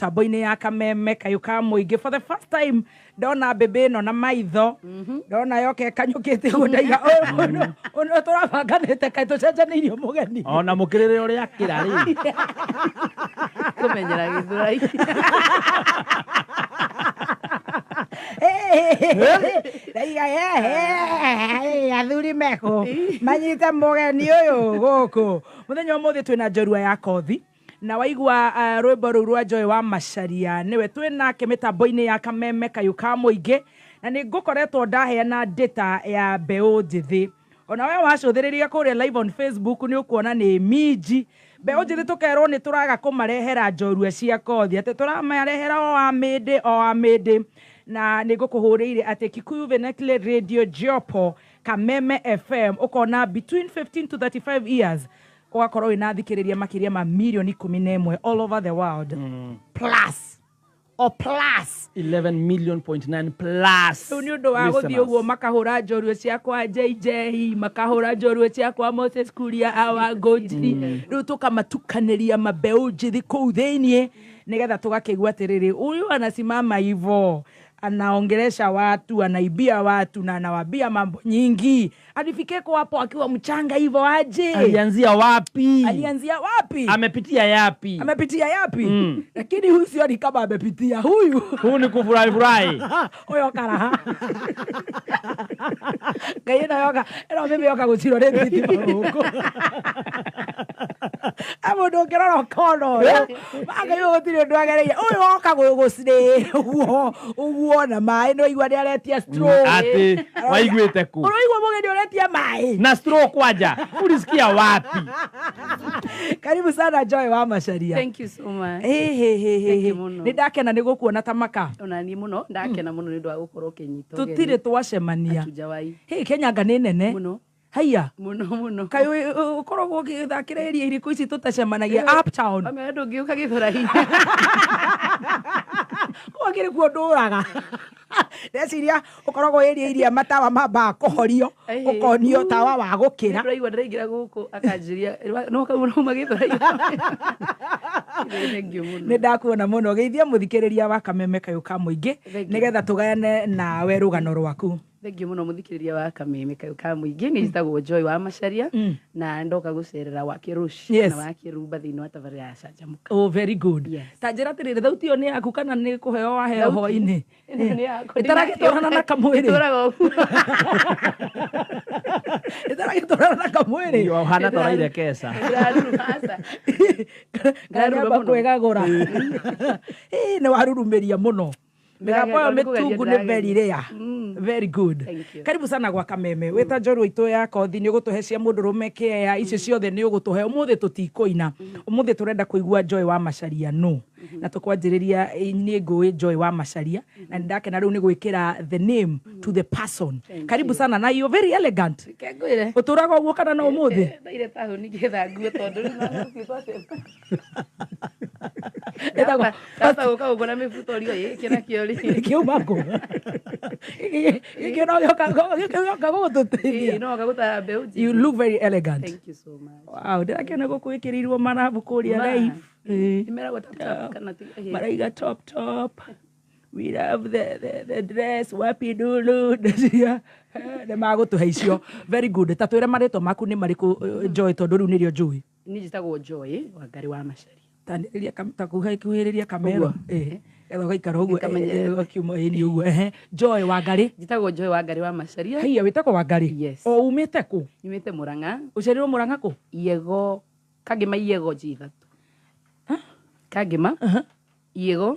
Mĩtambo-inĩ ya Kameme Kayũ ka Mũingĩ. For the first time ndona mbĩmbĩ ĩno na maitho, ndona yoka ĩkanyũkĩte ũguo, ndaiga ũyũ tũrabanganĩte kaĩ tũcenjanĩirio mũgeni. Ona mũkĩrĩre ũrĩa akĩra rĩ. Kũmenyera Gĩthũrai. Ndaiga athuri mekũ manyite mũgeni ũyũ gũkũ. Mũthenya ũmũthĩ twĩna njorua ya kothi na waigua rwĩmbo rũu rwa Joy wa Macharia, nĩwe twĩ nake mĩtambo-inĩ ya Kameme Kayũ ka Mũingĩ. Na nĩ ngũkoretwo ndaheana data ya mbeũ njĩthĩ, ona we wacũthĩrĩria kũrĩa live on Facebook nĩ ũkuona nĩ minji mbeũ njĩthĩ. Tũkerwo nĩ tũraga kũmarehera njorua cia kothi, atĩ tũramarehera o a mĩndĩ o a mĩndĩ, na nĩ ngũkũhũrĩire atĩ Kikuyu Vernacular Radio Jopo Kameme FM ũkona between 15 to 35 years ũgakorwo wĩna thikĩrĩria makĩria ma mirioni 11 all over the world, plus o plus. 11 million point 9 plus. Rĩu nĩ ũndũ wa gũthiĩ listeners. Ũguo makahũra njorua ciakwa JJ, makahũra njorua ciakwa Moses Kuria awa Ngũnjiri. Rĩu tũkamatukanĩria mambeũ njĩthĩ kũu thĩiniĩ nĩgetha tũgakĩigua atĩrĩrĩ, huyu anasimama hivo, anaongelesha watu, anaibia watu na anawambia mambo nyingi. Alifikeko hapo akiwa mchanga hivo aje? Alianzia wapi? Alianzia wapi? Amepitia yapi? Amepitia yapi? Lakini huyu sioni kama amepitia huyu. Huu ni kufurahi furahi. Ũyũ karaha ngai ĩno yoka ĩno mĩmĩ yoka gũcirwo nĩ thitima gũkũ e mũndũ ũngĩrora ũkona ũyũ ngai ũyũ gũtirĩ ũndũ agereire, ũyũ oka gũcirĩ ũguo ũguo na maĩ nĩ waigua nĩ aretia straw. Ati waiguĩte kũ? Ũraigua mũgeni ũretia maĩ na straw kwanja ulisikia wapi? Karibu sana Joy wa Macharia. Thank you so much. Hey, hey, hey, hey, Thank hey. you mũno. Nĩ ndakena nĩ gũkuona ta maka. Ona niĩ mũno ndakena mũno nĩ ũndũ wa gũkorwo ũkĩnyita. Tũtirĩ twacemania. Hatujawai. Hey, Kenya nga nĩ nene. Mũno. Haiya. Mũno mũno. Kaĩ ũkoragwo ũgĩthakĩra area irĩkũ ici tũtacemanagia, uptown? Wamenya ndũngĩũka Gĩthũrai. Kũu akĩrĩ kuo ndũraga, ndeciria ũkoragwo area iria matawa mambaga kũhorio, ũkonio tawa wa gũkĩra. Ndĩraigua ndĩraingĩra gũkũ akanjĩria no kauma Gĩthũrai. Thank you mũno. Nĩ ndakuona mũno. Geithia mũthikĩrĩria wa Kameme Kayũ ka Mũingĩ Thank you. nĩgetha tũgayane nawe rũgano rwaku. Thank you mũno mũthikĩrĩria wa Kameme Kayũ ka Mũingĩ. Nĩ njĩtagwo Joy wa Macharia na ndoka gũcerera wa Kĩrũci na wa Kĩrumba thĩinĩ wa tabarĩra ya Canjamũka. Oh, very good. Yes. Ta njĩra atĩrĩrĩ, thauti ĩyo nĩ yaku kana nĩ kũheo waheo Thauti? hwainĩ? Ĩno nĩ yakwa. Ĩtaragĩtwarana na kamwĩrĩ. Ĩtũraga ũguo. Ĩtaragĩtwarana na kamwĩrĩ. Ũhana ta ũraire kesa. Ndĩraruruma, aca. Ngaramba mũno. kwĩgagũra. Ĩ, nĩ warurumĩria mũno mĩgambo ĩyo. Ndĩrageria, Mĩtungu nĩ very ndĩrageria. rare. Very good. Thank you. Karibu sana gwa Kameme. Wĩta njorua itũ ya kothi, nĩ ũgũtũhe cia mũndũrũme kĩea icio ciothe nĩ ũgũtũhe ũmũthĩ. Tũtikũina ũmũthĩ, tũrenda kũigua Joy wa Macharia no na tũkwanjĩrĩria. Niĩ ngũĩ Joy wa Macharia na nĩ ndakena rĩu nĩ gwĩkĩra the name to the person. Thank Karibu you. sana na you're very elegant. Reke ngwĩre. Ũtũraga ũguo kana no ũmũthĩ? Ndaire taũni ngĩetha nguo tondũ rĩu no gũthiĩ twacema. Ĩtagwo- Ndahota gũka gũkũ na mĩbuto rio ĩ kĩna kĩo rĩ. Kĩuma kũ gĩkĩ no gĩoka gũgũtũteithia. Ĩĩ, no gagũtara mbeũ njĩthĩ. You look very elegant. Thank you so much. Wow, ndĩrakena gũkũ ĩkĩrĩirwo marabu kũrĩa Ma. live. Ĩĩ. Nĩmeragwo tap tap kana ti ĩhĩ. Maraiga top top. We love the dress wapi dulu. Ndeciria nĩ magũtũhe icio. Very good. Ta twĩre marĩtwa maku nĩ marĩkũ, Joy, tondũ rĩu nĩrĩo njũĩ. Niĩ njĩtagwo Joy Wangari wa Macharia. Tanĩrĩria ta kuhĩrĩria kamero. Ũguo. Ĩĩ. Getha ũgaikara ũguo. Ngamenye. Ũgakiuma ĩni ũguo. Ehe. Joy Wangari. Njĩtagwo Joy Wangari wa Macharia. Haiya, wĩtagwo Wangari? Yes. O umĩte kũ? Nyumĩte Murang'a. Ũciarirwo Murang'a kũ? Iego Kangĩma, Iego G3. Kangĩma Iego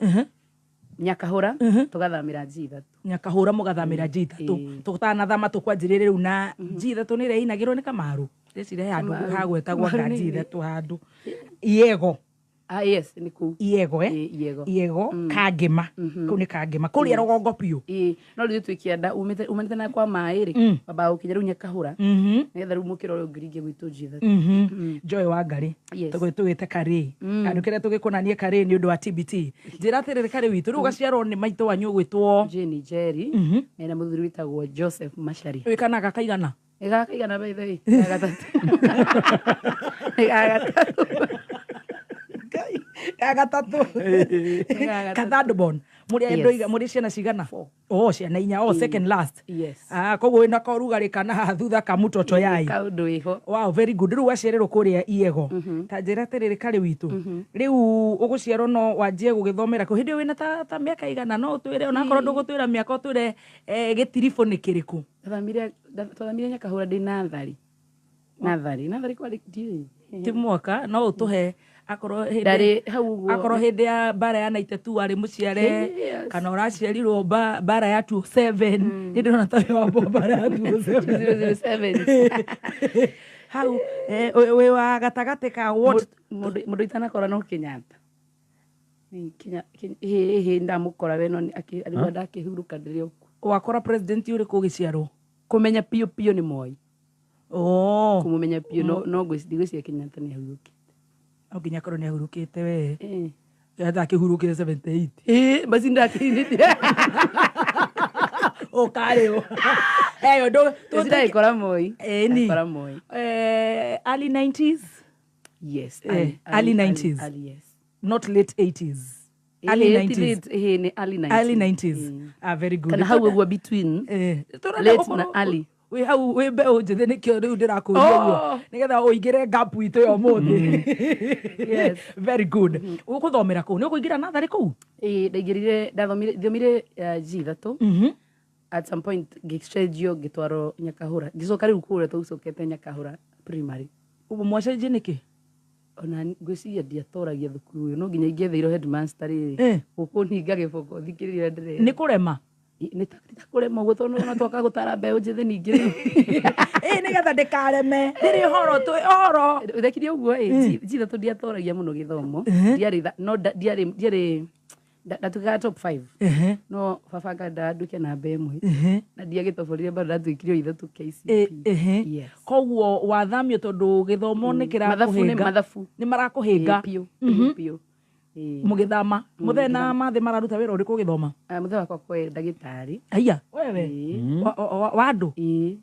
Nyakahũra, tũgathamĩra G3. Nyakahũra mũgathamĩra G3. Ĩĩ. Tũtanathama tũkwanjĩrĩria rĩu na G3 nĩ ĩrĩa ĩinagĩrwo nĩ Kamaru. Ndĩcire handũ Kamaru. hagwetagwo Kamaru anga nĩ G3 handũ Iego. Ah, yes, nĩ kũu. Iego, eh? Ĩĩ, Iego. Iego Kangĩma, kũu nĩ Kangĩma kũrĩa rũgongo biũ. Ĩĩ, no rĩu twĩ kĩanda umanĩte na kwa maĩ rĩ, wambaga gũkinya rĩu Nyakahũra nĩgetha rĩu mũkĩra ũrĩa ũngĩringia gwitũ G3. Joy Wangari. Yes. Tũgĩtũgĩte Karĩ handũ kĩrĩa tũgĩkonanie Karĩ nĩ ũndũ wa TBT. Njĩra atĩrĩrĩ, Karĩ witũ rĩu ũgaciarwo nĩ maitũ wanyu ũgwĩtwo? Jane Njeri mena mũthuri wĩtagwo Joseph Macharia. Wĩ kana gakaigana? Nĩ gakaigana, by the way? Nĩ ga gatatũ, nĩ ga gatatũ. Ga gatatũ. Ga gatatũ. Ka third born. Mũrĩ Yes. andũ aiga mũrĩ ciana cigana? Oh, ciana inya. Oh, second last. Yes. Ah, koguo wĩna korugarĩ kana haha thutha ka mũtoto yai. Kaũndũ wĩho. Wow, very good. Rĩu waciarĩrwo kũrĩa Iego. Ta njĩra atĩrĩrĩ karĩ witũ. Rĩu ũgũciarwo no wanjie gũgĩthomera kũ. Hĩndĩ ĩyo wĩna ta mĩaka igana no ũtwĩre onakorwo ndũgũtwĩra mĩaka ũtwĩre gĩtiribũ nĩ kĩrĩkũ. Twathamire Nyakahũra ndĩ natharĩ. Natharĩ kwarĩ ndiũĩ. Ti mwaka no ũtũhe akorwo hĩndĩ Ndarĩ hau ũguo. akorwo hĩndĩ ya mbara ya 92 warĩ mũciare Yes. kana ũraciarirwo mbara ya 27 nĩ ndĩrona ta wĩ wa mbara ya 27 007. Hau wĩ wa gatagatĩ ka what? Mũndũ itanakora no Kenyatta. Ĩhĩ ndamũkora we no arĩguo ndakĩhurũka ndĩrĩ o kuo. Wakora president ũrĩkũ ũgĩciarwo? Kũmenya piũ piũ nĩ Moi. Oh. Kũmũmenya piũ no ndigwĩciria Kenyatta nĩ ahurũkĩte. No nginya akorwo nĩ ahurũkĩte we. Eh. Kenyatta akĩhurũkire 78. Ĩĩ, basi ndakĩrĩria. Ũkarĩ ũ. Eyo ndũ Ndagĩkora Moi. Ĩni. Ndagĩkora Moi. Early 90s? Yes. Early 90s. Early, yes. Not late 80s. Early Ĩhĩ, ti 90s. late, ĩhĩ, nĩ early 90s. Early 90s. Ah, very good. Kana hau ũguo between. Tũrenda Late gũkorwo na early. wĩ hau wĩ mbeũ njĩthĩ nĩkĩo rĩu ndĩrakũria ũguo nĩgetha ũingĩre gap itũ ya ũmũthĩ. Yes. Very good. Ũgũthomera kũu nĩ ũkũingĩra natharĩ kũu? Ĩĩ, ndaingĩrire ndathomire thomire G ithatũ. At some point ngĩcenjio ngĩtwarwo Nyakahũra. Ngĩcoka rĩu kũrĩa tũcokete Nyakahũra primary. Ũguo mwacenjie nĩkĩ? Ona ngwĩciria ndiatoragia thukuru ũyũ no nginya ingĩetheirwo headmaster rĩrĩ gũkũninga gĩboko thikĩrĩria ndĩrera. Nĩ kũrema? Nĩ ta kũrema ũguo tondũ ona twaka gũtara mbeũ njĩthĩ ningĩ rĩu. Ĩĩ nĩgetha ndĩkareme. Ndĩrĩ ũhoro twĩ ũhoro. Thekire ũguo ĩ G ithatũ ndiatoragia mũno gĩthomo. Ndiarĩ no ndiarĩ ndatuĩkaga top 5. No baba nganda nduĩke namba ĩmwe. Na ndiagĩtoborire bado ndatuĩkire o ithatũ KCPE. Yes. Koguo wathamio tondũ gĩthomo nĩ Mathabu nĩ kĩrakũhĩnga. mathabu. Nĩ marakũhĩnga. Piũ piũ piũ. Mũgĩthama. Mũthee na mathĩ mararuta wĩra ũrĩkũ ũgĩthoma? Mũthee wakwa kwe ndagĩtarĩ. Aya, wewe. Wa andũ? Ĩĩ.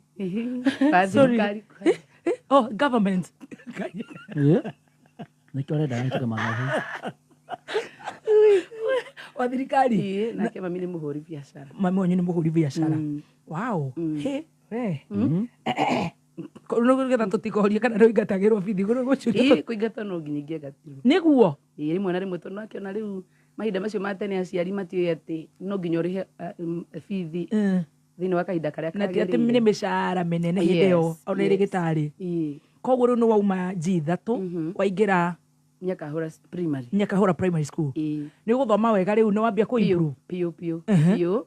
Wa Sorry. thirikari. Oh, government. Nĩkĩo arenda gĩtuke mathabu. Wa thirikari. Ĩĩ, nake mami nĩ mũhũri biacara. Mami wanyu nĩ mũhũri biacara. Wow. He, we. Nĩgetha tũtikorie kana nĩ ũingatagĩrwo bithi gũcuria. Ĩĩ, kũingatwo no nginya ingĩangatirwo. Nĩguo? Ĩĩ, rĩmwe na rĩmwe tondũ akĩona rĩu mahinda macio ma tene aciari matiũĩ atĩ no nginya ũrĩhe bithi thĩinĩ wa kahinda karĩa Na ti atĩ kagĩrĩire. nĩ mĩcara mĩnene hĩndĩ ĩyo ona ĩrĩ gĩtarĩ. Ĩĩ. Koguo rĩu nĩ wauma G ithatũ waingĩra Nyakahũra primary. Nyakahũra primary school. Ĩĩ. Nĩ ũgũthoma wega rĩu nĩ wambia kũ Piũ improve. piũ piũ piũ.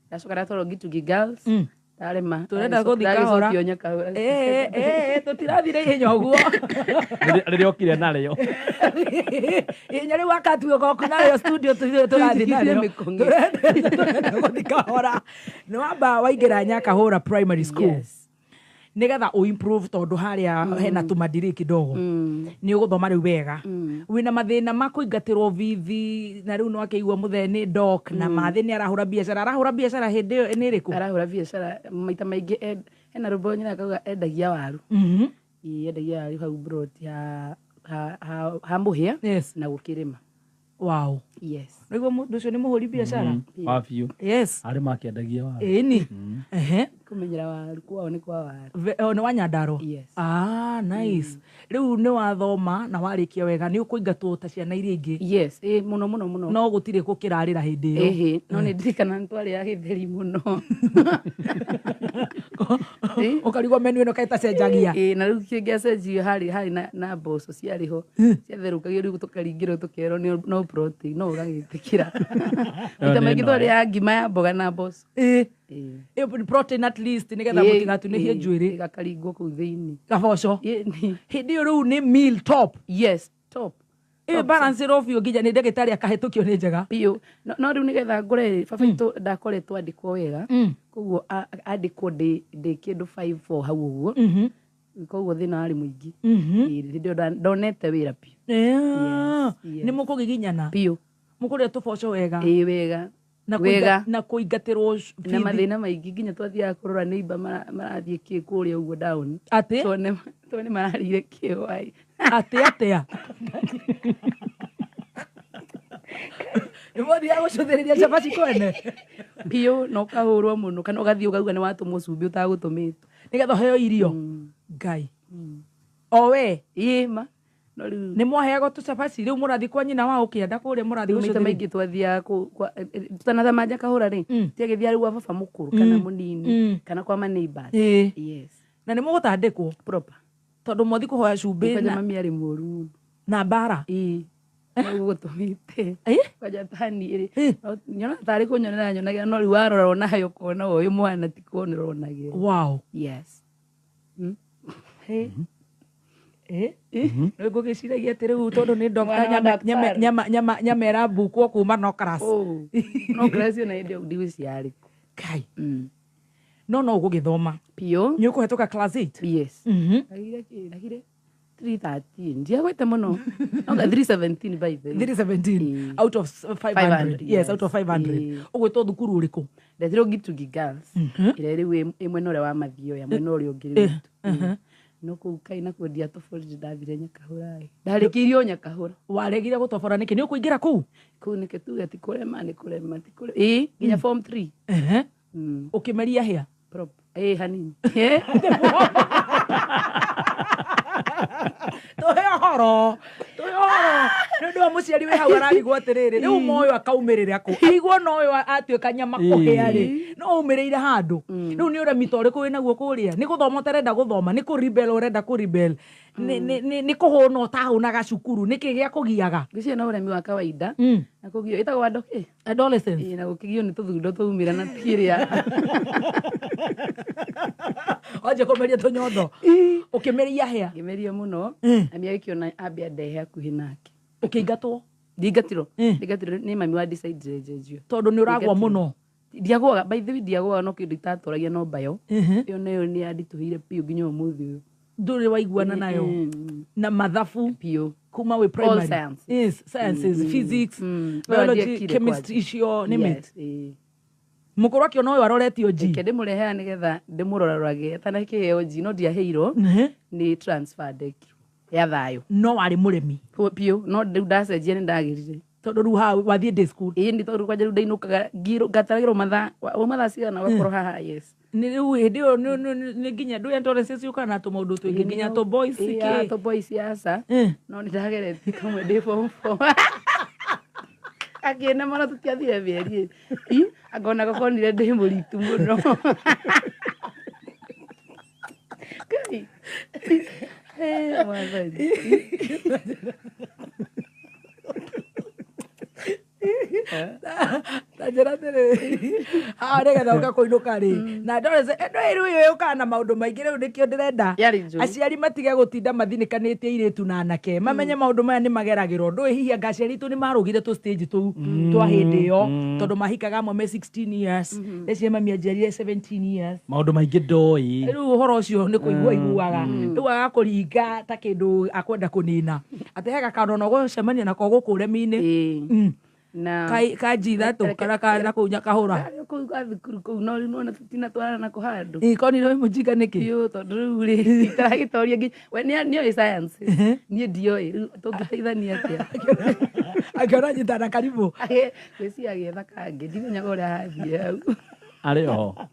Ndacoka ndatwarwo Gitugi Girls. Ndarema. Tũrenda gũthiĩ kahora. Ndagĩcokio Nyakahũra. Tũtirathire ihenya ũguo. Rĩrĩa okire narĩo. Ihenya rĩu wakatuo goku narĩo studio tũrathiĩ narĩo. Mĩkũng'e. Tũrenda gũthiĩ kahora. Nĩ wamba waingĩra Nyakahũra primary school. Yes. Nĩgetha ũ improve tondũ harĩa hena tũmadiri kidogo. Nĩ ũgũthoma rĩu wega. Wĩna mathĩna ma kũingatĩrwo bithi na rĩu no akĩigua mũthee nĩ doc na mathĩ nĩ arahũra biacara. Arahũra biacara hĩndĩ ĩyo nĩ ĩrĩkũ? Arahũra biacara maita maingĩ hena rwĩmbo nyina akauga endagia waru. Ĩĩ, endagia waru hau broti ha Mũhĩa Yes. na gũkĩrĩma. Wow. Yes. Nĩguo mũndũ ũcio nĩ mũhũri biacara. Wa biũ. Yes. Arĩ makĩendagia waru. Ĩni. Ehe. Kũmenyera waru kwao nĩ kwa waru. Nĩ wa Nyandarua? Yes. Ah, nice. Rĩu nĩ wathoma na warĩkia wega nĩ ũkũingatwo ta ciana iria ingĩ. Yes, ĩĩ mũno mũno mũno. No gũtirĩ gũkĩrarĩra hĩndĩ ĩyo. Ĩhĩ, no nĩ ndirikana nĩ twarĩaga gĩtheri mũno. Ũkarigwo menu ĩno kaĩ ĩtacenjagia. Ĩĩ, na rĩu kĩngĩacenjirio harĩ na mboco ciarĩ ho. Ciatherũkagio rĩu tũkaringĩrwo tũkerwo no protein no ũgagĩtĩkĩra. Maita maingĩ twarĩaga ngima ya mboga na mboco. Ĩĩ. Ĩĩ. Ĩyo protein at least nĩgetha mũtigatunĩhie njuĩrĩ. Ĩgakaringwo kũu thĩinĩ. Gaboco. Ĩĩ. Hĩndĩ ĩyo rĩu nĩ meal top. Yes, top. Ĩyo balance ĩro biũ nginya nĩ ndagĩtarĩ akahĩtũkio nĩ njega. Biũ. No rĩu nĩgetha ngũre baba itũ ndakoretwo andĩkwo wega. Koguo andĩkwo ndĩ kĩndũ 5-4 hau ũguo. Koguo thĩna warĩ mũingĩ. Ĩĩ, hĩndĩ ĩyo ndonete wĩra biũ. Nĩ mũkũgiginyana? Biũ. Mũkũrĩa tũboco wega? Ĩĩ, wega. Na Wega. na kũingatĩrwo Na bithi. mathĩna maingĩ nginya twathiaga kũrora neighbor marathiĩ kĩ kũrĩa ũguo down. Atĩ? Tuone mararire kĩ wai. Atĩ atĩa? Nĩ mũthiaga gũcũthĩrĩria cabaci kwene Biũ, na ũkahũrwo mũno, kana ũgathiĩ ũkauga nĩ watũmwo cumbĩ ũtagũtũmĩtwo. Nĩgetha ũheo irio. Ngai o we. Ĩĩ ma, no rĩu Nĩ mwaheagwo tũcabaci rĩu mũrathiĩ kwa nyina wa ũkĩenda kũrĩa mũrathiĩ rĩu maita gũcũthĩrĩria? Maingĩ twathiaga tũtanathama Nyakahũra rĩ, tiagĩthiaga rĩu gwa baba mũkũrũ kana mũnini kana kwa ma neighbors. Yes. Na nĩ mũgũtandĩkwo? Proper. Tondũ mwathi kũhoya cumbĩ. Kwanja na, mami arĩ mũru mũno. Na mbara. Ĩĩ, gũgũtũmĩte. Kwanja tani ĩrĩ nyona tarĩ kũnyonera nyonagĩra, no rĩu warora onayo ũkona ũyũ mwana ti kuonera onagĩra. Yes. Hey. Rĩu ngũgĩciragia atĩ rĩu tondũ nĩ doctor, Mwana wa nyama, nyama, daktari. nyama, nyama, nyama ĩrambukwo kuma no class. Oh, no class ĩyo na hĩndĩ ĩyo ndigwĩciria arĩ kũ. Kai. No ũgũgĩthoma. Biũ. Nĩ ũkũhetũka class 8? Yes. Ndagire kĩ, ndagire 313, ndiagwete mũno, no 317 by the way. 317? Out of 500? 500. Yes, out of 500. Ũgwĩtwo thukuru ũrĩkũ? Ndetirwo Gitugi Girls, ĩrĩa rĩu ĩ mwena ũrĩa wa Mathioya, mwena ũrĩa ũngĩ rĩu witũ. No kũu kai nakuo ndiatoborire, ndathire Nyakahũra ĩ. Ndarĩkĩirio Nyakahũra. Waregire gũtobora nĩkĩ? Nĩ ũkũingĩra kũu? Kũu nĩkĩ tuge ti kũrema, nĩ kũrema, ti kũrema, ĩ nginya form 3. Ũkĩmeria hĩa? Ĩ hanini. Tũhe ũhoro, tũhe ũhoro, nĩ ũndũ wa mũciari wĩ hau ararigwo atĩrĩrĩ, rĩu moyo akaumĩrĩra kũ, aigua no ũyũ atuĩka nyama kũhĩa rĩ, no umĩrĩire handũ rĩu nĩ ũremi ta ũrĩkũ wĩnaguo kũrĩa? Nĩ gũthoma ũtarenda gũthoma, nĩ kũribel ũrenda kũribel, nĩ kũhũna ũtahũnaga cukuru, nĩ kĩ gĩa kũgiaga? Ngwĩciria no ũremi wa kawaida na kũgio ĩtagwo andũ kĩ. Adolescence. Ĩ, na gũkĩgio nĩ tũthundo twaumĩra na tikĩrĩa. Wanjia kũmeria tũnyondo, ũkĩmeria hĩa? Ngĩmeria mũno. Mami agĩkĩona ambe andehe hakuhĩ nake. Ũkĩingatwo? Ndingatirwo. Ndingatirwo nĩ mami wa decide njenjio. Tondũ nĩ ũragwa mũno? Ndiagwaga, by the way, ndiagwaga, no kĩndũ itatoragia no mbayo. Ĩyo nayo nĩ yanditũhĩire biũ nginya ũmũthĩ ũyũ. Ndũrĩ waiguana nayo? Na mathabu? Biũ. Kuma wĩ primary? All sciences. Yes, sciences, physics, biology, Ndiekire chemistry, kwanja. icio nĩ mate. Yes, ĩĩ. Mũkũrũ akĩona ũyũ aroretio G. Reke ndĩmũrehaga nĩgetha ndĩmũrorarorage atanakĩheo G, no ndiaheirwo. Nĩ transfer ndekirwo ya thayũ. No warĩ mũremi? Biũ, no rĩu ndacenjia nĩ ndagĩrire. Tondũ rĩu haha wathiĩ day school? Ĩĩ, nĩ tondũ kwanja rĩu ndainũkaga ngataragĩrwo mathaa wauma thaa cigana ũgakorwo haha, yes. Nĩ rĩu hĩndĩ ĩyo nĩ nginya ndũĩ adolescence yũkaga na tũmaũndũ tũingĩ, nginya tũ boys. Ĩĩ, kĩ tũ boys aca. No nĩ ndageretie kamwe ndĩ form four, akĩna mana tũtiathire mĩeri ĩ, angona gakonire ndĩ mũritu mũno. Ngai. Eh, Mwathani. Ta njĩra atĩrĩrĩ, haha nĩgetha ũka kũinũka rĩ, na adolescence ĩno ĩrĩ ĩyo yũkaga na maũndũ maingĩ, rĩu nĩkĩo ndĩrenda Yarĩ njũru. Aciari matige gũtinda mathinĩkanĩtie airĩtu na anake, mamenye maũndũ maya nĩ mageragĩrwo. Ndũĩ hihi anga aciari aitũ nĩ marũgire tũ stage tũu twa hĩndĩ ĩyo, tondũ mahikaga amwe me 16 years. Rĩciria mami anjiarire 17 years. Maũndũ maingĩ ndoĩ. Rĩu ũhoro ũcio nĩ kũigua iguaga, rĩu agakũringa ta kĩndũ akwenda kũnina, atĩ he gakano na ũgũcemania nako gũkũ ũremi-inĩ. Ĩĩ. Na Kanji ithatũ kana ka na kũu Nyakahũra. Karĩ kũu ga thukuru kũu, no rĩu nĩwona tũtinatwarana nako handũ. Ĩ, konire wĩ mũjinga nĩkĩ? Biũ, tondũ rĩu rĩ itaragĩtoria nginya we nĩoĩ science, niĩ ndioĩ, rĩu tũngĩteithania atĩa? Angĩona nyitana karibu. Gwĩciria agĩetha kangĩ, ndimenyaga ũrĩa athiĩ hau. Arĩ oho.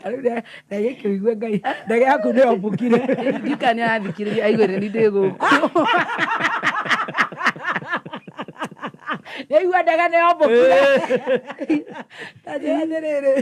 Rĩu ndege kĩũigue Ngai, ndege yaku nĩ yombũkire. Ndika nĩ arathikĩrĩria aigue nĩ ndĩ gũkũ. Nĩaigua ndege nĩ yombũkire. Ta njĩra atĩrĩrĩ,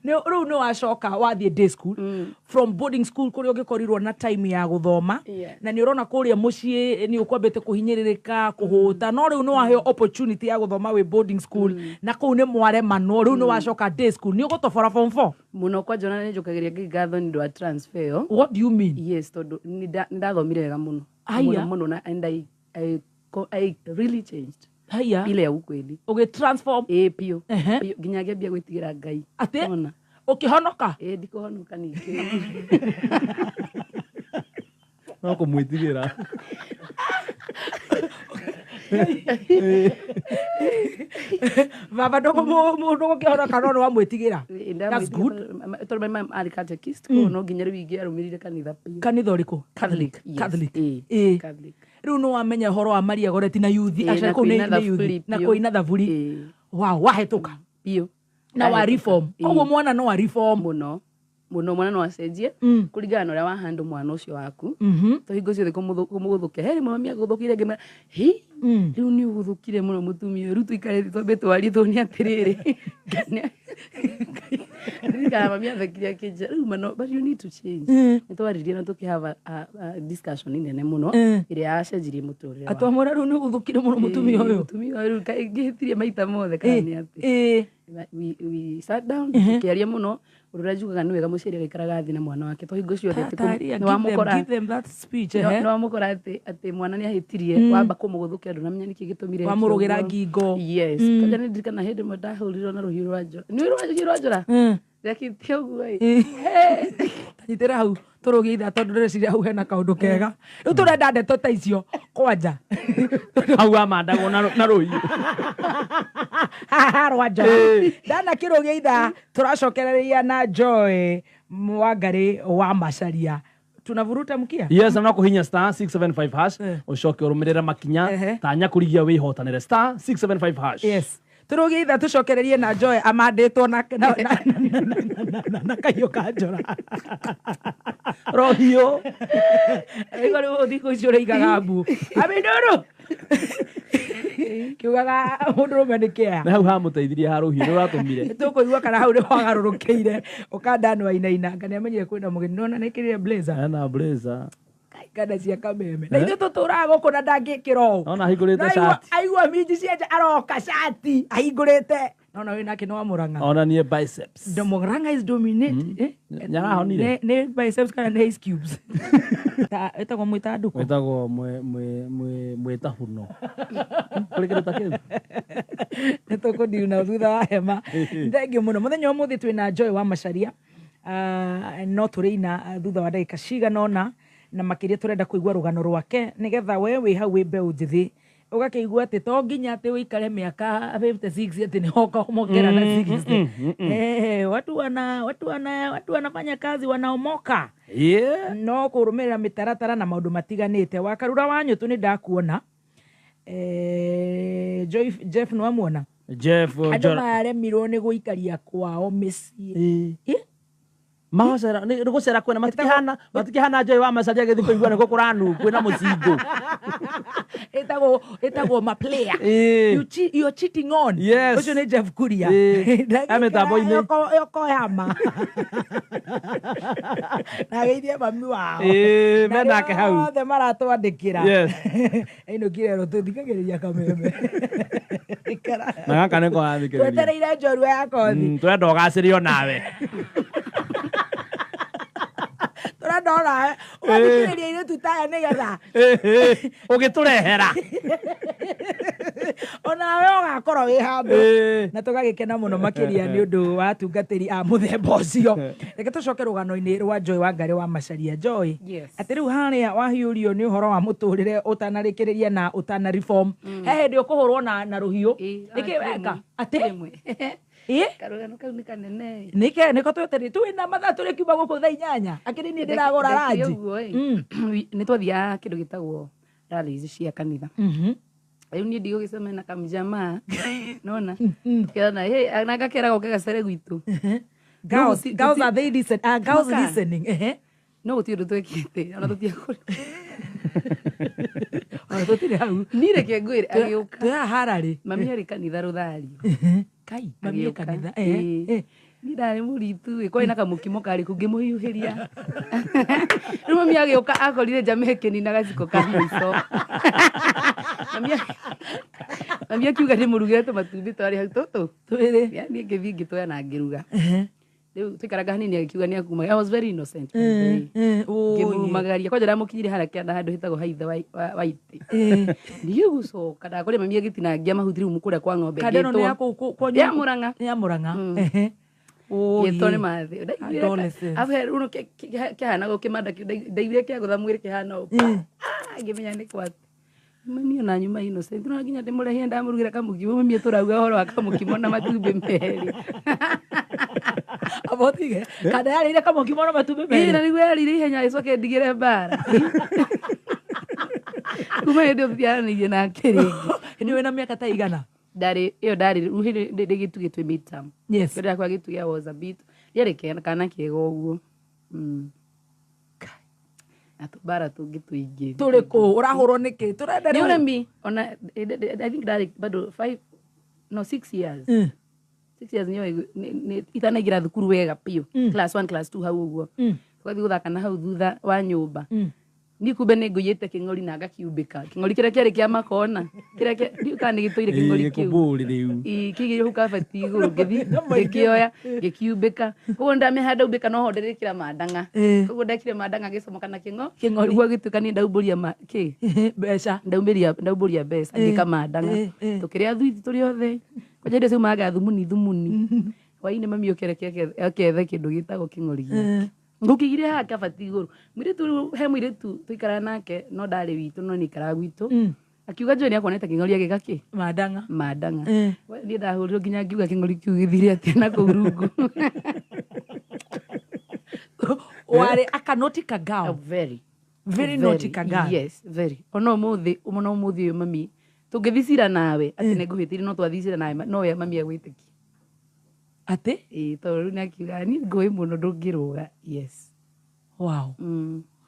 rĩu nĩ wacoka wathiĩ day school from boarding school, kũrĩa ũngĩkorirwo na time ya gũthoma. Na nĩ ũrona kũrĩa mũciĩ nĩ ũkwambĩte kũhinyĩrĩrĩka kũhũta, no rĩu nĩ waheo opportunity ya gũthoma wĩ boarding school, na kũu nĩ mwaremanwo. Rĩu nĩ wacoka day school, nĩ ũgũtobora form 4? Mũno, kwanja ona nĩ njokagĩria Ngai ngatho nĩ ũndũ wa transfer ĩyo. What do you mean? Yes, tondũ nĩ ndathomire wega mũno. Aya. Mũno mũno, na and I really changed. Haya. Ile ya ukweli. Ũgĩ transform? Ĩ, biũ. Biũ, nginya ngĩambia gwĩtigĩra Ngai. Atĩ? Ona. Ũkĩhonoka? Ĩ, ndikũhonoka ningĩ. No kũmwĩtigĩra. Baba, ndũgũkĩhonoka, no nĩ wamwĩtigĩra. That's good. Tondũ mami arĩ catechist, koguo no nginya rĩu ingĩarũmĩrĩire kanitha biũ. Kanitha ũrĩkũ? Catholic? Yes. Catholic. Ĩ, Ĩ. Catholic. Rĩu nĩ wamenya ũhoro wa Maria Goretti na yuthi Ĩĩ, acio na kũu kũina nĩ yuthi thaburi na biũ. kũina thaburi. Ĩĩ. Wow, wahĩtũka Biũ. na wa Ndahĩtũka. reform. Ĩĩ. Koguo mwana no wa reform. Mũno mũno, mwana no acenjie kũringana na ũrĩa wahandũ mwana ũcio waku. To hingo ciothe kũmũgũthũkia. He rĩmwe mami agũthũkire, ngĩmwĩra, hi, rĩu nĩ ũgũthũkire mũno mũtumia ũyũ, rĩu tũikare thĩ twambe twarie tuone atĩrĩrĩ. Ririkana mami athekire akĩnjĩra, rĩu mano, but you need to change. Nĩ twaririe na tũkĩ have a discussion nene mũno ĩrĩa yacenjirie mũtũrĩre wakwa. Atwamwĩra rĩu nĩ ũgũthũkire mũno mũtumia ũyũ. Mũtumia ũyũ rĩu kaĩ ngĩhĩtirie maita mothe kana nĩ atĩ. We sat down, tukiaria mũno ũndũ ũrĩa njugaga nĩ wega mũciari agaikaraga thĩ na mwana wake, to hingo ciothe atĩ Taria, nĩ give them, wamũkora give them that speech, ehe. nĩ wamũkora atĩ mwana nĩ ahĩtirie, wamba kũmũgũthũkĩra, ndũnamenya nĩkĩ gĩtũmire eke Wamũrũgĩra ũguo. ngingo. Yes, kanja nĩ ndirikana hĩndĩ ĩmwe ndahũrirwo na rũhiũ rwa njora, nĩ rũhiũ rwa njora rekĩte ũguo ĩ. Tanyitĩra hau tũrũgie ithaa, tondũ ndĩreciria hau hena kaũndũ kega. Rĩu tũrenda ndeto ta icio kwanja. Hau amandagwo na rũhiũ. Haha rwa njora ndana kĩrũgia ithaa, tũracokereria na Joy Wangari wa Macharia. Tunavuruta mkia. Yes, na no kũhinya *675# Eh. ũcoke ũrũmĩrĩre makinya. Ehe. Tanya kũrigia wĩhotanĩre *675#. Yes, tũrũgie ithaa tũcokererie na Joy amandĩtwo na kahiũ ka njora. Rũhiũ. Rĩu rĩu thikũ ici ũrĩigaga mbu aminduru kiugaga mũndũrũme nĩ kĩa. Nĩ hau hamũteithirie ha rũhiũ nĩ ũratũmire. Tũkũigua kana hau nĩ wagarũrũkĩire ũkanda nĩ wainaina nga nĩ amenyire kwĩna mũgeni, nona nĩkĩrire blazer. Ena blazer. Kana cia kameme na ithuĩ tũtũraga gũkũ na ndangĩkĩra ũũ. Nona ahingũrĩte Na cati. Aigua minji cia nja aroka cati ahingũrĩte, nona wĩ nake nĩ wa Mũrang'a. Onanie biceps. The Murang'a is dominate. Eh? Nĩarahonire? Nĩ biceps kana nĩ ice cubes? Ĩtagwo mwĩtandũko. Wĩtagwo mwĩtahuno, kũrĩ kĩndũ ta kĩu. Nĩ tũkũndiuna thutha wa hema. Thengiũ mũno. Mũthenya wa ũmũthĩ twĩna Joy wa Macharia. No tũrĩina thutha wa ndagĩka cigana ũna, na makĩria tũrenda kũigua rũgano rwake nĩgetha we wĩ hau wĩ mbeũ njĩthĩ ũgakĩigua atĩ to nginya atĩ ũikare mĩaka 56 atĩ nĩho ũkomokera na 60. Eh, watu wanafanya kazi wanaomoka. No kũrũmĩrĩra mĩtaratara na maũndũ matiganĩte. Wakarura wa nyũtũ nĩ ndakuona. Eh, Joy, Jeff nĩ wamuona? Jeff. Andũ maremirwo nĩ gũikaria kwao mĩciĩ. Eh? Magocera nĩ gũcera kwena matikĩhana Joy wa Macharia agĩthiĩ kũigua nĩkũ kũranu kwĩna mũcingũ. Ĩtagwo ma player. You are cheating on. Yes. Ũcio nĩ Jeff Kuria. Ĩĩ. E mĩtambo-inĩ. Yokohama na ageithie mami wao. Ĩĩ, Na menake arĩa hau. othe maratwandĩkĩra. Yes. Ainũkire ro tũthikagĩrĩria kameme. Ikara. Na gaka nĩko arathikĩrĩria. Twetereire njorua ya kothi. Tũrenda ũgacĩre onawe. Tũrenda onawe ũgathikĩrĩria airĩtu taya nĩgetha ũgĩtũrehera. Onawe ũgakorwo wĩ handũ. Na tũgagĩkena mũno makĩria nĩ ũndũ wa atungatĩri a mũthemba ũcio. Reke tũcoke rũgano-inĩ rwa Joy Wangari wa Macharia. Joy, Yes. atĩ rĩu harĩa wahiũrio nĩ ũhoro wa mũtũrĩre ũtanarĩkĩrĩria na ũtana reform, he hĩndĩ ũkũhũrwo na rũhiũ. Ĩĩ, Nĩkĩ weka atĩ rĩmwe. Ĩ? Karũgano kau nĩ kanene. Nĩke nĩko twetereire twĩna mathaa tũrĩkiuma gũkũ thaa 8, akĩrĩ niĩ ndĩragũra Ndekire ranji. ũguo ĩ. Nĩ twathiaga kĩndũ gĩtagwo rallies cia kanitha. Rĩu niĩ ndigũgĩcemania na kamjamaa nona kĩona hey, na ngakera goke gacere gwitũ. Girls, girls, are they listen, are girls Maka. listening? Ehe. No gũtirĩ ũndũ twekĩte ona tũtiakũrĩ. Ona tũtirĩ hau. Niĩ reke ngwĩre, agĩũka. Twĩ haha hararĩ. Mami arĩ kanitha rũthario. Kai, mami e Agĩũka. kanitha. Ĩĩ. Niĩ ndarĩ mũritu ĩ, kwarĩ na kamũkimo karĩ kũu ngĩmũhiũhĩria. Rĩu mami agĩũka akorire njame ĩkĩnina gaciko ka mũico. Mami akiuga ndĩmũrugĩre tũmatumbĩ twarĩ hau tũtũ. Twĩrĩ. Ya, niĩ ngĩthiĩ ngĩtoya na ngĩruga. Rĩu tũikaraga hanini agĩkiuga nĩ akuma. I was very innocent, by the way. Ngĩmumagaria kwanja ndamũkinyire harĩa kĩanda handũ hetagwo haithe wa itĩ. Niĩ gũcoka ndakorire mami agĩtinangia mahuti rĩu kũrĩa kwa ng'ombe. Kanda ĩno nĩ ya Ngĩtwo. kũu Ya Mũrang'a. Nĩ ya Mũrang'a. Ngĩtwo nĩ mathĩ. Adolescence. Rĩu kĩhana kĩmanda kĩu ndaiguire kĩagũtha mwĩrĩ kĩhana ũũ. Ah, ngĩmenya nĩ kwatĩ. Mami ona nyuma innocent no nginya ndĩmũrehire ndamũrugĩra kamũkimo, mami tũrauga ũhoro wa kamũkimo na matumbĩ merĩ. Abotige kanda yarĩire kamũkimo na matumbĩ Ĩĩ, na merĩ. nĩguo yarĩire ihenya ĩcoke ndigĩre mbara. Kuma hĩndĩ ĩyo tũtiaranĩirie nake rĩngĩ. Hĩndĩ ĩyo wĩna mĩaka ta igana? Ndarĩ ĩyo, ndarĩ rĩu hĩndĩ ndĩ gĩtugĩ twĩ midterm. Mbere yakwa gĩtugĩ, I was a bit, rĩarĩ kana kega ũguo. Na tũmbara tũngĩ tũingĩ. Tũrĩ kũ ũrahũrwo nĩkĩ tũrenda? Nĩ Rĩu ũremi ona I think ndarĩ bado 5, no, 6 years. 6 years nĩyo itanaingĩra thukuru wega biũ, class 1, class 2 hau ũguo. Tũgathiĩ gũthaka na hau thutha wa nyũmba. Niĩ kumbe nĩ ngũiyĩte kĩng'ori na ngakiumbĩka kĩng'ori kĩrĩa kĩarĩ kĩa makona, kĩrĩa ndiũĩ kana nĩ gĩtũire kĩng'ori kĩu. Gĩkũmbũri rĩu. Ĩ, kĩigĩirwo hau kabati igũrũ, ngĩthi ngĩkĩoya ngĩkiumbĩka. Koguo ndamĩhanda umbĩka noho ndĩrĩkĩra mandang'a. Koguo ndekire mandang'a gĩcomoka na kĩng'o. Kĩng'ori. Nĩguo gĩtuĩka niĩ ndaumbũria ma kĩ Mbeca. Ndaumbũria mbeca ngĩka mandang'a. Tũkĩrĩa thuithi tũrĩ othe kwanja indo ciumaga thumuni thumuni. Hwainĩ mami ũkereke akethe kĩndũ gĩtagwo kĩng'ori gĩake, ngũkĩigire haha kabati igũrũ. Mũirĩtu rĩu, he mũirĩtu tũikaraga nake, no ndarĩ witũ, no nĩ ikaraga gwitũ. Akiuga njũĩ nĩ akuonete kĩng'ori agĩka kĩ Mandang'a. Mandang'a. We, niĩ ndahũrirwo nginya ngiuga kĩng'ori kĩu gĩthire atĩa na kũu rungu. Warĩ akanoti kagao. Very. Very naughty kagao. Yes, very. Ona ũmũthĩ ũyũ mami tũngĩthiĩ cira nawe atĩ nĩ ngũhĩtĩire, no twathiĩ cira nawe no we mami agwĩtĩkia. Atĩ? Ĩĩ, tondũ rĩu nĩ akiuga niĩ ngũĩ mũno ndũngĩrũga, yes.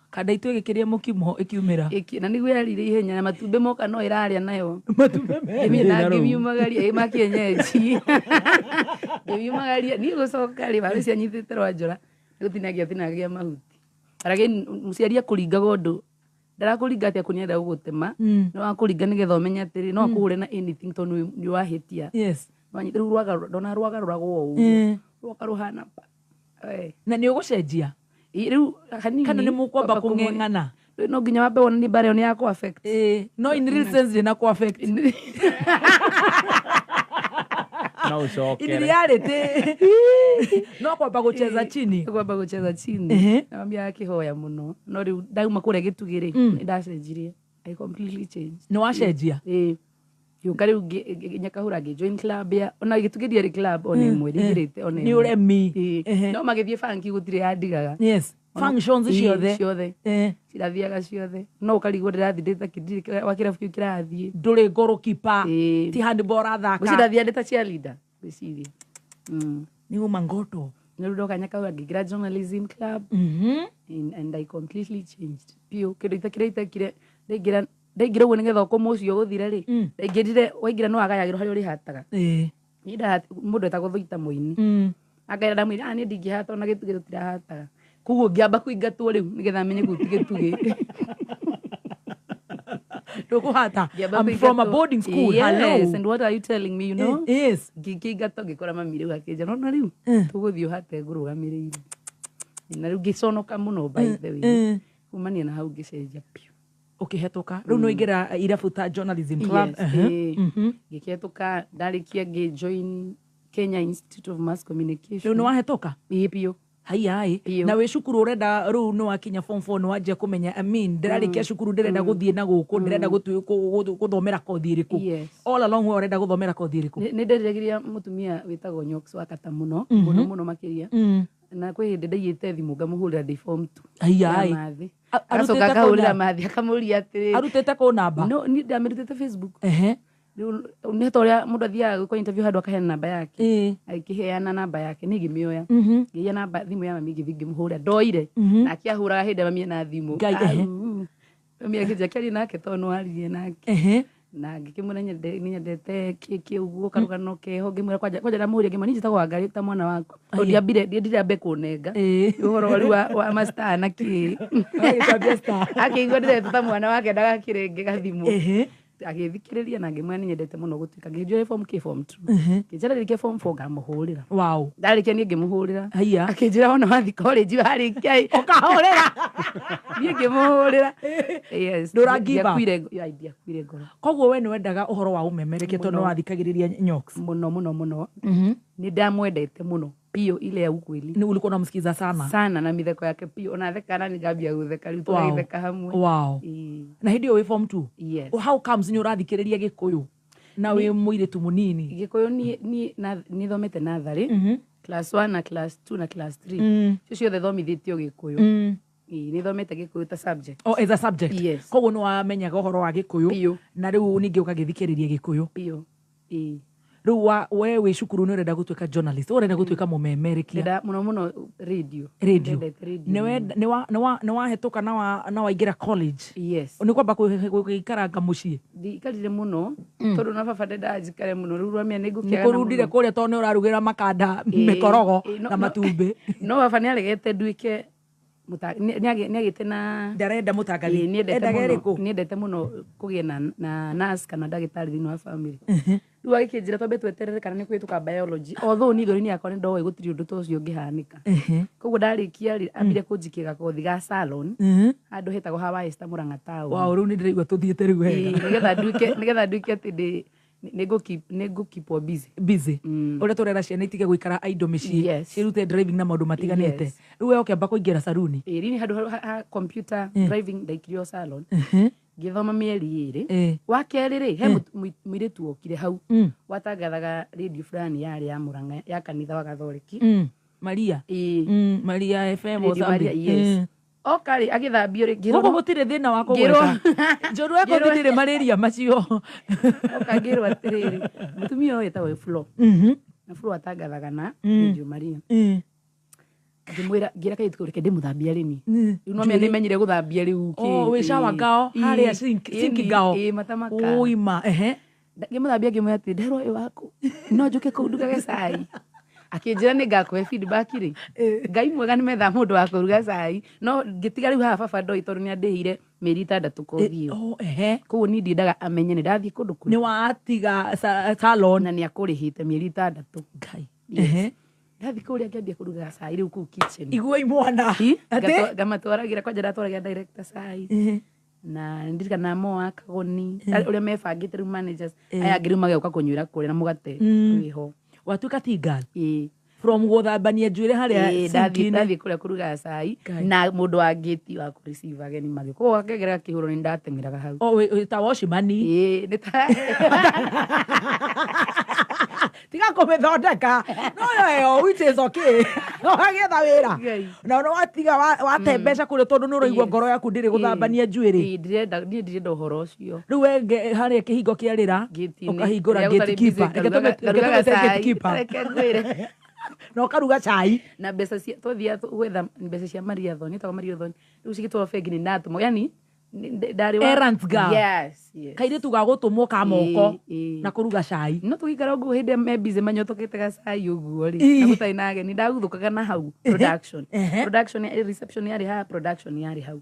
Kanda itũ ĩgĩkĩria mũkimo ĩkiumĩra. Na nĩguo yarire ihenya na matumbĩ moka no ĩrarĩa nayo. Matumbĩ. Na ngĩmiumagaria ĩ ma kienyeji, ngĩmiumagaria niĩ gũcoka rĩ waru cianyitĩte rwa njora gũtinagia tinagia mahuti. But again, mũciari akũringaga ũndũ ndarakũringa atĩ akũnienda gũgũtema. No akũringa nĩgetha ũmenye atĩrĩ no akũhũre na anything tondũ nĩ wahĩtia. Wanyita rĩu rwaga ndona rwagarũragwo ũguo rwoka rũhana pa. Na nĩ ũgũcenjia? Ĩ, rĩu hanini. Kana nĩ mũkwamba kwamba kũng'eng'ana? Rĩu no nginya wambe wone nĩ mbara ĩyo nĩ yakũ affect. Ĩĩ, no in real sense ndĩna kũ affect. No In ũcokere. reality no kwamba gũcheza chini. Kwamba gũcheza chini. Na mami akĩhoya mũno, no rĩu ndauma kũrĩa gĩtugĩ rĩ, nĩ ndacenjirie, I completely changed. Nĩ wacenjia? Ĩĩ, ngĩũka rĩu nyakahũra ngĩ join club ya ona gĩtugĩ ndiarĩ club ona ĩmwe ndingĩrĩte ona Nĩ ĩmwe. ũremi. Ĩĩ. No magĩthiĩ banki gũtirĩ yandigaga. Yes, functions. Ĩĩ, Ciothe. Ciothe. Cirathiaga ciothe, no ũkarigwo ndĩrathiĩ ndĩ ta kĩndirĩ wa kĩrabu kĩu kĩrathiĩ. Ndũrĩ goalkeeper? Ĩĩ. Ti handball athaka? Ngwĩciria ndathiaga ndĩ ta cheerleader ngwĩciria. Nĩ uma ngoto. Nĩ rĩu ndoka nyakahũra ngĩingĩra journalism club. And I completely changed biũ kĩndũ itakĩrĩa itekire. Ndaingĩra ndaingĩra ũguo nĩgetha ũkũmũ ũcio ũthire rĩ, ndaingĩrire waingĩra nĩ wagayagĩrwo harĩa ũrĩhataga. Niĩ mũndũ etagwo Thuita mũini angaĩra ndamwĩra, "Ah, niĩ ndingĩhata ona gĩtugĩ tũtirahataga." Koguo ngĩamba kũingatwo rĩu nĩgetha menye kũu ti gĩtugĩ. Ndũkũhata. Ngĩamba I'm from a kũingatwo. boarding school. Yes, Hello. and what are you telling me? Ngĩingatwo ngĩkora mami rĩu akĩnja nona rĩu tũgũthiĩ ũhate ngũrũgamĩrĩire na rĩu ngĩconoka mũno, by the way. Kumania na hau ngĩcenjia biũ. Ũkĩhetũka rĩu nĩ waingĩra irabu ta journalism club. Yes, ĩĩ. Ngĩkĩhetũka, ndarĩkia ngĩjoin Kenya Institute of Mass Rĩu Communication. nĩ wahetũka? Ĩĩ, biũ. Haiai. Biũ. Na wĩ cukuru ũrenda rĩu nĩ wakinya form 4, nĩ wanjia kũmenya, I mean, ndĩrarĩkia cukuru ndĩrenda gũthiĩ na gũkũ, ndĩrenda gũthomera kothi ĩrĩkũ? Yes. All along we ũrenda gũthomera kothi ĩrĩkũ? Nĩ nderiragĩria mũtumia wĩtagwo Nyox wa kata mũno mũno mũno makĩria, na kwĩ hĩndĩ ndaiyĩte thimũ ngamũhũrĩra ndĩ form 2 Haiai. ya mathi. Arutĩte Agacoka akahũrĩra kũ mathi akamũria atĩrĩ. Arutĩte kũ namba? No niĩ ndamĩrutĩte Facebook. Rĩu nĩ ta ũrĩa mũndũ athiaga gwĩkwo interview handũ akaheana namba yake. Agĩkĩheana namba yake, niĩ ngĩmĩoya, ngĩiya namba thimũ ya mami, ngĩthiĩ ngĩmũhũrĩra ndoire nake ahũraga hĩndĩ ĩrĩa mami ena thimũ. Ngai, ehe. Au. Mami akĩnjia akĩaria nake tondũ nĩ waririe nake. Na ngĩkĩmwĩra nĩ nyendete kĩ ũguo karũgano keho, ngĩmwĩra kwanja kwanja ndamũria, ngĩmwĩra niĩ njĩtagwo Wangarĩ ta mwana waku tondũ ndiambire ndiendire ambe kũnenga. Ũhoro rĩu wa mastar na kĩ. Agĩkwambia star. Akĩigua ndĩretwo ta mwana wake ndagakĩrenge gathimũ. Agĩthikĩrĩria na ngĩmwĩra nĩ nyendete mũno gũtuĩka ngĩnjoe form k form 2. Ngĩnjĩra rĩrĩkia form 4 ngamũhũrĩra. Ndarĩkia niĩ ngĩmũhũrĩra. Haiya. Akĩnjĩra ona wathiĩ college warĩkia ĩ Ũkahũrĩra. Niĩ ngĩmũhũrĩra, yes. Ndũra give up? Yeah, ndiakuire ngoro. Koguo we nĩ wendaga ũhoro wa ũmemerekia tondũ nĩ wathikagĩrĩria Nyox? Mũno mũno mũno. Nĩ ndamwendete mũno biũ, ile ya ukweli. Nĩ ulikuwa unamsikiza sana? Sana, na mitheko yake biũ, ona theka na ningambia gũtheka rĩu. Tũgagĩtheka hamwe. Ĩĩ. Na hĩndĩ ĩyo wĩ form 2? Yes. How comes nĩ ũrathikĩrĩria Gĩkũyũ na wĩ mũirĩtu mũnini? Gĩkũyũ niĩ nĩ thomete natharĩ class 1 na class 2 na class 3. Icio ciothe thomithĩtio Gĩkũyũ. Ĩĩ, nĩ thomete gĩkũyũ ta subject. Oh, as a subject. Yes. Koguo nĩ wamenyaga ũhoro wa gĩkũyũ. Biũ. Na rĩu ningĩ ũgagĩthikĩrĩria gĩkũyũ. Biũ. Ĩĩ. Rĩu we wĩ cukuru nĩ ũrenda gũtuĩka journalist, ũrenda gũtuĩka mũmemerekia. Ndenda mũno mũno radio. Radio. Ndendete radio. Nĩ wahĩtũka na waingĩra college. Yes. Nĩ kwamba gũikaranga mũciĩ. Ndiikarire mũno tondũ na baba ndendaga njikare mũno, rĩu rwamia nĩ Nĩ ngũkĩaga. kũrundire kũrĩa tondũ nĩ ũrarugĩra makanda mĩkorogo no- na no- matumbĩ. No baba nĩ aregete nduĩke nĩ agĩte na Ndarenda mũtangathi. Ĩĩ, nĩendete Endaga mũno- ĩrĩkũ? nĩendete mũno kũgĩa na nurse kana ndagĩtarĩ thĩinĩ wa family. Rĩu agĩkĩnjĩra twambe tweterere kana nĩ kũhĩtũka biology, although niĩ ngoro-inĩ yakwa nĩ ndoĩ gũtirĩ ũndũ ta ũcio ũngĩhanĩka. Koguo ndarĩkia rĩ, ambire kũnjikia gakothi ga salon handũ hetagwo Hawa Esther, Murang'a town. Wow, rĩu nĩ ndĩraigua tũthiĩte rĩu wega. Ĩĩ, nĩgetha nduĩke atĩ ndĩ nĩ ngũ keep busy. Busy. Ũrĩa tũrera ciana itige gũikara idle mĩciĩ. Ciĩrute driving na maũndũ matiganĩte. Rĩu we ũkĩamba kũingĩra saruni. Ĩĩ, rĩu nĩ handũ ha computer driving, ndaikirio salon, ngĩthoma mĩeri 2. Wa kerĩ rĩ, he mũirĩtu wokire hau watangathaga radio fulani yarĩ ya Murang'a, ya kanitha wa Gathoreki. Maria. Ĩĩ. Maria FM or Radio Maria, something. yes. Oka rĩ, agĩthambio rĩ, Gũkũ ngĩrwo gũtirĩ thĩna wa kũgweta. Njũru eko gũtirĩ marĩria macio. Oka ngĩrwo atĩrĩrĩ, mũtumia ũyũ etagwo Flo, na Flo atangathaga na Radio Maria. Ngĩmwĩra, ngĩra kairĩtu kau reke ndĩmũthambie arĩmi. Rĩu no menya nĩmenyire gũthambia rĩu. Oh, wĩ shower ngao harĩa sink ngao. Ĩĩ, matamaka. Ũima ehe. Ngĩmũthambia, ngĩmwĩra atĩ nderwo ũyũ waku no njũke kũu ndugage cai. Akĩnjĩra nĩ ngakũhe feedback rĩ, Ngai mwega, nĩ metha mũndũ wa kũruga cai. No ngĩtiga rĩu haha baba ndoi, tondũ nĩ andĩhĩire mĩeri 6 kothi ĩyo. Oh, ehe. Koguo niĩ ndiendaga amenye nĩ ndathiĩ kũndũ Nĩ kũrĩ watiga salon. Na nĩ akũrĩhĩte mĩeri 6. Ngai. Yes. Ehe. Ndathiĩ kũrĩa, ngĩambia kũruga cai rĩu kũu kitchen. Iguai mwana. Ĩ, Atĩ? Ngamatwaragĩra, kwanja ndatwaragĩra director cai na ndirikana mo wa Kagoni ũrĩa mebangĩte rĩu, managers aya angĩ rĩu magĩũka kũnyuĩra kũrĩa na mũgate wĩho. Watuĩka tea girl. Ĩĩ. From gũthambania njuĩrĩ harĩa Ĩĩ, ndathiĩ sink-inĩ. Ndathiĩ kũrĩa kũruga cai Ngai. na mũndũ wa gate wa kũreceive ageni magĩũka, koguo gakengera gakĩhũrwo nĩ ndateng'eraga hau. Oh, ta watchman. Ĩĩ, nĩ ta Tiga kũmĩthondeka no yo, which is okay, wagĩetha wĩra. Ngai. Na no watiga wate mbeca kũrĩa tondũ nĩ ũraigua ngoro yaku ndĩrĩ gũthambania njuĩrĩ. Ĩĩ, ndĩrenda, niĩ ndirenda ũhoro ũcio. Rĩu we harĩa kĩhingo kĩa rĩra Gate-inĩ. ũkahingũra. Rĩrĩa gũtarĩ busy, Gatekeeper. Reke ngarugaga tũmĩte cai. gatekeeper. Reke ngwĩre. Na ũkaruga cai. Na mbeca cia twathiaga gwetha mbeca cia mariathon, ĩtagwo mariathon, rĩu cigĩtwarwo bengi nĩ ndatũmwo, yani ndarĩ Errands girl. Yes. Kairĩtu ga gũtũmwo ka moko Ĩĩ, ĩĩ. na kũruga cai. No tũgĩikara ũguo hĩndĩ ĩrĩa me busy manyotokete gacai ũguo rĩ, na gũtarĩ na ageni, ndaguthũkaga na hau production. Production reception yarĩ haha, production yarĩ hau.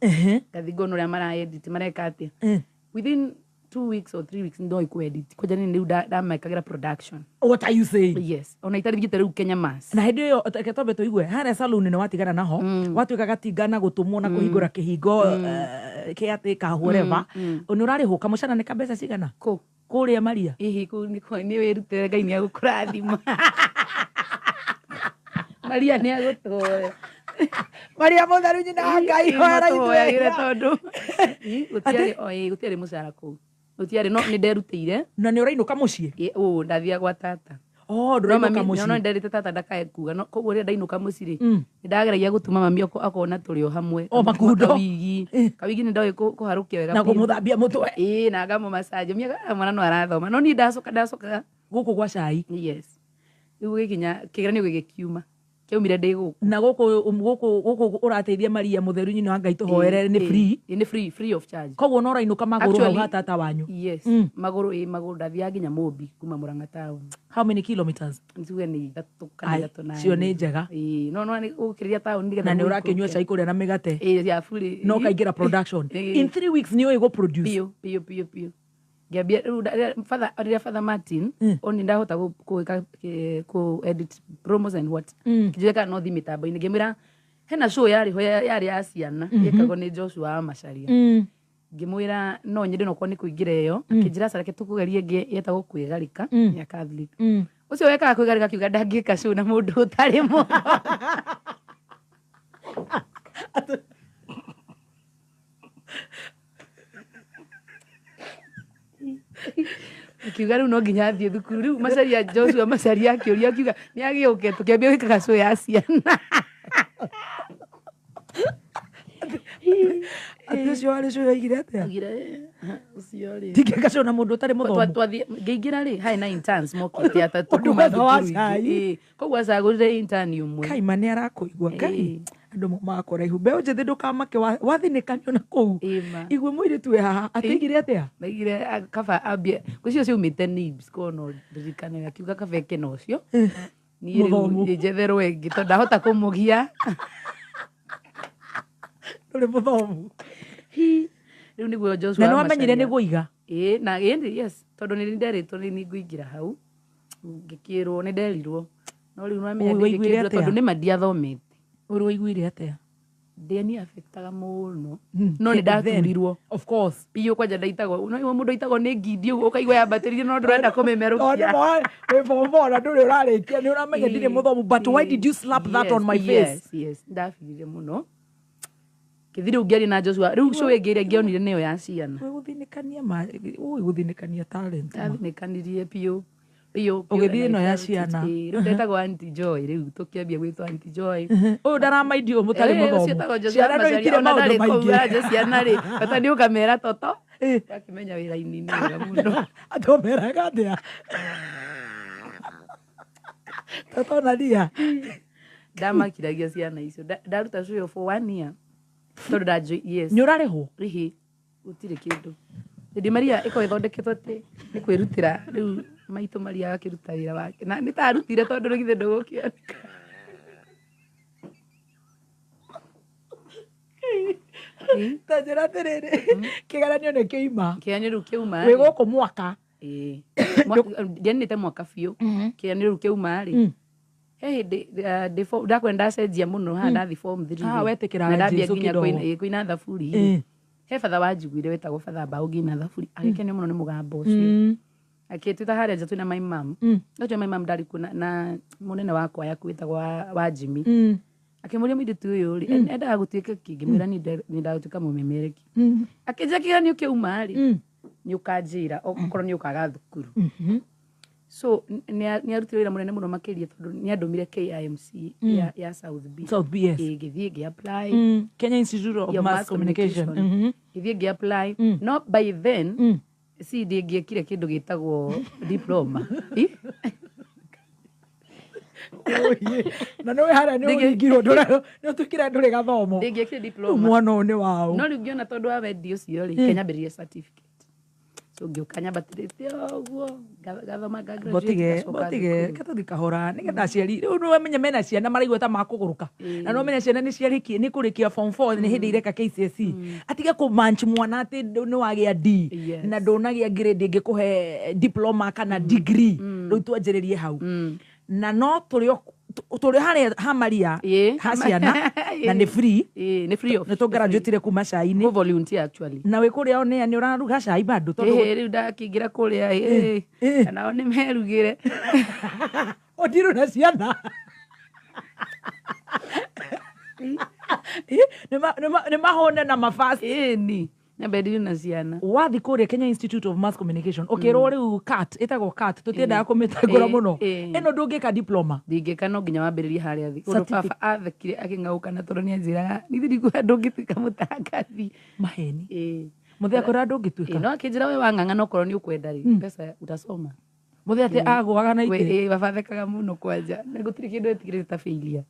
Ngathi ngona ũrĩa mara edit, mareka atĩa. Within 2 weeks or 3 weeks no ikũ edit kwanja nĩ rĩu ndamekagĩra production. What are you saying? Yes, ona itarĩ thiĩte rĩu Kenya Mass. Na hĩndĩ ĩyo reke twambe tũigue harĩa salon nĩ watigana naho, watuĩka gatinga na gũtũmwo na kũhingũra kĩhingo, kĩa atĩ ka whatever, nĩ ũrarĩhwo kamũcara nĩ ka mbeca cigana? Kũ? Kũrĩa Maria. Hihi kũu nĩ wĩrutĩre, Ngai nĩ agũkũrathima, Maria nĩ agũtũhoya. Maria mũtheru nyina wa Ngai, hoera Matũhoyagĩre ithuĩ. Tondũ ĩ, gũtiarĩ o, ĩ, gũtiarĩ mũcara kũu, gũtiarĩ, no nĩ nderutĩire. Na nĩ ũrainũka mũciĩ? Ĩ, ũ ndathiaga gwa tata. Oh, No ndũrainũka mami no mũciĩ. Nderĩte tata ndakae kuga, no koguo rĩrĩa ndainũka mũciĩ rĩ, nĩ ndageragia gũtuma mami akona tũrĩ o hamwe. O makundo. Kawigi kawigi nĩ ndoĩ kũharũkia wega Na biũ. kũmũthambia mũtwe. Ĩĩ, na ngamũmacaji miaka mwana no arathoma, no niĩ ndacokaga gũkũ gwa cai. Yes, rĩu gĩkinya kĩgeranio gĩgĩkiuma, kĩaumire ndĩ gũkũ. Na gũkũ ũrateithia Maria mũtheru nyina wa Ngai tũhoere nĩ free? Ĩĩ, nĩ free, free of charge. Koguo no ũrainũka magũrũ hau Actually- ha tata wanyu? Yes. Magũrũ, ĩ, magũrũ. Ndathiaga nginya Mũmbi kuma Mũrang'a town. How many kilometers? Njuge nĩ 3 kana Ai, 3 na cio nĩ njega. Ĩĩ, no nĩ gũkĩrĩria town nĩgetha Na nĩ ũikũrũke. ũrakĩnyua cai kũrĩa na mĩgate. Ĩĩ, ya bure. Na ũkaingĩra production. Ĩĩ. In 3 weeks nĩ ũĩ gũproduce? Biũ biũ biũ biũ. Ngĩambia rĩu rĩrĩa father Martin oni ndahota gwĩka kũ edit promos and what, kĩnjũria kana no thiĩ mĩtambo-inĩ. Ngĩmwĩra hena show yarĩ ho yarĩ ya ciana ĩkagwo nĩ Joshua wa Macharia. Ngĩmwĩra no nyende, no korwo nĩ kũingĩra ĩyo. Akĩnjĩra aca, reke tũkũgerie ĩngĩ yetagwo Kwĩgarĩka ya Catholic. Ũcio wekaga Kwĩgarĩka akiuga ndangĩka show na mũndũ ũtarĩ mũno. Akiuga rĩu no nginya athiĩ thukuru. Rĩu Macharia, Joshua Macharia, akĩũria, akiuga nĩ agĩũke tũkĩambia gwĩkaga show ya ciana. Atĩ ũcio warĩ cũĩ oigire atĩa? Augire, "Ũcio rĩ Ndingĩka cũĩ na mũndũ ũtarĩ mũthomu. Ngĩingĩra rĩ, harĩ na interns mokĩte atatũ Ũndũ kuma wothe wa thukuru cai. ingĩ. Ĩĩ. Koguo acagũrire intern ũmwe. Kai ma nĩ arakũigua. Ngai, Ĩĩ. andũ maumaga kũraihu. Mbeũ njĩthĩ ndũkamake wathinĩkanio na kũu. Ĩĩ ma. Igua mũirĩtu wĩ haha atĩigire atĩa? Maigire kaba ambie gũcio ciaumĩte NIBS korwo no ndirikane, akiuga kaba eke na ũcio, niĩ rĩu Mũthomu. njetherwo ĩngĩ tondũ ndahota kũmũgia. Ndũrĩ mũthomu. Hi. Rĩu nĩguo Joshua Na nĩ wamenyire Macharia. nĩ gũiga. Ĩĩ, na ĩĩ, yes, tondũ nĩ nderĩtwo nĩ ngũingĩra hau, ngĩkĩrwo nĩ nderirwo, no rĩu nĩwamenya Ũĩ, waiguire ndingĩkĩrwo atĩa? tondũ nĩma ndiathomete. Ũrĩ waiguire atĩa? Ndĩani affectaga mũno, no nĩ ndaturirwo. Of course. Biũ, kwanja ndaitagwo, no mũndũ aitagwo nĩ ngindi ũguo ũkaigua yambatĩrire no ndũrenda kũmĩmerũkia. Wĩ form four na ndũrĩ ũrarĩkia, nĩ ũramenya ndirĩ mũthomu, but why did you slap that on my face? Yes, ndabirire mũno kĩthi rĩu ngĩaria na Joshua rĩu show ĩngĩ ĩrĩa ngĩonire nĩyo ya ciana. Ũĩ gũthinĩkania ma, ũĩ gũthinĩkania talent ma. Ndathinĩkanirie biũ biũ biũ. Ũgĩthiĩ And ĩno I ya felt it. ciana. Ĩĩ, rĩu ndetagwo Aunty Joy, rĩu tũkĩambia gwĩtwo Aunty Joy. Ũyũ ndaramaindi ũyũ mũtarĩ Ĩĩ, ũcio mũthomu. etagwo Joshua Ciana no Macharia, itirĩ ona maũndũ ndarĩ kũu maingĩ. anja ciana rĩ, bata nĩ ũkamera toto. Ĩĩ. Wakĩmenya wĩra-inĩ nĩ wega mũno. Atĩ ũmeraga atĩa? Toto na ria. Ndamakiragia ciana icio. Ndaruta show ĩyo for one year tondũ ndanjoi, yes. Nĩ ũrarĩhwo? Rĩhĩ gũtirĩ kĩndũ. Hĩndĩ Maria ĩkorwo ĩthondeketwo atĩ nĩ kwĩrutĩra, rĩu maitũ Maria agakĩruta wĩra wake na nĩ tarutire tondũ rĩu githĩ ndũgũkĩoneka. Ta njĩra atĩrĩrĩ, kĩgeranio nĩ kĩima? Kĩgeranio rĩu kĩauma Wĩ rĩ. gũkũ mwaka? Ĩĩ. Ndianinĩte mwaka biũ. Kĩgeranio rĩu kĩauma rĩ, he hĩndĩ ndakwenda ndacenjia mũno haha, ndathi form three Haha rĩ, wetĩkĩra na ndambia Jesũ nginya kidogo. kũina thaburi rĩ. He batha wanjiguire wetagwo batha Mbaũ ngĩina thaburi, agĩkenio mũno nĩ mũgambo ũcio, akĩtwĩta harĩa nja twĩna my mum. No twĩ my mum ndarĩ kuo na mũnene wakwa yaku wĩtagwo wa Jimmy. Akĩmũria, mũirĩtu ũyũ rĩ, endaga gũtuĩka kĩ? Ngĩmwĩra niĩ nyendaga gũtuĩka mũmemereki. Akĩnjĩra kĩgeranio kĩauma rĩ, nĩ ũkanjĩra okorwo nĩ ũkaga thukuru. So nĩ arutire wĩra mũnene mũno makĩria tondũ nĩ andũmire KIMC ya South B. South B, yes. Ĩĩ, ngĩthiĩ ngĩ apply. Kenya Institute of Ya Mass Communication. Ngĩthiĩ ngĩ apply, no by then si ndingĩekire kĩndũ gĩtagwo diploma. Ĩ? Ũyĩ, na nĩ harĩa nĩ ũringirwo, nĩ ũtuĩkire ndũrĩ gathomo. Ndingĩekire Rĩu diploma. Mwana ũyũ nĩ waũ? No rĩu ngĩona tondũ wa wendi ũcio rĩ, kenyambĩrĩrie certificate, so ngĩũka nyambatĩrĩte ũguo ngathoma, nga graduate, Botige ngacoka botige thukuru. Ketũthi kahora nĩgetha aciari rĩu nĩ wamenye mena ciana maraigua ta makũgũrũka, na nĩ wamenya ciana nĩ ciarĩkie nĩ kũrĩkia form 4, nĩ hĩndĩ ireka KCSE, atige kũmanch mwana atĩ nĩ wagĩa D na ndũnagĩa grade ĩngĩkũhe diploma kana degree. Rĩu twanjĩrĩrie hau na no tũrĩ tũrĩ harĩa ha Maria ha ciana na nĩ free. Ĩĩ, nĩ free of Nĩ tũgraduatire kuma cai-inĩ. Go volunteer actually. Na wĩ kũrĩa onea nĩ ũraruga cai bado tondũ Ĩĩ, rĩu ndakĩingĩra kũrĩa ĩĩ, nao nĩ merugĩre. Ũndirũ na ciana. Nĩ mahũne na mafast. Ĩni nyambe ndiri na ciana. Wathi kũrĩa Kenya Institute of Mass Communication ũkĩrwo rĩu CAT, ĩtagwo CAT, tũtiendaga kũmĩtangũra mũno. Ĩno ndũngĩka diploma. Ndingĩka, no nginya wambĩrĩrie harĩa thĩ ũndũ. Certificate. Baba athekire akĩng'aũkana tondũ nĩ anjĩraga nithi ndikuga ndũngĩtuĩka mũtangathi. Maheni. Ĩĩ. Mũthee akwĩra Ĩĩ, ndũngĩtuĩka. No akĩnjĩra we wang'ang'ana okorwo nĩ ũkwenda rĩ, mbeca utasoma. Mũthee atĩ agũaga na itĩ. Ĩĩ, baba athekaga mũno kwanja na gũtirĩ kĩndũ etigĩrĩte ta failure.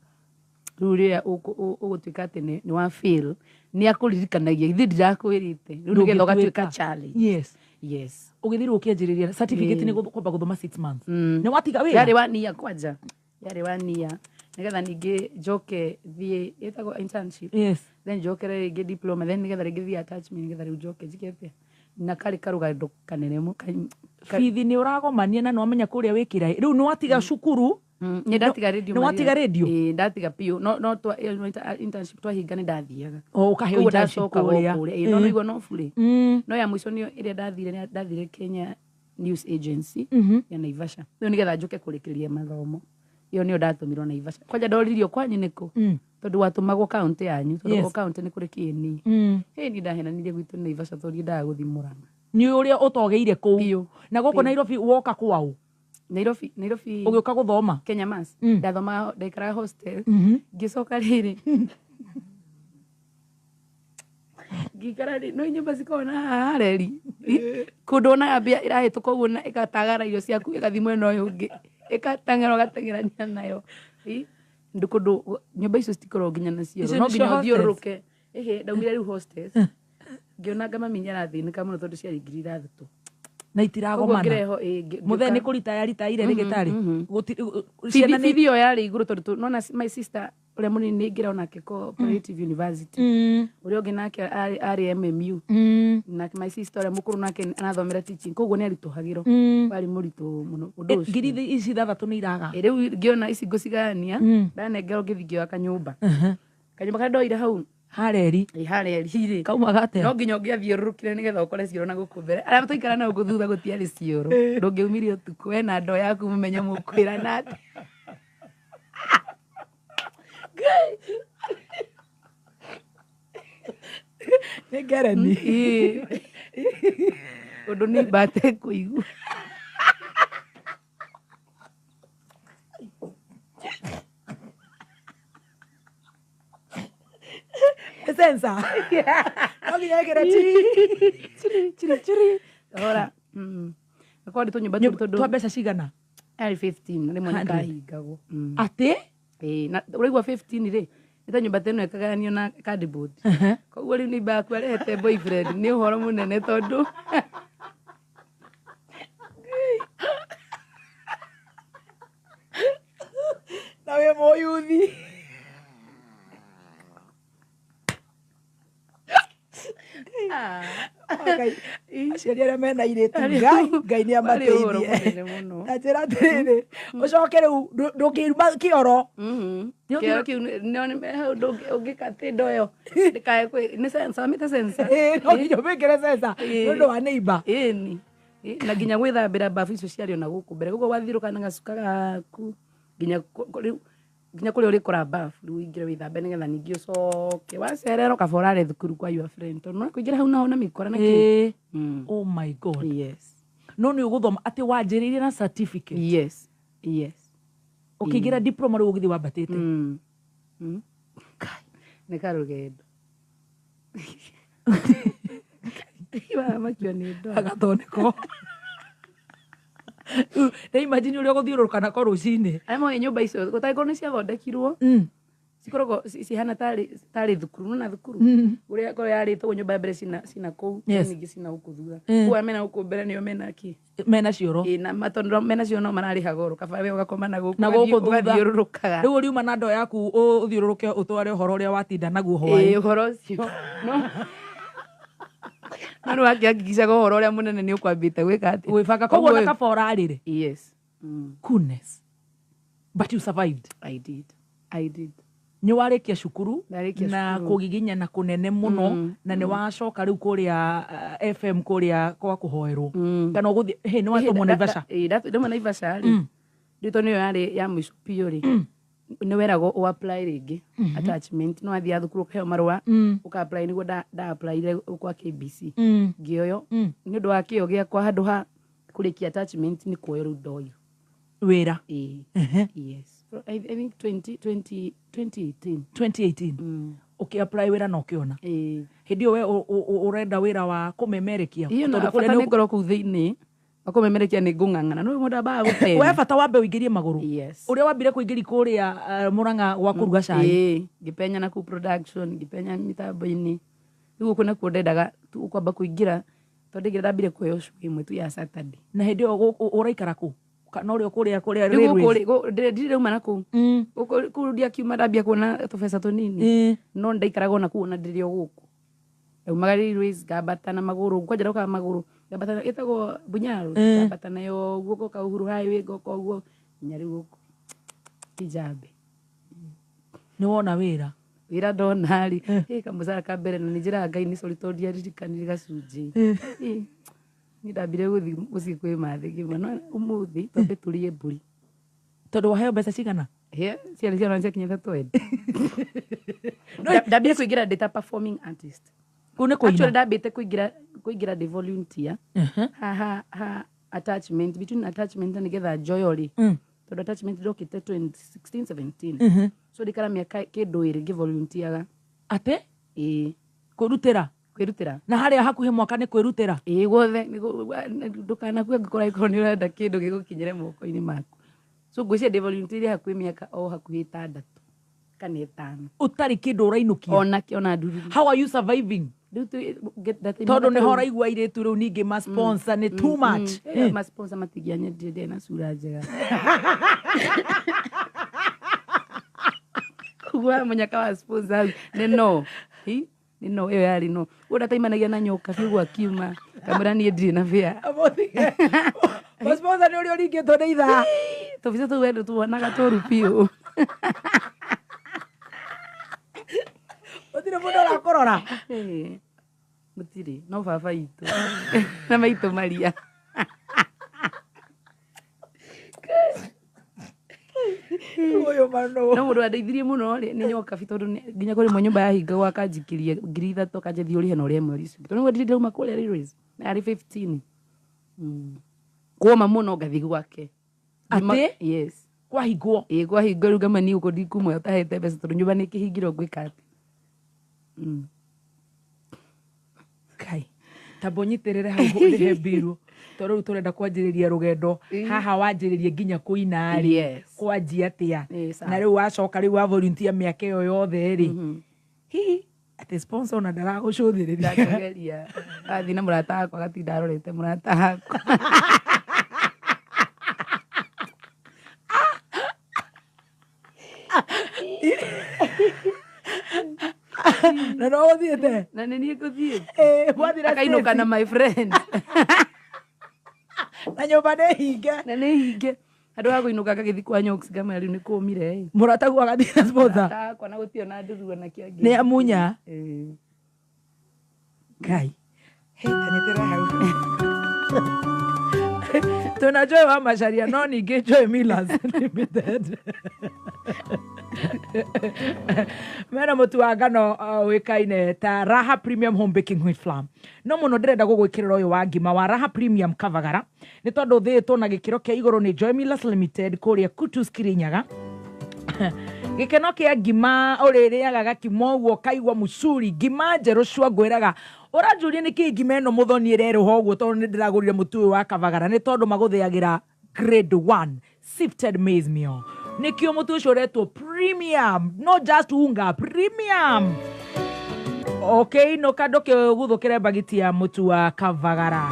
Rĩu rĩrĩa ũgũtuĩka atĩ nĩ wa fail, nĩ akũririkanagia ithuĩ ndirakwĩrĩte rĩu nĩgetha ũgatuĩka challenge. Yes. Ũgĩthiĩ rĩu ũkĩanjĩrĩria certificate nĩ kwamba gũthoma 6 months. Nĩ watiga wĩra? Yarĩ one year, kwanja yarĩ one year nĩgetha ningĩ njoke thiĩ ĩtagwo internship, then njokere rĩngĩ diploma, then nĩgetha rĩngĩ thiĩ attachment, nĩgetha rĩu njoke njike atĩa, na karĩ karũgendo kanene Bithi nĩ ũragomania na nĩ wamenya kũrĩa wĩkĩra rĩu nĩ watiga cukuru. Nĩ ndatiga radio. Nĩ watiga radio? Ĩĩ, ndatiga biũ, no twa ĩyo nĩ internship twahinga nĩ ndathiaga. O ũkaheo Koguo internship ndacoka kũrĩa. kũrĩa. Ĩĩ, no nĩguo no burĩ. No ya mũico nĩyo ĩrĩa ndathire, nĩ ndathire Kenya News Agency ya Naivasha rĩu nĩgetha njũke kũrĩkĩrĩria mathomo. Ĩyo nĩyo ndatũmirwo Naivasha. Kwanja ndoririo kwanyu nĩkũ, tondũ watũmagwo kaũntĩ yanyu, tondũ o kaũntĩ nĩ kũrĩ kĩni. Hĩ, niĩ ndahenanirie gwitũ nĩ Naivasha tondũ ndiendaga gũthiĩ Mũrang'a. Nĩ ũrĩa ũtogeire kũu. Biũ. Na gũkũ Nairobi woka kwaũ? Nairobi, Nairobi. Ũgĩũka gũthoma? Kenya Mass. Ndathomaga, ndaikaraga hostel. Ngĩcoka rĩrĩ Ngĩikara rĩ, no nyũmba cikoragwo na haha hareri kũndũ wonaga mbia ĩrahĩtũka ũguo na ĩgatagara irio ciaku ĩgathiĩ mwena ũyũ ũngĩ, ĩgateng'era ũgateng'erania nayo. Ĩ, ndũ kũndũ nyũmba icio citikoragwo nginya na cioro, Icio no nĩcio nginya hostels? ũthiũrũrũke. Ĩhĩ, ndaumire rĩu hostels, ngĩona anga mami nĩarathĩnĩka mũno tondũ ciarĩ 6,000. Na Koguo itiragomana. ngĩreho ĩ, Mũthee ngĩũka. nĩ kũritaya ritaire rĩgĩtarĩ. Bithi Ciana nĩ bithi ĩyo yarĩ igũrũ tondũ nona my sister ũrĩa mũnini nĩ ingĩra onake Cooperative University, ũrĩa ũngĩ nake arĩ MMU, nake my sister ũrĩa mũkũrũ nake arathomera teaching, koguo nĩ aritũhagĩrwo, warĩ mũritũ mũno ũndũ ũcio. 6,000 nĩ iraga. Ĩ, rĩu ngĩona ici ngũcigayania, ndanengerwo ngĩthiĩ ngĩoya kanyũmba kanyũmba karĩa ndoire hau Hareri. Ĩ, harĩa rĩ Kaumaga atĩa? No nginya ũngĩathiũrũrũkire nĩgetha ũkore cioro na gũkũ mbere. Arĩa tũikara na gũkũ thutha gũtiarĩ cioro, ndũngĩumire ũtukũ wena ndoo yaku mũmenye mũkwĩrana atĩa. Nĩ ngereni. Ĩ. Ũndũ nĩ mbate kũigua. Sensa. No nginya ĩkĩre ti. Chiri chiri chiri. Ora. Akorwo tũnyũmba tũu tondũ Twa mbeca cigana? Yarĩ 15 rĩmwe 100. nĩkahingagwo. Atĩ? Ĩĩ, na ũraigua 15 rĩ, nĩ ta nyũmba ta ĩno ĩkagayanio na cardboard. Koguo rĩu neighbour yaku arehete boyfriend nĩ ũhoro mũnene tondũ Na wĩ mũyuthi. Ngai, aciari arĩa mena airĩtu, Ngai, Ngai nĩ Warĩ ũhoro amateithie. mũnene mũno. Na njĩra atĩrĩrĩ, ũcoke rĩu ndũngĩuma kĩoro. Nĩ Kĩoro kĩu no nĩ hau ũngĩka atĩ ndoo ĩyo ndĩkae nĩ sensor, wamĩte sensor. Ĩĩ, no nginya ũmĩkĩre sensor Ĩĩ. nĩ ũndũ wa neighbor. Ĩni. Ĩ, na nginya gwĩthambĩra bafu icio ciarĩ ona gũkũ mbere, koguo wathiũrũka na gacuka gaku nginya rĩu nginya kũrĩa ũrĩkora bafu, rĩu ũingĩre wĩthambe nĩgetha ningĩ ũcoke wacererwo kaba ũrare thukuru kwa your friend tondũ no kũingĩra hau naho na mĩkora na kĩ. Ĩĩ. Oh my God. Yes. No nĩ ũgũthoma atĩ wanjĩrĩirie na certificate. Yes. Ũkĩingĩra diploma rĩu ũgĩthiĩ wambatĩte. Nĩ karũgendo. Wamakio nĩ ndwara. Agathondekwo. Rĩu imagine ũrĩa ũgũthiũrũrũka nako rũcinĩ. Arĩa moĩ nyũmba icio gũtangĩkorwo nĩ ciathondekirwo, cikoragwo cihana tarĩ thukuru, nona thukuru ũrĩa korwo yarĩtwo nyũmba ya mbere cina kũu, ningĩ cina gũkũ thutha. Kũu arĩa mena gũkũ mbere nĩo mena kĩ? Mena cioro. Ĩ, na tondũ mena cioro no mararĩha goro, kaba we ũgakoma na gũkũ, Na gũkũ thutha. ũgathiũrũrũkaga. Rĩu ũriuma na ndoo yaku ũthiũrũrũke ũtware ũhoro ũrĩa watinda naguo hwaĩ. Ĩ, ũhoro ũcio. No no nĩ wakĩhakikicaga ũhoro ũrĩa mũnene nĩ ũkwambĩte gwĩka atĩa? Gwĩbanga. Koguo na kaba ũrarĩre. Yes. Goodness. But you survived. I did. I did. Nĩ warĩkia cukuru Ndarĩkia na cukuru. kũgiginyana kũnene mũno, na nĩ wacoka rĩu kũrĩa FM kũrĩa kwa kũhoerwo kana ũgũthiĩ hĩ nĩ watũmwo Naivasha. Ĩĩ, ndauma Naivasha rĩ, rĩu tondũ nĩyo yarĩ ya mũico biũ rĩ, nĩ weragwo ũ apply rĩngĩ attachment, no wathiaga thukuru ũkaheo marũa ũka apply, nĩguo nda applyire kwa KBC, ngĩoywo nĩ ũndũ wa kĩo gĩakwa handũ ha kũrĩkia attachment nĩ kuoywo rĩu ndoywo. Wĩra. Ĩĩ. Yes. I think 20, 20, 2018. 2018 ũkĩ apply wĩra na ũkĩona. Ĩĩ. Hĩndĩ ĩyo we ũrenda wĩra wa kũmemerekia? Iyo na Tondũ kũrĩa bata nĩ nĩ ngorwo kũu thĩinĩ wakũmemerekia nĩ ngũng'ang'ana no mũndũ ambaga gũtema. We bata wambe ũingĩrie magũrũ. Yes. Ũrĩa wambire kũingĩria kũrĩa Murang'a gwa kũruga cai. Ĩĩ, ngĩpenya na kũu production, ngĩpenya mĩtambo-inĩ, rĩu gũkũ nakuo ndendaga tu kwamba kũingĩra tondũ ndaingĩra ndambire kuoya show ĩmwe tu ya Saturday. Na hĩndĩ ĩyo ũraikara kũ? Kana ũrĩa kũrĩa Rĩu gũkũ railways? rĩ, ndirĩ ndauma na kũu. Gũkũ kũu ndiakiuma ndambia kuona tũbeca tũnini, no ndaikaraga ona kũu ona ndĩrĩ o gũkũ, ndaumaga railways ngambata na magũrũ, kwanja ndokaga magũrũ ngambata ĩtagwo Bunyaro, ngambata nayo ũguo ngoka Uhuru Highway, ngoka ũguo nginya rĩu gũkũ Kijabe. Nĩ wona wĩra? Wĩra ndona rĩ, ĩ kamũcara ka mbere, na nĩ njĩraga Ngai nĩ sorry tondũ ndiaririkanire gacunjĩ. Ĩ, niĩ ndambire gũthiĩ mũciĩ kwĩ mathĩ ngĩma no ũmũthĩ twambe tũrĩe mbũri. Tondũ waheo mbeca cigana? Hĩ, ciarĩ ciana ciakinyĩte 20. Ndambire kũingĩra ndĩ ta performing artist. Kũu nĩ Actually kũina. ndambĩte kũingĩra ndĩ volunteer ha ha ha attachment, between attachment na nĩgetha njoyo rĩ, tondũ attachment ndokĩte 2016 17, so ndikara mĩaka kĩndũ ĩrĩ ngĩvolunteeraga. Atĩ? Ĩĩ. Kũrutĩra? Kwĩrutĩra. Na harĩa hakuhĩ mwaka nĩ kwĩrutĩra. Ĩĩ, guothe ndũkanakue ngũkũra angĩkorwo nĩ ũrenda kĩndũ gĩgũkinyĩre moko-inĩ maku. So ngwĩciria ndĩ volunteer hakuhĩ mĩaka o hakuhĩ 6 kana 5. Ũtarĩ kĩndũ ũrainũkia. Ona ona ndururu. How are you surviving? Rĩu Tondũ nĩho ũraigua airĩtu rĩu ningĩ ma sponsor nĩ too much. Ma sponsor matingĩanyendire ndirĩ na cura njega. Koguo mũnyaka wa sponsor nĩ no. Hi? Nĩ no ĩyo yarĩ no. Ũguo ndataimanagia na nyoka biũ ũguo akiuma. Kamwĩra niĩ ndirĩ na bĩa. Ma sponsor nĩ ũrĩa ũringĩtwo nĩ ithaa. Tũbica tũu we ndũtuonaga tũru biũ. Gũtirĩ mũndũ ũrakũrora. Gũtirĩ, no baba itũ na maitũ Maria. Ũyũ mano. No mũndũ wandeithirie mũno rĩ nĩ nyoka bi, tondũ nginya kũrĩ mwe nyũmba yahingagwo akanjikĩria 3,000 akanjĩthiĩ ũrĩhe na ũrĩhe mweri ũcio. Tondũ nĩguo ndirĩ ndauma kũrĩa Railways na yarĩ 15. Kuoma mũno ngathiĩ gwake. Atĩ? Yes. Kwahingwo? Ĩĩ, kwahingwo rĩu ngama niĩ gũkũ ndikuma ũtahete mbeca tondũ nyũmba nĩ ĩkĩhingirwo ngwĩka atĩa? Kai, tamba ũnyitĩrĩre hau ũrĩhe mbiru tondũ rĩu tũrenda kwanjĩrĩria rũgendo haha wanjĩrĩrie nginya kũina rĩ. Yes. Kwanjia atĩa? Sawa. Na rĩu wacoka rĩu wa volunteer mĩaka ĩyo yothe rĩ. Hihi atĩ sponsor ona ndaragũcũthĩrĩria. Ndakĩgeria. Athiĩ na mũrata wakwa agatinda arorete mũrata wakwa. Na no ũthiĩte? Na nĩ niĩ ngũthiĩte. Mwathiĩ na Akainũka Stacy. na my friend. Na nyũmba nĩ hinge. Na nĩ hinge. Andũ a kũinũka ngagĩthiĩ kwa Nyox ngamwĩra rĩu nĩ kũmire ĩ. Mũrata guo agathiĩ na sponsor. Mũrata wakwa na gũtirĩ ona ndũru ona kĩ angĩ. Nĩ amunya. Ĩĩ. Ngai. Hey, tanyitĩrĩra hau. Tuna Joy wa Macharia no ningĩ Joy Millers Limited. Mena mũtu wa ngano ũĩkaine ta Raha Premium Home Baking Wheat Flour. No mũno ndĩrenda gũgwĩkĩrĩra ũyũ wa ngima wa Raha Premium Kavagara nĩ tondũ ũthĩĩtwo na gĩkĩro kĩa igũrũ nĩ Joy Millers Limited kũrĩa Kutus Kirinyaga. Gĩkeno kĩa ngima ũrĩrĩaga gakima ũguo kaigua mũcuri ngima njerũ cua ngwĩraga ũranjũria nĩkĩ ngima ĩno mũthoni ĩrerũha ũguo tondũ nĩ ndĩragũrire mũtu ũyũ wa Kavagara nĩ tondũ magũthĩagĩra grade 1 sifted maize meal. Nĩkĩo mũtu ũcio ũretwo premium, not just unga, premium. Okay, no kando kĩguthũkĩre mbagiti ya mũtu wa Kavagara.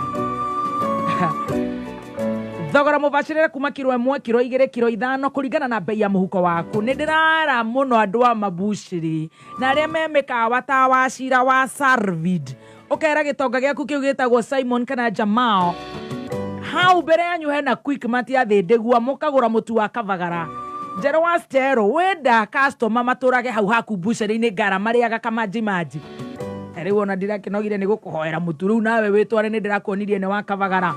Thogora mũbacĩrĩre kuma kiro 1, kiro 2, kiro 5 kũringana na bei ya mũhuko waku. Nĩ ndĩrara mũno andũ a mabucĩrĩ na arĩa me mĩkawa ta wa Cira wa Sarvid. Ũkera gĩtonga gĩaku kĩu gĩtagwo Simon kana Jamal. Hau mbere yanyu hena Quickmart ya Thĩndĩgua mũkagũra mũtu wa Kavagara. Njerũ wa Stero wenda customer matũrage hau haku bucĩrĩ-inĩ ngara marĩaga kamanji manji. Rĩu ona ndirakĩnogire nĩ gũkũhoera mũtu rĩu nawe wĩtware nĩ ndĩrakuonirie nĩ wa Kavagara.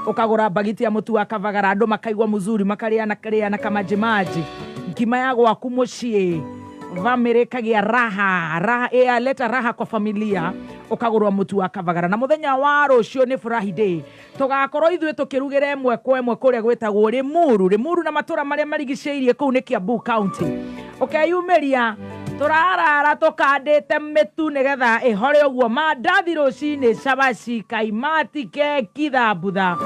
Ũkagũra mbagiti ya mũtu wa Kavagara andũ makaigua mzuri makarĩa na karĩa na kamanji manji. Ngima ya gwaku mũciĩ bamĩrĩ ĩkagĩa raha, raha, leta raha kwa familia. Ũkagũrwa mũtu wa Kavagara. Na mũthenya wa rũciũ nĩ Furahi Day. Tũgakorwo ithuĩ tũkĩrugĩra ĩmwe kwa ĩmwe kũrĩa gwĩtagwo Limuru. Limuru na matũra marĩa marigicĩirie kũu nĩ Kiambu County. Ũkeyumĩria tũrarara tũkandĩte mĩtu nĩgetha ĩhore ũguo mandathi rũcinĩ, cabaci, kaimati, keki, thambutha.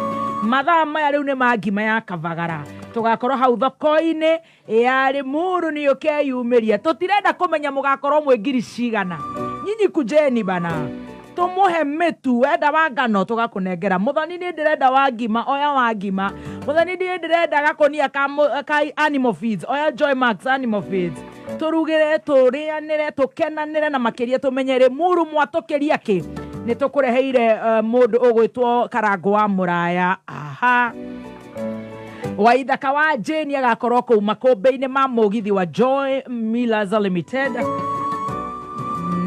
Mathaa maya rĩu nĩ ma ngima ya Kavagara. Tũgakorwo hau thoko-inĩ ya Limuru nĩ ũkeyumĩria. Tũtirenda kũmenya mũgakorwo mwĩ ngiri cigana. Nyinyi kujeni bana. Tũmũhe mĩtu, wenda wa ngano tũgakũnengera. Mũthoni niĩ ndĩrenda wa ngima, oya wa ngima. Mũthoni niĩ ndĩrenda gakũnia ka animal feeds, oya Joy Max animal feeds. Tũrugĩre, tũrĩanĩre, tũkenanĩre na makĩria tũmenye Limuru mwatũkĩria kĩ. Nĩ tũkũreheire mũndũ ũgwĩtwo Karangũ wa Mũraya. Aha. Waithaka wa Jane agakorwo kũu makũmbĩ-inĩ ma mũgithi wa Joy Millers Limited.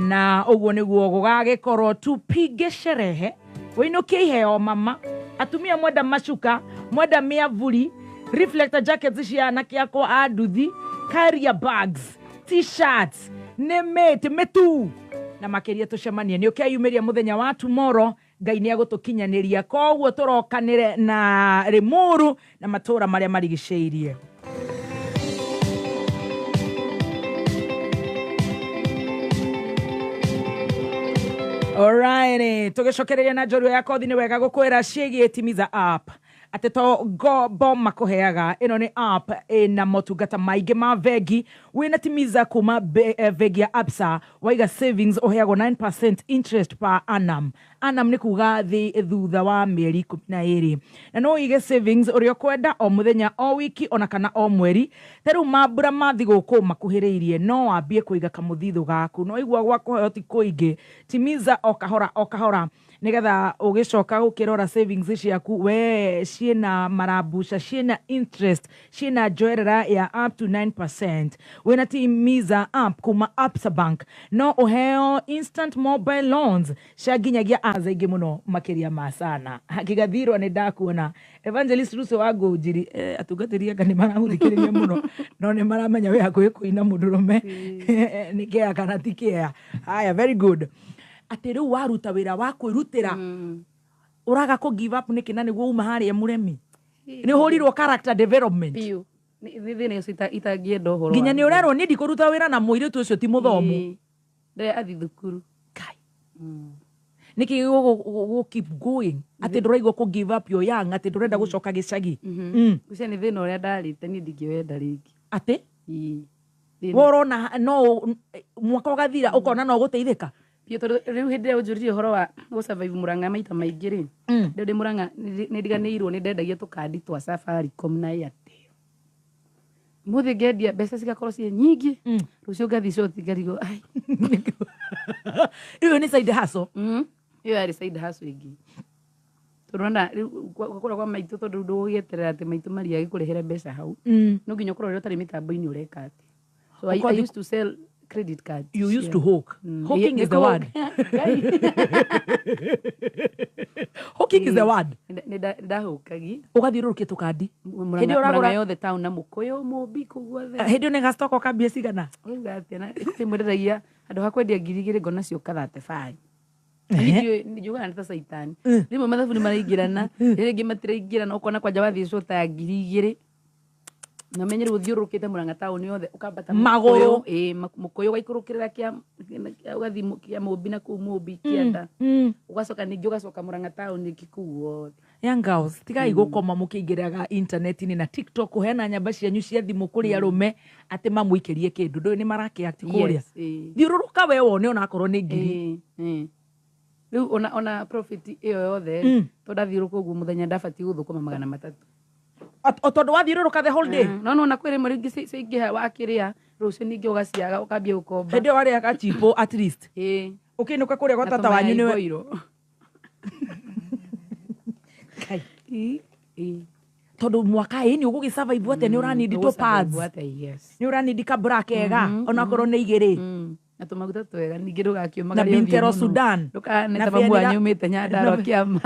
Na ũguo nĩguo gũgagĩkorwo tupige sherehe wĩinũkie iheo mama atumia mwenda macuka mwenda mĩavuri reflector jackets cia anake akwa a nduthi carrier bags t-shirts nĩ mĩtĩ mĩtu na makĩria tũcemanie nĩ ũkeyumĩria mũthenya wa tomorrow Ngai nĩ agũtũkinyanĩria koguo tũrokanĩre na Limuru na matũra marĩa marigicĩirie. Alright, tũgĩcokereria na njorua ya kothi nĩ wega gũkwĩra ciĩgiĩ Timiza app atĩ to ngombo makũheaga. Ĩno nĩ app ĩna motungata maingĩ ma bengi. Wĩna Timiza kuma bengi ya Absa, waiga savings ũheagwo 9% interest per annum. Annum nĩ kuga thutha wa mĩeri 12. Na no ũige savings ũrĩa ũkwenda, o mũthenya, o wiki, ona kana o mweri. Ta rĩu mambura ma thigũkũ makuhĩrĩirie, no wambie kũiga kamũthithũ gaku. No igua gwa kũheo ti kũingĩ, timiza o kahora o kahora, nĩgetha ũgĩcoka gũkĩrora savings ciaku we ciĩna marambuca, ciĩna interest, ciĩna njoerera ya up to 9%. Wĩna Timiza app kuma Absa Bank, no ũheo instant mobile loans cia nginyagia aza ingĩ mũno makĩria ma sana. Kĩgathirwa nĩ ndakuona Evangelist Russo wa Ngũnjiri, atungatĩri anga nĩ maramũthikĩrĩria mũno, no nĩ maramenya wĩ hakuhĩ kũina mũndũrũme nĩ kea kana ti kea. Haya, very good. Atĩ rĩu waruta wĩra wa kwĩrutĩra, ũraga kũ give up nĩkĩ? Na nĩguo uma harĩa mũremi nĩ ũhũrirwo character development. Biũ. Nĩ thĩna ũcio itangĩenda ũhoro Nginya nĩ waguo. Ũrerwo niĩ ndikũruta wĩra na mũirĩtu ũcio ti mũthomu. Ĩĩ. Ndĩrĩa athi thukuru. Kai. Nĩkĩ gũ keep going atĩ ndũraigua kũ give up your young, atĩ ndũrenda gũcoka gĩcagi? Ũcio nĩ thĩna ũrĩa ndarĩte, niĩ ndingĩwenda rĩngĩ. Atĩ Ĩĩ. Thĩna. We ũrona no mwaka ũgathira ũkona no ũgũteithĩka? Biũ, tondũ rĩu hĩndĩ ĩrĩa ũnjũririe ũhoro wa gũ-survive Mũrang'a maita maingĩ rĩ, rĩu ndĩ Mũrang'a nĩ ndiganĩirwo nĩ ndendagia tũkandi twa Safaricom na Airtel. Mũthĩ ngendia mbeca cigakorwo ciĩ nyingĩ, rũciũ ngathiĩ short ngarigwo ai. Ĩyo nĩ side hustle. Ĩyo yarĩ side hustle ĩngĩ, tondũ ona rĩu kũrĩa kwa maitũ, tondũ rĩu ndũgũgĩeterera atĩ maitũ maria agĩkũrehere mbeca hau, no nginya ũkorwo rĩrĩa ũtarĩ mĩtambo-inĩ ũreka atĩ. So I used to sell credit cards. You used to hawk. Hawking is the word. Hawking is the word. Nĩ ndahũkagi. Ũgathiũrũrũkia tũkandi. Hĩndĩ Hĩndĩ ĩyo ũragũra- yothe town na mũkũyũ mũmbi kũu guothe. Hĩndĩ ĩyo nĩ gastoko ka mbia cigana? Ũrauga atĩa? Na rĩmwe ndendagia handũ ha kwendia 2000 ngona cio ka 35. Njugaga nĩ ta caitani, rĩmwe mathabu nĩ maraingĩrana, rĩngĩ matiraingĩrana. Ũkona kwanja wathiĩ cota ya 2000 na menye rĩu ũthiũrũrũkĩte Mũrang'a taũni yothe, ũkambata Magũrũ. Mũkũyũ, ĩĩ, mũkũyũ ũgaikũrũkĩrĩra ũgathiĩ kĩa mũmbi na kũu mũmbi kĩanda, ũgacoka ningĩ ũgacoka Mũrang'a taũni ĩngĩ kũu guothe. Young girls, tigai gũkoma mũkĩingĩraga intaneti-inĩ na TikTok kũheana nyamba cianyu cia thimũ kũrĩ arũme atĩ mamũikĩrie kĩndũ. Ndũĩ nĩ marakĩakti kũrĩa. Yes, ĩĩ. Thiũrũrũka we wone onakorwo nĩ ngiri. Ĩĩ, ĩĩ. Rĩu ona profit ĩyo yothe, tondũ ndathiũrũrũka ũguo mũthenya ndabatiĩ gũthũkũma 300. O tondũ wathiũrũrũka the whole day. No nona kwĩ rĩmwe rĩngĩ ciaingĩha wakĩrĩa, rũciũ ningĩ ũgaciaga ũkambia gũkomba. Hĩndĩ ĩyo warĩaga gachipo at least. Ĩĩ. Ũkĩinũka kũrĩa gwa Na tata wanyu tũmayai nĩwe boiro. Kai. Ĩĩ, ĩĩ. Tondũ mwaka ĩ nĩ ũgũgĩ survive atĩa? Nĩ ũranindi tũ pads. Ũgũ-survive atĩa, yes. Nĩ ũranindi kabra kega onakorwo nĩ igĩrĩ. Na tũmaguta twega ningĩ ndũgakiũmagare Na ũthiĩ Bintero mũno. Sudan. Ndũkahane Na ta mamu Bianira- wanyu umĩte Nyandarua kĩama.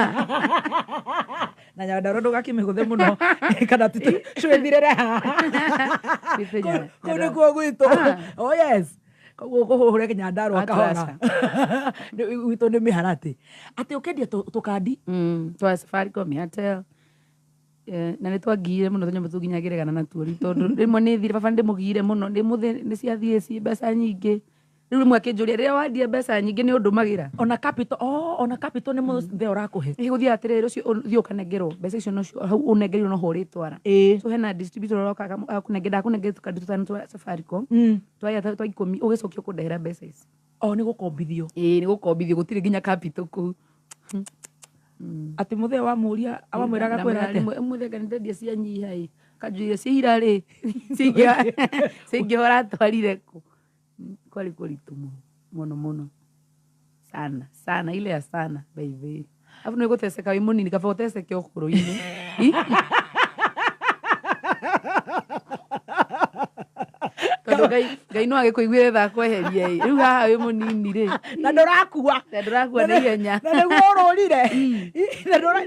Na Nyandarua ndũgakĩmĩgũthe mũno kana cwĩthirĩre haha. Wĩte Kũu Nyandarua. nĩkuo gwitũ. Ah. Oh yes, koguo kũhũre Nyandarua Acha, kahora. acha. Gwitũ nĩ mĩharatĩ atĩ ũkendia tũkandi. Twa Safaricom, Airtel. Na nĩ twangire mũno tũnyamũ tũu nginya ngĩregana natuo rĩu, tondũ rĩmwe nĩ thire baba nĩ ndĩmũgire mũno ndĩmũthĩ nĩ ciathiĩ ci mbeca nyingĩ. Rĩu rĩmwe akĩnjũria, rĩrĩa wandia mbeca nyingĩ nĩ ũndũmagĩra? Ona capital, oh, ona capital nĩ mũthee ũrakũhe? Ĩ, gũthiĩ atĩrĩrĩ, ũcio ũthiĩ ũkanengerwo mbeca icio nocio hau ũnengerirwo noho ũrĩtwara. So hena distributor ũroka agakũnengera, ndakũnengera tũkandi tũtano twa Safaricom, twa Airtel twa 10, ũgĩcokia ũkũndehera mbeca ici. O nĩ gũkombithio? Ĩĩ, nĩ gũkombithio, gũtirĩ nginya capital kũu. Atĩ mũthee wamũria wamwĩraga kwĩra atĩa? Mũthee nĩ ndendia cianyiha ĩ, kanjuria cia ira rĩ, ciaingĩha ũratwarire kũ? Kwarĩ kũritũ mũno mũno mũno, sana sana, ile ya sana by the way. Alafu nĩ gũteceka wĩ mũnini, kaba ũteceke ũkũrũ-inĩ. Tondũ Ngai no agĩkũiguĩre tha akweherie ĩ, rĩu haha wĩ mũnini rĩ. Na ndũrakua. Na ndũrakua na ihenya. Na nĩguo ũrũrire.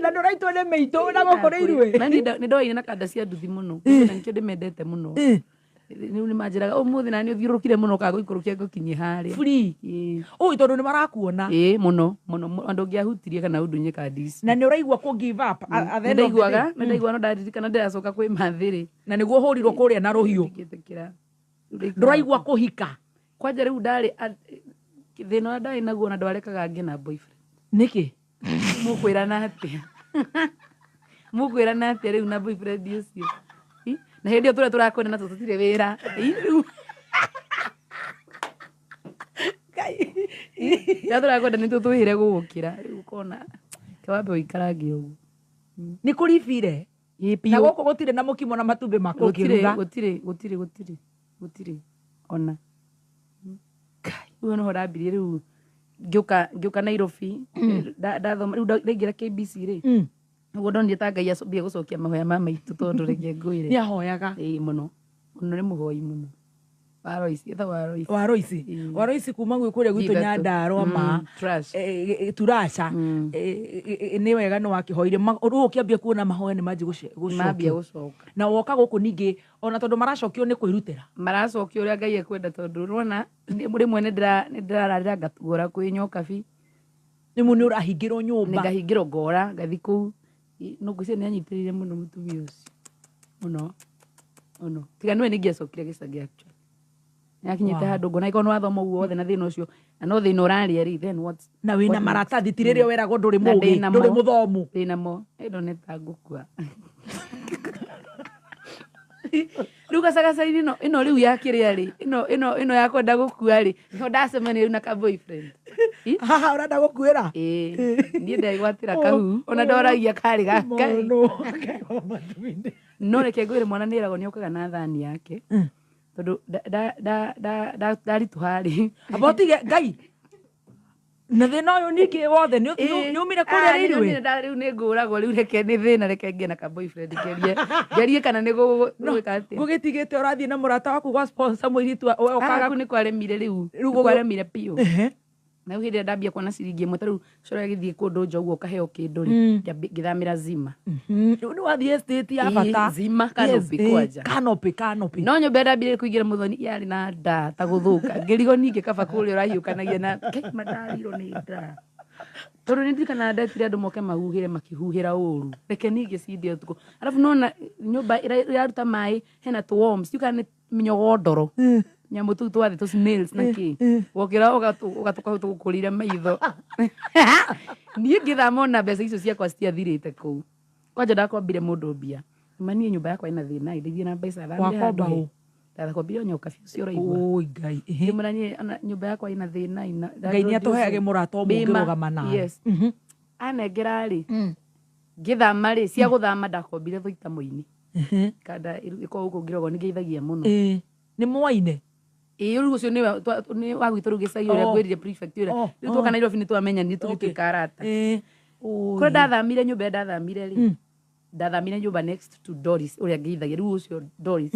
Na ndũraitwo nĩ mĩitũ na gũkũ nĩ iruĩ. Na niĩ nĩ ndoaine na kanda cia nduthi mũno na nĩkĩo ndĩmendete mũno. Rĩu nĩ manjĩraga ũmũthĩ nani ũthiũrũrũkire mũno ũkaga gũikũrũkia ngũkinyie harĩa. Free. Ĩĩ. Ũĩ tondũ nĩ marakuona. Ĩĩ, mũno mũno andũ ũngĩahutirie kana ũndunye kandi ici. Na nĩ ũraigua kũ give up at the nĩ end of the day? Ndaiguaga, nĩ ndaiguaga, no ndaririkana ndĩracoka kwĩ mathĩrĩ. Na nĩguo ũhũrirwo kũrĩa na rũhiũ. Ndingĩtĩkĩra. Ndũraigua kũhika? Kwanja rĩu ndarĩ Thĩna ũrĩa ndarĩ naguo na ndwarekaga ngĩe na boyfriend. Nĩkĩ? Mũkwĩrana atĩa? Mũkwĩrana atĩa rĩu na boyfriend ũcio? Ĩ, na hĩndĩ ĩyo tũrĩa tũrakwenda na tũtirĩ wĩra. Ĩ, rĩu rĩrĩa tũrakwenda nĩ tũtwĩre gũgũkĩra. Rĩu ũkona kĩwambe ũikarange ũguo. Nĩ kũribire? Ĩ, Na biũ. gũkũ gũtirĩ na mũkimo na matumbĩ ma Gũtirĩ, kũngĩruga. gũtirĩ, gũtirĩ, gũtirĩ, gũtirĩ ona. Rĩu noho ndambirie rĩu ngĩũka Nairobi, ndathoma rĩu ndaingĩra KBC rĩ, nĩguo ndonire ta Ngai ambia gũcokia mahoya ma maitũ tondũ reke ngwĩre. Nĩ ahoyaga. Ĩĩ mũno. Mũno nĩ mũhoi mũno. Wa Royce, etagwo wa Royce. Wa Royce. Ĩĩ. Wa Royce kuma gwĩ kũrĩa gwitũ Ithatũ. Nyandarua ma. Trash. Turasha. Nĩ wega nĩ wakĩhoire. Rĩu ũkĩambia kuona mahoya nĩ manjia Mambia gũcokio. gũcoka. Na woka gũkũ ningĩ ona tondũ maracokio nĩ kwĩrutĩra. Maracokio ũrĩa Ngai ekwenda tondũ ũrona rĩmwe nĩ ndĩrararĩra ngagũra kwĩ nyokabi. Rĩmwe nĩ ũrahingĩrwo nyũmba. Ngahingĩrwo ngora ngathiĩ kũu. No ngwĩciria nĩ anyitĩrĩire mũno mũtumia ũcio. Mũno. Mũno. Tiga nĩwe nĩingĩacokire gĩcagi actually. Nĩakinyĩte handũ ngona angĩkorwo nĩ wathoma ũguo wothe na thĩna ũcio na no thĩna ũrarĩa rĩ, then what? Na wĩna What next? maratathi ti rĩrĩa weragwo ndũrĩ Na mũgĩ, ndĩna ndũrĩ mo. mũthomu. Ndĩna mo. Ĩ ndone ta ngũkua. Rĩu gacagaca-inĩ ĩno rĩu ya kĩrĩa rĩ, ĩno ya kwenda gũkua rĩ, nĩho ndacemania rĩu na ka boyfriend. Haha ũrenda gũkuĩra? Ĩĩ. Niĩ ndegwatĩra kahu, ona ndoragia karĩ ga Ngai. Mũno. Matu-inĩ. No reke ngwĩre mwana nĩ eragwo nĩ okaga na thani yake. Tondũ ndaritũha rĩ. Amba ũtige Ngai. Na thĩna ũyũ ningĩ wothe nĩ umire kũrĩa railway? Rĩu nĩ ngũragwo rĩu reke nĩ thĩna reke ngĩe na ka boyfriend ngerie. Ngerie kana nĩ gũgwĩka atĩa. Gũgĩtigĩte ũrathiĩ na mũrata waku gwa sponsor mũirĩtu we ũkaga Kau nĩ kwaremire rĩu. Rĩu Nĩ kwaremire biũ. Ehe. Na rĩu hĩndĩ ĩrĩa ndambia kuona ciringi ĩmwe ta rĩu cora gĩthiĩ kũndũ nja ũguo ũkaheo kĩndũ rĩ, ngĩthamĩra Zima. Rĩu nĩ wathiĩ estate ya Ĩĩ, bata. Zima, Canopy Yes, kwanja. Canopy, Canopy. No nyũmba ĩrĩa ndambire kũingĩra mũthoni yarĩ na nda ta gũthũka. Ngĩrigwo ningĩ kaba kũrĩa ũrahiũkanagia na Ngai mandarirwo nĩ nda. Tondũ nĩ ndirikanaga ndetire andũ moke mahuhĩre makĩhuhĩra ũru. Reke niĩ ngĩcindie ũtukũ. Arabu nona nyũmba ĩraruta maĩ hena tũ worms, ndiũĩ kana nĩ mĩnyogondoro. Nyamũ tũu twa thĩ tũ snails na kĩ. Wokĩra ũgatũka tũgũkũrĩire maitho. Niĩ ngĩthama ona mbeca icio ciakwa citiathirĩte kũu. Kwanja ndakombire mũndũ mbia. Ma niĩ nyũmba yakwa ĩna thĩna ĩ, ndeithie na mbeca thamĩre Wakomba handũ he. ũ? Ndakombire o nyoka biũ ũcio ũraigua. Oi Ngai. Ehe. Ngĩmwĩra niĩ ona nyũmba yakwa ĩna thĩna ĩ, na Ngai nĩ atũheage mũrata ũmwe Bima. ũngĩrũgama nawe. Yes. Anengera rĩ, ngĩthama rĩ, cia gũthama ndakombire Thũita mũini. Kanda ĩkoragwo gũkũ Ngĩrogo nĩ ngeithagia mũno. Ĩĩ. Nĩ mwaine? Ĩĩ rĩu ũcio nĩwe nĩ wa gwitũ rĩu gĩcagi ũrĩa Oh. ngwĩrire prefect ũrĩa. Oh, Rĩu twoka Nairobi nĩ twamenyanire tũgĩtuĩka arata. Ĩĩ. Kũrĩa ndathamire nyũmba ĩrĩa ndathamire rĩ, ndathamire nyũmba next to Doris ũrĩa ngeithagia. Rĩu ũcio Doris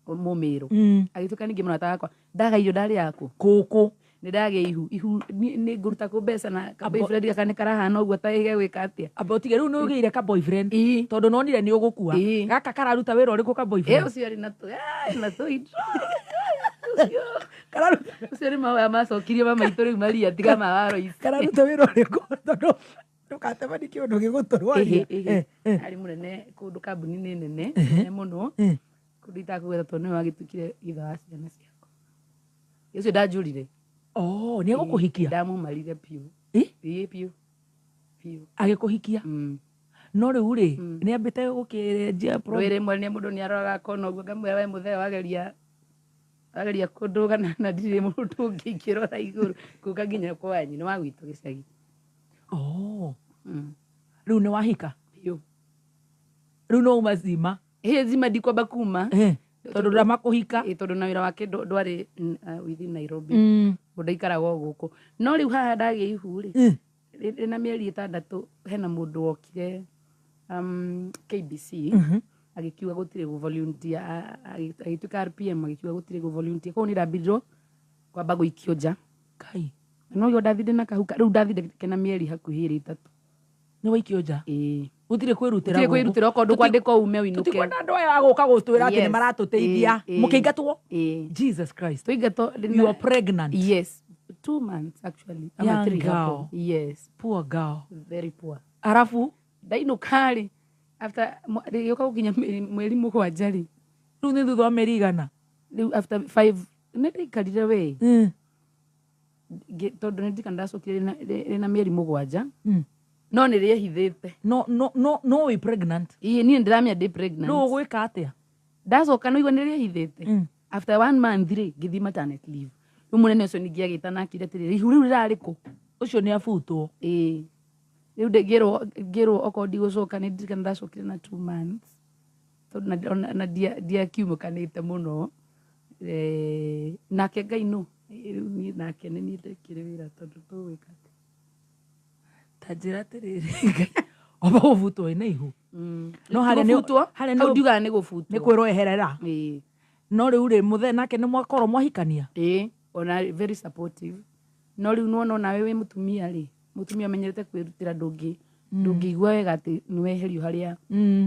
Mũmĩrũ. Agĩtuĩka ningĩ mũrata wakwa. Ndaga irio ndarĩaga kũ? Kũkũ. Nĩ ndagĩa ihu. Ihu nĩ ngũruta kũ mbeca na ka boyfriend gaka nĩ karahana ũguo ta gegwĩka atĩa? Amba ũtige rĩu nĩ ũgĩire ka boyfriend. Ĩĩ. Tondũ nonire nĩ ũgũkua. Ĩĩ. Gaka kararuta wĩra ũrĩkũ ka Ĩ boyfriend? ũcio arĩ na tũ na tũ Ũcio Kararuta ũcio nĩ mahoya macokirie mama itũ rĩu Maria tiga ma wa Royce. kararuta wĩra ũrĩkũ tondũ ndũgatemanie kĩũndũ gĩgũtũrwaria. Ĩhĩ, ĩhĩ. Arĩ mũnene kũndũ kambuni-inĩ nene nene mũno kũndũ itakũgweta tondũ nĩwe wagĩtuĩkire ithe wa ciana ciakwa. Ũcio ndanjũrire. Oh, nĩ egũkũhikia? Ndamũmarire biũ. Ĩ? Ĩĩ biũ. Biũ. Agĩkũhikia? No rĩu rĩ, nĩ ambĩte gũkĩrenjia Rwĩ rĩmwe nĩ mũndũ nĩ aroraga akona ũguo ngamwĩra we mũthee wageria wageria kũndũga na ndirĩ mũndũ ũngĩ ingĩrora igũrũ kũka nginya kwanyu nĩ wa gwitũ gĩcagi. Oh. Rĩu nĩ wahika? Biũ. Rĩu no uma Zima? Ĩĩ Zima ndikwamba kuma. Tondũ ndamakũhika. Ĩĩ tondũ na wĩra wake ndwarĩ within Nairobi. Ũguo ndaikaraga o gũkũ. No rĩu haha ndagĩa ihu rĩ, rĩna mĩeri 6 hena mũndũ wokire KBC agĩkiuga gũtirĩ gũ volunteer, agĩtuĩka RPM agĩkiuga gũtirĩ gũ volunteer. Koguo niĩ ndambirio kwamba gũikio nja. Kai. No yo ndathire na kahu rĩu ndathire kena mĩeri hakuhĩ ĩrĩ 3. Nĩ waikio nja? Ĩĩ. Gũtirĩ kwĩrutĩra Gũtirĩ gũkũ. kwĩrutĩra okorwo ndũkwandĩkwo ume ũinũke. Tũtikwenda andũ aya a gũka gũtwĩra atĩ nĩ Yes. maratũteithia. Ĩĩ, ĩĩ. Mũkĩingatwo? Ĩĩ. Jesus Christ. Tũingatwo You are pregnant. Yes. 2 months actually. Ama Young 3 girl. hapo. Yes. Poor girl. Very poor. Arafu? Ndainũka rĩ, after rĩgĩũka gũkinya mweri 7 rĩ. Rĩu nĩ thutha wa mĩeri igana? Rĩu after 5, nĩ ndaikarire we. Tondũ nĩ ndirikana ndacokire rĩna mĩeri 7. No nĩ rĩehithĩte. No no no no wĩ pregnant. Ĩĩ, niĩ ndĩramenya ndĩ pregnant. Rĩu ũgwĩka atĩa? Ndacoka no igua nĩ rĩehithĩte. After 1 month rĩ, ngĩthiĩ maternity leave. Rĩu mũnene ũcio ningĩ agĩta na akĩra atĩrĩrĩ, ihu rĩu rĩrarĩ kũ? Ũcio nĩ abutwo. Ĩĩ. Rĩu ngĩrwo okorwo ndigũcoka, nĩ ndirikana ndacokire na 2 months. Tondũ na ndiakiumũkanĩte mũno. Nake Ngai nũ? Rĩu niĩ nake nĩ niĩ ndekire wĩra tondũ tũgwĩka atĩa? Ta njĩra atĩrĩrĩ, Ngai, wamba gũbutwo wĩna ihu. No harĩa nĩ Gũbutwo? harĩa nĩ Hau ndiugaga nĩ gũbutwo. Nĩ kwĩrwo eherera. Ĩĩ. No rĩu rĩ, mũthee nake nĩ mwakorwo mwahikania? Ĩĩ, ona very supportive. No rĩu nĩwona onawe wĩ mũtumia rĩ, mũtumia ũmenyerete kwĩrutĩra ndũngĩigua wega atĩ nĩ weherio harĩa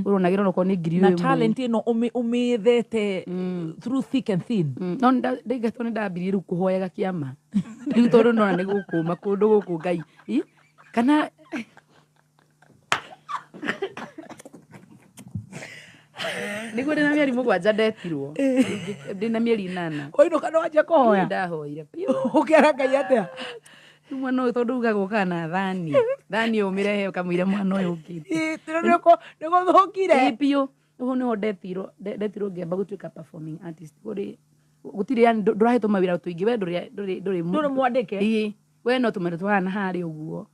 ũronagĩra onokorwo nĩ ngiri Na ĩmwe. talent ĩno ũmĩethete through thick and thin. No ndaingatwo nĩ ndambirie rĩu kũhoyaga kĩama. Rĩu tondũ ndona nĩ gũkũma kũndũ gũkũ Ngai. Ĩ? Kana nĩguo ndĩna mĩeri 7 ndetirwo. Ndĩna mĩeri 8. Wainũka nĩ wanjia kũhoya? Ndahoire biũ. Ũkĩara Ngai atĩa? Rĩu mwana ũyũ tondũ ugaga ũkaga na thani. Thani ũyũ ũmĩrehe ũkamũira mwana ũyũ ũkĩte. Ĩ, nĩ gũthũkire. Ĩ, biũ. Rĩu nĩho ndetirwo ngĩamba gũtuĩka performing artist. Kũrĩ, gũtirĩ yani ndũrahetwo mawĩra tũingĩ, we ndũrĩ Ndũrĩ mwandĩke? Ĩ, we no tũmawĩra tũhana harĩa ũguo.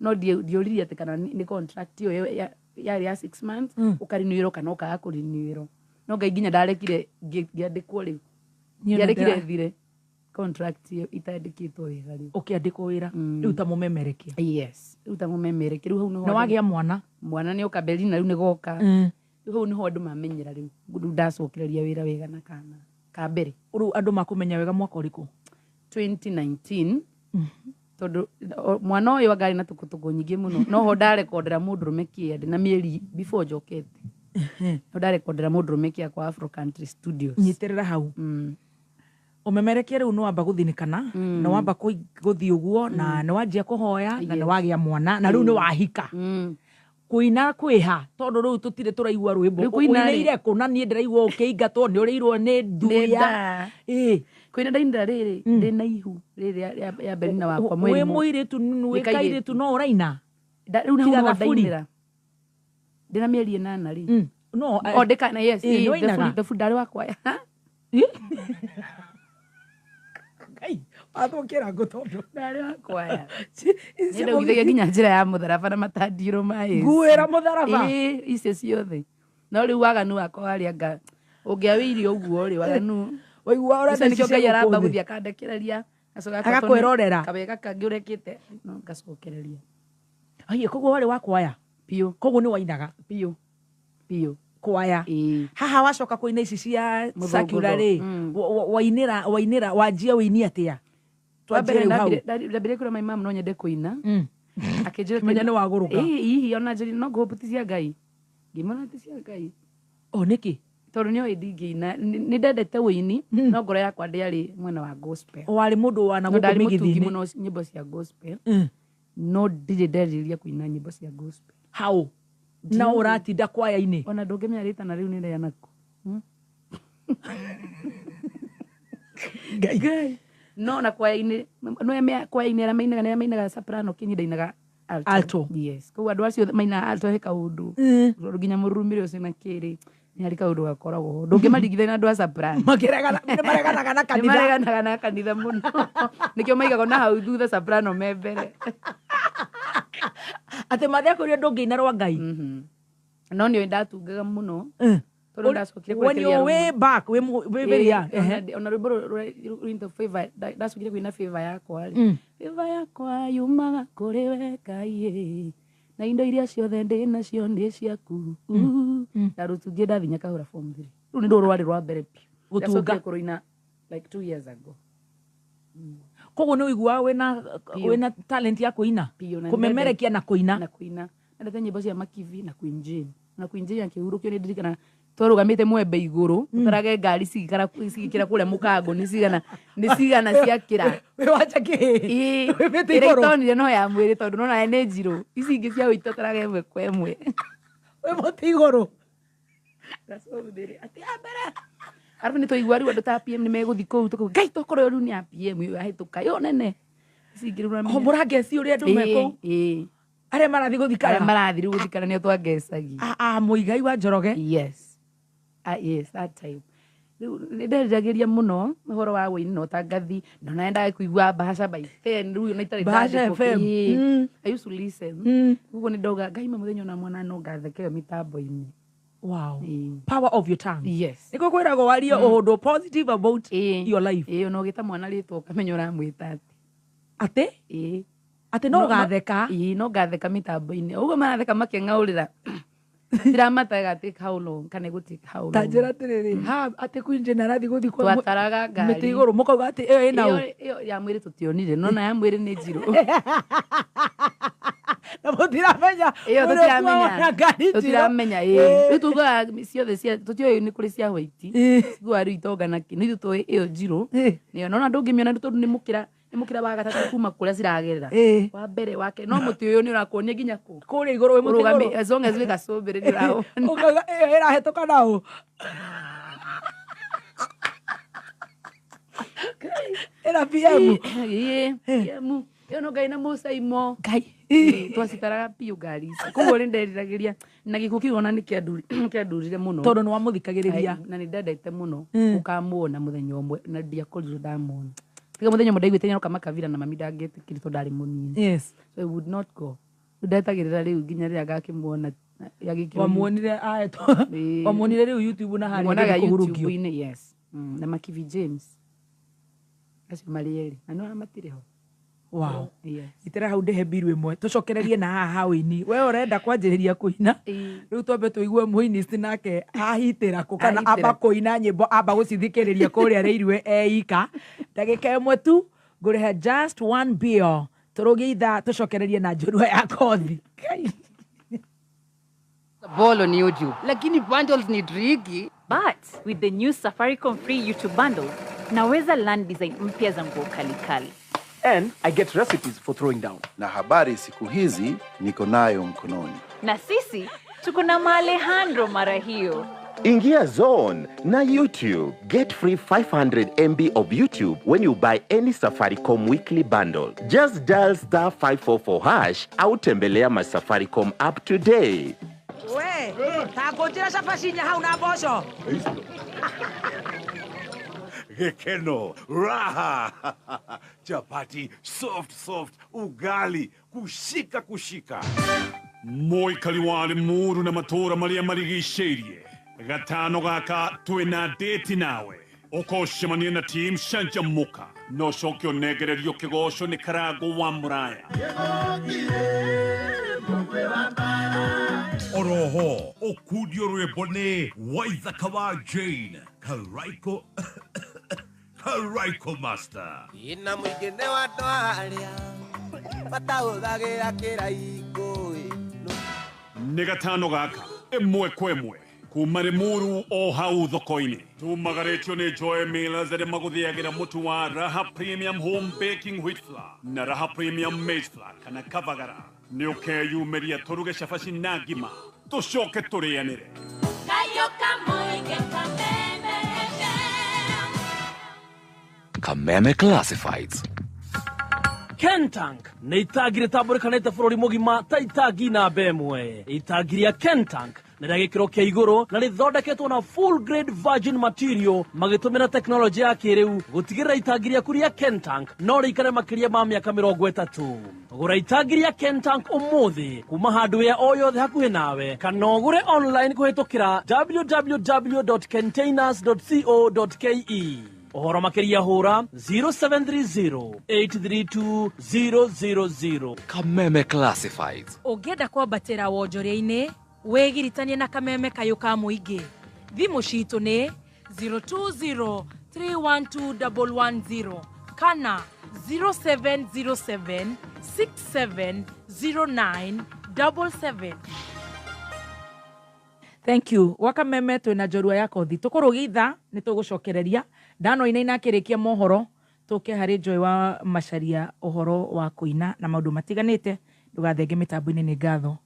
No ndiũririe atĩ kana nĩ contract ĩyo yarĩ ya 6 months, ũkarinĩrwo kana ũkaga kũrinĩrwo. No Ngai nginya ndarekire ngĩandĩkwo rĩu. Niĩ ona Ndiarekire ndĩra- thire contract ĩyo itandĩkĩtwo wega rĩu. Ũkĩandĩkwo wĩra, rĩu ta mũmemerekia. Yes, rĩu ta mũmemerekia. Rĩu hau nĩho Na andũ wagĩa mwana? Mwana nĩ oka Belina rĩu nĩ goka. Rĩu hau nĩho andũ mamenyera rĩu. Rĩu ndacokereria wĩra wega na kana ka mbere. Rĩu andũ makũmenya wega mwaka ũrĩkũ? 2019. Tondũ mwana ũyũ anga arĩ na tũkũtũkũ nyingĩ mũno. No ho ndarekondera mũndũrũme kĩa ndĩ na mĩeri before njokete. No ndarekondera mũndũrũme kĩa kwa Afro Country Studios. Nyitĩrĩra hau. Ũmemerekia rĩu nĩ wamba gũthinĩkana, nĩ wamba gũthiĩ ũguo, na nĩ wanjia kũhoya, na nĩ wagĩa mwana, na rĩu nĩ wahika. Kũina kwĩha, tondũ rĩu tũtirĩ tũraigua rwĩmbo. Rĩu kũina rĩ- Ũinĩire kũ? Na niĩ ndĩraigua ũkĩingatwo, nĩ ũrĩirwo nĩ nduya. Nĩ nda. Ĩ. Kũina ndainĩra rĩrĩ, ndĩna ihu rĩrĩ rĩa Belina wakwa Wĩ mweri mũ- mũirĩtu, wĩ Nĩ kairĩtu. kairĩtu no ũraina? Rĩu nĩ Tiga hau thaburi. ndainĩra. Ndĩna mĩeri 8 rĩ. No, O, ndĩka, yes, ĩ, ĩ, nĩ wainaga? the full ndarĩ wakwa. Ĩ? Ngai, wathũkĩra ngũ tondũ. Ndarĩ wakwa. Nĩ ndaugithagia nginya njĩra ya mũtharaba na matandirũ ma Yesu. Nguĩra mũtharaba? Ĩ, icio ciothe. No rĩu waganu wakwa warĩ anga ũngĩawĩirie ũguo rĩ, waganu. Waigua ũrenda Icio nĩkĩo ici cia Ngai aramba gũkũ thĩ. gũthiĩ akandekereria, Ngacoka Agakwĩrorera. Kawega kangĩ ũrekĩte, no ngacokereria. Ai, koguo warĩ wa kwaya? Biũ. Koguo nĩ wainaga? Biũ. Biũ. Kwaya. Ĩĩ. Haha wacoka kũina ici cia Mũthũngũthũ. secular rĩ, wainĩra, wainĩra, wanjia ũini atĩa? Wa mbere Twanjie rĩu hau. ndambire kwĩra my mom no nyende kũina. Akĩnjĩra Menya nĩ wagũrũka. Ĩĩ, hihi ona njĩrire no ngũhũpu ti cia Ngai. Ngĩmwĩra ti cia Ngai. O nĩkĩ? Tondũ nĩoĩ ndingĩina. Nĩ ndendete ũini, no ngoro yakwa ndĩarĩ mwena wa gospel. Warĩ mũndũ wa na No gũkũ ndarĩ mũtungi mĩgĩthi-inĩ. mũno nyĩmbo cia gospel. No ndirĩ nderirĩria kũina nyĩmbo cia gospel. Hau. Na ũratinda kwaya-inĩ. Ona ndũngĩmenya rĩtana rĩu nĩ rĩa naku. Ngai. Ngai. No na kwaya-inĩ, no eme kwaya-inĩ arĩa mainaga, nĩ arĩa mainaga soprano, kĩnyi ndainaga alto. Alto. Yes. Koguo andũ acio mainaga alto he kaũndũ. Tondũ nginya mũrurumĩre ũcio na kĩrĩ, nĩ harĩ kaũndũ gakoragwo ho. Ndũngĩmaringithania na andũ a soprano. Makĩregana, nĩ mareganaga na Nĩ kanitha. mareganaga na kanitha mũno. Nĩkĩo maigagwo na hau thutha soprano me mbere. Atĩ mathia kũrĩa ndũngĩina rwa Ngai. No nĩ ndatungaga mũno. Tondũ ndacokire When kũrekereria you're rũmwe. way back, wĩ wĩ very young. Ona rwĩmbo rwĩtwo favor, ndacokire kũina favor yakwa rĩ. Favor yakwa yumaga kũrĩ we Ngai ĩ. Na indo iria ciothe ndĩ nacio nĩ ciaku. Ndarũtungie ndathiĩ Nyakahũra form 3. Rũu nĩ rũrũ rwarĩ rwa mbere biũ. Gũtunga. Ndacokire kũrũina like 2 years ago. Koguo nĩ ũiguaga wĩna talent ya kũina? Biũ, na Kũmemerekia na kũina. Na kũina. Nendete nyĩmbo cia Makivi na Queen Jane. Na Queen Jane akĩhurũkio nĩ ndirikana twarũgamĩte mwembe igũrũ, tũtarage ngari cigĩkĩra kũrĩa mũkango, nĩ cigana ciakĩra. Wĩ wanja kĩ? Ĩĩ, Wĩ mĩtĩ ĩrĩa igũrũ? itonire no ya mwĩrĩ tondũ nona nĩ njirũ. Ici ingĩ cia ũitũ tũtarage ĩmwe kwa ĩmwe. Wĩ mũtĩ igũrũ. Atĩ ya mbere. Arabu nĩ twaigua rĩu andũ ta PM nĩ megũthiĩ kũu, tũkauga, Ngai tokorwo rĩu nĩ ya PM ĩyo yahĩtũka, ĩyo nene. Ici ingĩ rĩu ũramenya. O mũrangeci ũrĩa andũ me kũu. Ĩĩ, ĩĩ. Arĩa marathiĩ gũthikana. Arĩa marathiĩ rĩu gũthikana nĩo twangecagi. Ah, ah, Mũigai wa Njoroge. Yes. Ah, yes, that time. Rĩu nĩ nderiragĩria mũno ũhoro wa wũini na ũtangathi na ona nyendaga kũigua Bahasha by 10 rĩu ona itarĩ Bahasha ndandĩkwo. FM. Ĩĩ. I used to listen. Koguo nĩ ndauga Ngai ma mũthenya ona mwana no ngatheka ĩyo mĩtambo-inĩ. Wow. Ĩĩ. Power of your tongue. Yes. Nĩkĩo kwĩragwo warie ũndũ positive about Ĩĩ. your life. Ĩĩ, ona ũgĩta mwana rĩtwa ũkamenya ũramwĩta atĩ. Atĩ? Ĩĩ. Atĩ no ũgatheka. Ĩĩ, no ngatheka mĩtambo-inĩ. Ũguo maratheka makĩng'aũrĩra. Ndiramataga take how long kana ĩgũ take how long. Ta njĩra atĩrĩrĩ, ha atĩ Queen Jane arathiĩ gũthikwo Twataraga ngari. mĩtĩ igũrũ mũkauga atĩ ĩyo ĩna ũ. Ĩyo ya mwĩrĩ tũtionire, no na ya mwĩrĩ nĩ njirũ. Na mũtiramenya. Ĩyo mwĩrĩ tũtiramenya. ũkuagwo na ngari njirũ. Tũtiramenya, ĩĩ. Ĩĩ. Rĩu tugaga ciothe cia tũtiũĩ nĩ kũrĩ cia white. Ĩĩ. Ciguaga rĩu itonga na kĩ. Nĩ ithuĩ tũĩ ĩyo njirũ. Ĩĩ. Nĩyo no na ndũngĩmĩona nĩ tondũ nĩ mũkĩra nĩ mũkĩra wa gatatũ kuma kũrĩa ciragerera. Ĩĩ. Wa mbere wake no mũtĩ ũyũ nĩ ũrakuonia nginya kũ. Kũrĩa igũrũ wĩ mũtĩ Ũrũgami igũrũ. as long as wĩ gacũmbĩrĩ nĩ ũraona. Ũkauga ĩyo ĩrahĩtũka na ũ. Ĩna PM. Ĩĩ, PM. Ĩyo no Ngai na mũcaimo. Ngai. Ĩĩ, twacitaraga biũ ngari ici. Koguo nĩ nderiragĩria na gĩkuũ kĩu ona nĩ kĩandurire mũno. Tondũ nĩ wamũthikagĩrĩria. Ai, na nĩ ndendete mũno gũkamuona mũthenya ũmwe na ndiakorirwo ndamuona. Tiga mũthenya ũmwe ndaiguĩte nĩaroka makabira na mami ndangĩetĩkire tondũ ndarĩ mũnini. Yes. So I would not go. Rĩu ndetagĩrĩra rĩu nginya rĩrĩa ngakĩmuona agĩkĩrwo Wamuonire aetwo. Ĩĩ. Wamuonire rĩu YouTube na harĩa Muonaga agĩthiĩ kũhurũkio. YouTube-inĩ, yes. Na Makivi James. Acio marĩ erĩ. Na nĩwona matirĩ ho. Wow. Yes. Itĩra hau ndĩhe mbiru ĩmwe tũcokererie na haha ha ũini we ũrenda kwanjĩrĩria kũina Ĩĩ. rĩu twambe tũigue mũinisti nake ahitĩra kũ kana Ahitĩra amba kũ. kũina nyĩmbo amba gũcithikĩrĩria kũrĩa rĩirwe eika ndagĩka ĩmwe tu ngũrĩha just one bill tũrũgie ithaa tũcokererie na njorua ya kothi Kai. Ball on YouTube. Lakini bundles ni tricky. But with the new Safaricom free YouTube bundle, naweza learn design mpya za nguo kali kali. And I get recipes for throwing down. Na habari siku hizi niko nayo mkononi. Na sisi tuko na Maalejandro mara hiyo. Ingia Zone na YouTube. Get free 500 MB of YouTube when you buy any Safaricom weekly bundle. Just dial star 544 hash au tembelea my Safaricom app today. We, ta ngũnjĩra cabaci inya hau na mboco. Gikeno, raha, chapati, soft soft, ugali, kushika kushika. Mũikari wa Limuru na matũũra marĩa marigicĩirie gatano gaka twĩna date nawe ũkocemania na team canjamũka na ũcoke ũnengererio kĩgoco nĩ karango wa mũraya Oroho, ũkundio rwĩmbo nĩ Waithaka wa Jane, Karaiko, Karaiko Master. Ina mũingĩ nĩ wa andũ arĩa matahũthagĩra kĩraikũ. Nĩ gatano gaka ĩmwe kwa ĩmwe kuma Limuru o hau thoko-inĩ tumagarĩtio nĩ Joy Millers arĩa magũthĩagĩra mũtu wa Raha Premium Home Baking Wheat Flour na Raha Premium Maize Flour kana Kavagara nĩ ũkeyumĩria tũruge cabaci na ngima tũcoke tũrĩanĩre. Kameme Classifieds. Kentank nĩ itangi rĩtambũrĩkanĩte bũrũri mũgima ta itangi namba ĩmwe. Itangi rĩa Kentank nĩ rĩa gĩkĩro kĩa igũrũ na rĩthondeketwo na full grade virgin material magĩtũmĩra tekinoronjĩ ya kĩrĩu gũtigĩrĩra itangi rĩaku rĩa Kentank no rĩikare makĩria ma mĩaka 30. Gũra itangi rĩa Kentank ũmũthĩ kuma hardware o yothe hakuhĩ nawe kana ũgũre online kũhĩtũkĩra www.containers.co.ke. Ũhoro makĩria hũra 0730 832 000. Kameme Classifieds. Ũngĩenda kwambatĩra wonjoria-inĩ wĩgiritanie na kameme kayũ ka mũingĩ thimũ citũ nĩ 020 312 110 kana 0707 6709 77. Thank you. Gwa kameme twĩna njorua ya kothi tũkũrũgia ithaa nĩ tũgũcokereria ndano inaina akĩrĩkia mohoro tũke harĩ Joy wa Macharia ũhoro wa kũina na maũndũ matiganĩte ndũgathenge mĩtambo-inĩ nĩ ngatho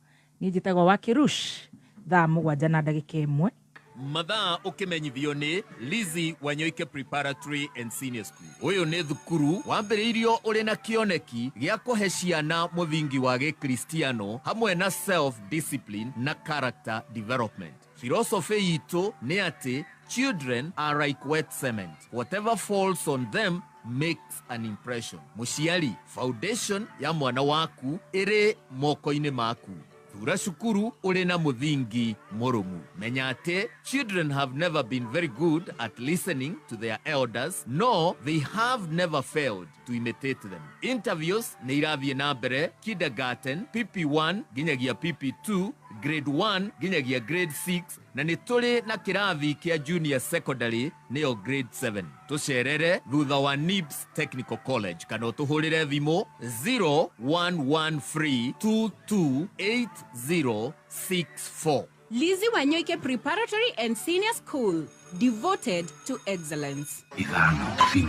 niĩ njĩtagwo wa Kirush thaa 7:01. Mathaa ũkĩmenyithio nĩ Lizzy Wanyoike Preparatory and Senior School. Ũyũ nĩ thukuru wambĩrĩirio ũrĩ na kĩoneki gĩa kũhe ciana mũthingi wa gĩkristiano hamwe na self discipline na character development. Philosophy itũ nĩ atĩ children are like wet cement, whatever falls on them makes an impression. Mũciari, foundation ya mwana waku ĩrĩ moko-inĩ maku. Thura cukuru ũrĩ na mũthingi mũrũmu. Menya atĩ children have never been very good at listening to their elders, no they have never failed to imitate them. Interviews nĩ irathiĩ na mbere kindergarten, PP1 nginyagia PP2, grade 1 nginyagia grade 6, na nĩ tũrĩ na kĩrathi kĩa junior secondary nĩyo grade 7. Tũcerere thutha wa NIBS Technical College kana ũtũhũrĩre thimũ 0113228064. Lizzy Wanyoike Preparatory and Senior School, devoted to excellence. 5 4 3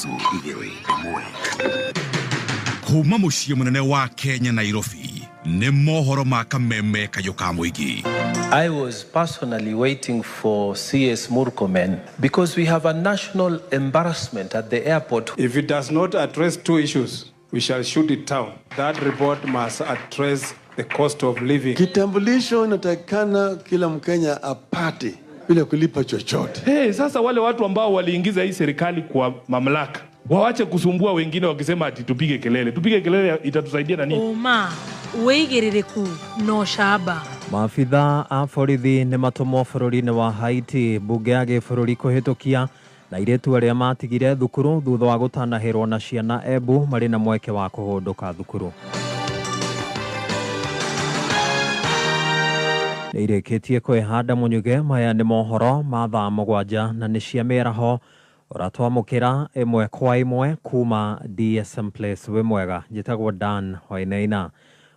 2 1. Kuma mũciĩ mũnene wa Kenya Nairobi nĩ mohoro ma kameme kayũ ka mũingĩ. I was personally waiting for CS Murkomen because we have a national embarrassment at the airport. If it does not address two issues, we shall shoot it down. That report must address the cost of living. Kitambulisho inatakikana kila Mkenya apate bila kulipa chochote. Hey, sasa wale watu ambao waliingiza hii serikali kwa mamlaka wawache kusumbua wengine wakisema ati tupige kelele. Tupige kelele itatusaidia na nini? Ũma, wĩigĩrĩrĩku na ũcamba. Maabitha a borithi nĩ matũmwo bũrũri-inĩ wa Haiti mbunge ya gĩbũrũri kũhĩtũkia na airĩtu arĩa matigire thukuru thutha wa gũtanahĩrwo na ciana Embu marĩ na mweke wa kũhũndũka thukuru. Nĩ irĩkĩtie kwĩhanda mũnyuge. Maya nĩ mohoro ma thaa 7 na nĩ cia mĩaraho ũratwamũkĩra ĩmwe kwa ĩmwe kuma DSM Place. Wĩ mwega, njĩtagwo Dan Wainaina.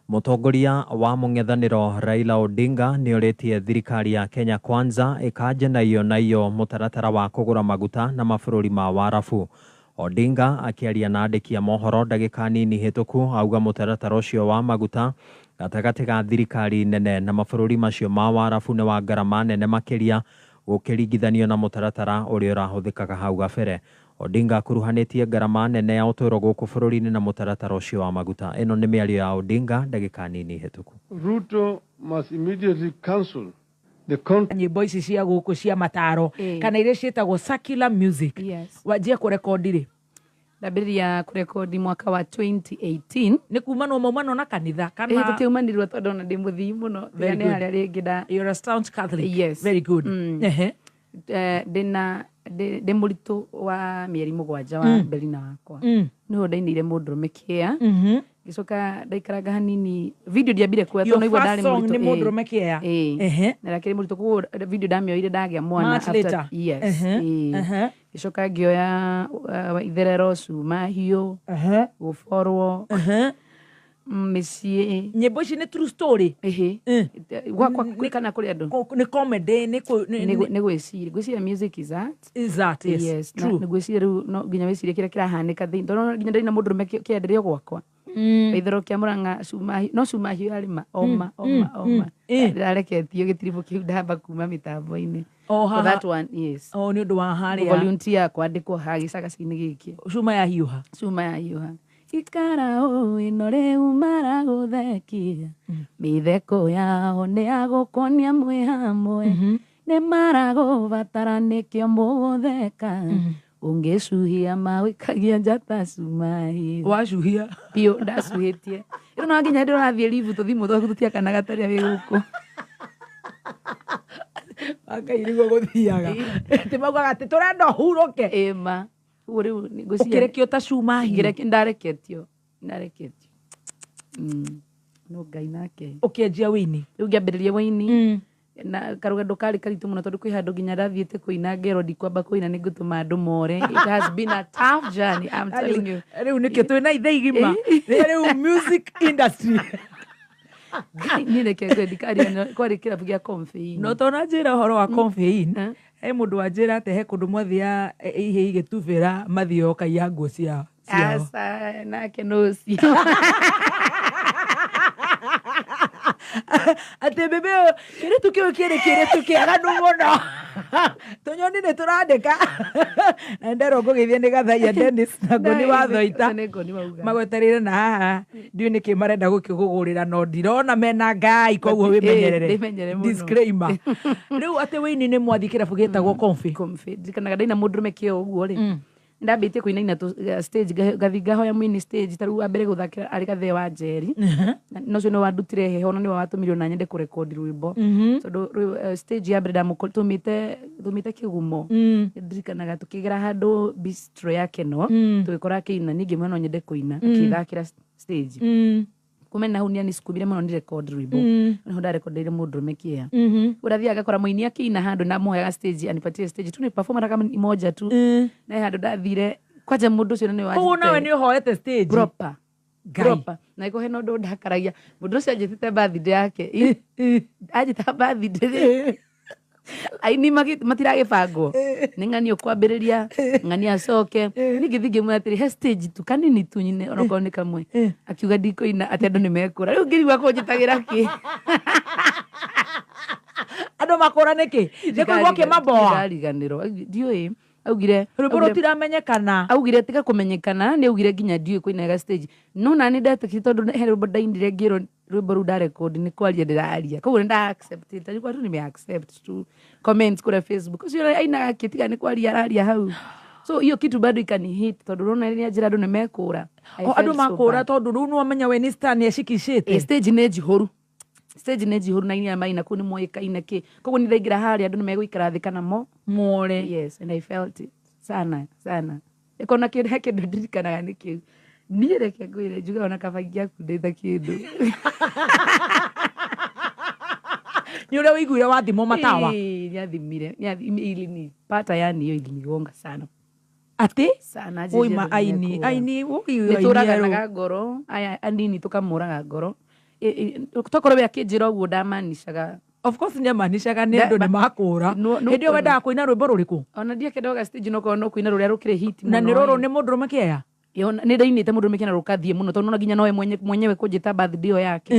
Mũtongoria wa mũng'ethanĩro Raila Odinga nĩ orĩtie thirikari ya Kenya Kwanza ĩkanje na iyo mũtaratara wa kũgũra maguta na mabũrũri ma Warabu. Odinga akĩaria na andĩki a mohoro ndagĩka nini hĩtũku auga mũtaratara ũcio wa maguta gatagatĩ ga thirikari nene na mabũrũri macio ma Warabu nĩ wa ngarama nene makĩria gũkĩringithanio na mũtaratara ũrĩa ũrahũthĩkaga hau gabere. Odinga akuruhanĩtie ngarama nene ya ũtũũro gũkũ bũrũri-inĩ na mũtaratara ũcio wa maguta. Ĩno nĩ mĩario ya Odinga ndagĩka nini hĩtũku. Ruto must immediately cancel the contract. Nyĩmbo ici cia gũkũ cia mataro kana iria ciĩtagwo secular music. Yes. Wanjia kũrekondi rĩ? Ndambĩrĩria kũrekondi mwaka wa 2018. Nĩ kumanwo maumanwo na kanitha kana? Tũtiaumanirwo tondũ ona ndĩ mũthii mũno. Very Nĩ good. harĩa rĩngĩ nda. You're a staunch Catholic. Yes. Very good. Ndĩna ndĩ mũritũ wa mĩeri 7 wa Belina wakwa. Nĩho ndainĩire mũndũrũme kĩa. Ngĩcoka ndaikaranga hanini video ndiambire kuoya tondũ Your naigua first ndarĩ song mũritũ. nĩ mũndũrũme kĩa. Na ndakĩrĩ mũritũ koguo video ndamĩoire ndagĩa mwana Much later. Yes. Ngĩcoka ngĩoya itherero, cuma hiũ, gũborwo, mĩciĩ. Nyĩmbo ici nĩ true story. Gwakwa kana kũrĩ andũ? Nĩ comedy, nĩ Nĩ gwĩciria. Ngwĩciria music is art. Is art, yes. Yes. True. Nĩ gwĩciria rĩu no nginya wĩcirie kĩrĩa kĩrahanĩka thĩinĩ. Tondũ nginya ndaina mũndũrũme kĩenderio gwakwa. Itherero kĩa Murang'a cuma hiũ, no cuma hiũ yarĩ ma, oma, oma, oma. Ndĩrareketio gĩtiribũ kĩu ndamba kuma mĩtambo-inĩ. O For haha. that one, yes. O nĩ ũndũ wa harĩa. Volunteer kwandĩkwo haha gĩcagaci-inĩ gĩkĩ. Cuma ya hiũha. Cuma ya hiũha. Ikara ũũ ĩno rĩu maragũthekia. Mĩtheko yao nĩ ya gũkuonia mwĩ hamwe. Nĩ maragũbatara nĩkĩo mũgũtheka. Ũngĩcuhia mawĩkagia njata cuma hiũ. Wacuhia? Biũ, ndacuhĩtie. Rĩu no nginya hĩndĩ ũrathiĩ live tũthimũ twaku tũtiakanaga ta rĩrĩa wĩ gũkũ. Ngai nĩguo gũthiaga. Atĩ maugaga atĩ tũrenda ũhurũke. Ĩma. Ũguo rĩu nĩ ngwĩciria Ũkĩrekio ta cuma hiũ. Ngĩrekio, ndareketio. Ndareketio. No Ngai nake. Ũkĩanjia wĩini? Rĩu ngĩambĩrĩria wĩini. Na karũgendo karĩ karitũ mũno tondũ kwĩ handũ nginya ndathiĩte kũina ngero ndikwamba kũina nĩ ngũtũma andũ more. It has been a tough journey, I'm telling you. Rĩu nĩkĩo twĩna ithe igima. Rĩu music industry. Niĩ reke ngwĩre ndikaria kwarĩ kĩrabu gĩa Confein. No tona njĩra ũhoro wa Confein, he mũndũ wanjĩra atĩ he kũndũ mwathia ihe igĩtubĩra mathiĩ ũkaiya nguo ciao. Aca, nake no ũcio. Atĩ bebe ũyũ kĩirĩtu kĩu kĩrĩ kĩirĩtu kĩaganu mũno. Tũnyoni nĩ tũrandĩka na nderwo ngũgeithia nĩ Gathaia Dennis na Ngũni wa Thoita. Nĩ Ngũni wauga. Magwetereire na haha ndiũĩ nĩkĩ marenda gũkĩgũgũrĩra no ndirona mena ngai, koguo wĩmenyerere. Ndĩmenyere mũno. Disclaimer. Rĩu atĩ wĩini nĩ mwathi kĩrabu gĩtagwo Comfy. Comfy. Ndirikanaga ndaina mũndũrũme kĩo ũguo rĩ, ndambĩtie kũinaina stage, ngathi ngahoya mũini stage. Ta rĩu wa mbere gũthakĩra arĩ Gathee wa Njeri. Na ũcio nĩwe wandutire heho na nĩwe watũmire ona nyende kũrekondi rwĩmbo, tondũ stage ya mbere tũmĩte kĩgumo. Ndirikanaga tũkĩgera handũ bistro ya Keno, tũgĩkora akĩina, niĩ ngĩmwĩra no nyende kũina, akĩthakĩra stage. Kuma na hau nĩanisukumire mũno ni record rwĩmbo. Niho ndarekondeire mũndũrũme kĩea. Ũrathiaga ngakora mũini akĩina handũ na mũheaga stage, anipatie stage tu ni perform hata kama ni moja tu. Na handũ ndathire kwanja mũndũ ũcio nĩwe Koguo nawe wanjĩtĩte nĩ ũhoete stage. Proper. Ngai. Proper. Na iko hena ũndũ ndakaragia mũndũ ũcio anjĩtĩte birthday yake. Anjĩta birthday, aini matiragĩbangwo nĩ ng'ani ũkwambĩrĩria, ng'ani acoke. Niĩ ngĩthiĩ ngĩmwĩra atĩrĩ, he stage tu kanini tu nyine onokorwo nĩ kamwe. Akiuga ndikũina, atĩ andũ nĩ mekũra. Rĩu ngĩrigwo kũnjĩtagĩra kĩ. Andũ makũra nĩkĩ? Nĩ kũigua kĩmaboa. Ndariganĩrwo, ndiũĩ augire. Rwĩmbo rũtiramenyekana. Augire tiga kũmenyekana, nĩ augire nginya ndiũĩ kũinaga stage, no nani ndetĩkire tondũ he rwĩmbo ndainire ngĩrwo rwĩmbo rũu ndarekondi nĩ kwaria ndĩraria, koguo nĩ nda accept it. Tarĩu tu nime accept tu comments kũrĩa Facebook, ũcio ainaga kĩ tiga nĩ kwaria araria hau. So hiyo kitu bado ikani hit tondũ ũrona nĩ njĩra andũ nĩ mekũra. I O andũ felt so makũra bad. tondũ rĩu nĩwamenya we nĩ star nĩ acikicĩte. Stage nĩ njihũru, stage nĩ njihũru na inia maina kũu nĩ moĩkaine kĩ, koguo nĩ ndaingĩra harĩa andũ nĩ megũikara thĩ kana mo more. Yes, and I felt it sana sana. Ĩkona kĩndũ, he kĩndũ ndirikanaga nĩ kĩu. Niĩ reke ngwĩre njuge ona kaba ingĩakundĩte kĩndũ. Nĩ ũrĩa wĩiguire wathimwo matawa. Ĩĩ, nĩathimire, ilinipata, yani hiyo ilinigonga sana. Atĩ sana. Oima aini aini nĩ tũraganaga ngoro aya anini tũkamũraga ngoro. Tokorwo we akĩnjĩra ũguo ndamanicaga. Of course nĩ amanicaga nĩ andũ nĩ makũra. Hĩndĩ ĩyo wendaga kũina rwĩmbo rũrĩkũ? Ona ndiakendaga stage no korwo no kũina rũrĩa rũkĩrĩ hit Na mũno. nĩ rũrũ nĩ mũndũrũme kĩea. Nĩ ndainĩte mũndũrũme kĩea na rũkathiĩ mũno tondũ nona nginya nowe mwenyewe kũnjĩta birthday ĩyo yake.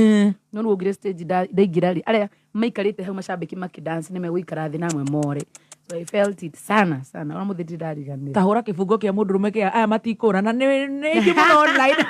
No rĩu ũngire stage ndaingĩra rĩ, arĩa maikarĩte hau macambĩki makĩdance nĩ megũikara thĩ namwe more. So I felt it sana sana, ona mũthĩ ndindariganĩra. Tahũra kĩbungo kĩa mũndũrũme kĩa aya matikũra na nĩ aingĩ mũno online.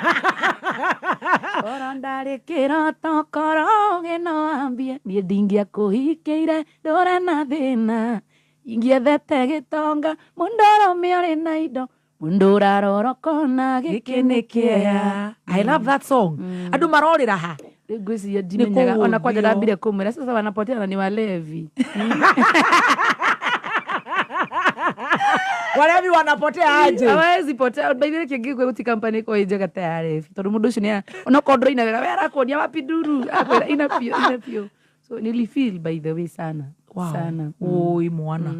Oro ndarĩ kĩroto korwo ũgĩ no ambie niĩ ndingĩakũhikĩire ndũre na thĩna, ingĩethete gĩtonga mũndũrũme ũrĩ na indo, mũndũ ũrarorokona gĩkĩ nĩ kĩea. I love that song. Andũ marorĩra ha? Rĩu ngwĩciria ndimenyaga ona kwanja ndambire kũmwĩra sasa wanapotea na ni walevi. Walevi wanapotea aje? Hawezi potea. By the way, kĩngĩ gũti company ĩkorwo ĩ njega ta ya alevi tondũ mũndũ ũcio nĩ onokorwo ndũraina wega we arakuonia wapi nduru, akwĩra ina biũ, ina biũ. So nilifeel by the way sana. Wow. Sana. Oi mwana.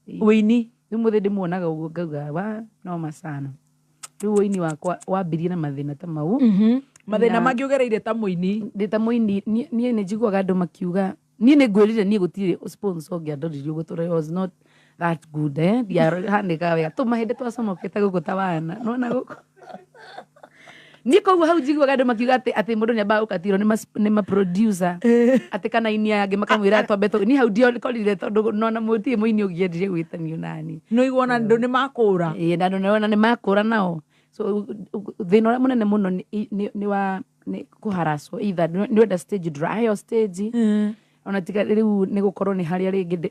Wĩini. Rĩu mũthĩ ndĩmuonaga ũguo ngauga wa noma sana. Rĩu wĩini wakwa wambirie na mathĩna ta mau. Mathĩna mangĩ ũgereire ta mũini? Ndĩ ta mũini niĩ nĩ njiguaga andũ makiuga niĩ nĩ ngwĩrire niĩ gũtirĩ sponsor ũngĩandoririe ũguo tondũ I was not that good, eh, ndiahanĩkaga wega tũmahĩndĩ twacomokete gũkũ ta wana nona gũkũ niĩ. Koguo hau njiguaga andũ makiuga atĩ mũndũ nĩambaga gũkatirwo nĩ ma producer atĩ kana aini aya angĩ makamwĩra twambe niĩ hau ndiokorire tondũ nona mũtirĩ mũini ũngĩendire gwĩtanio nani. Nĩ ũigua ona andũ nĩ makũra. Ĩĩ, na andũ nĩwona nĩ makũra nao. So thĩna ũrĩa mũnene mũno nĩ wa nĩ kũharacwo, either nĩ wenda stage ndũraheo stage. Ona tiga rĩu nĩ gũkorwo nĩ harĩa rĩngĩ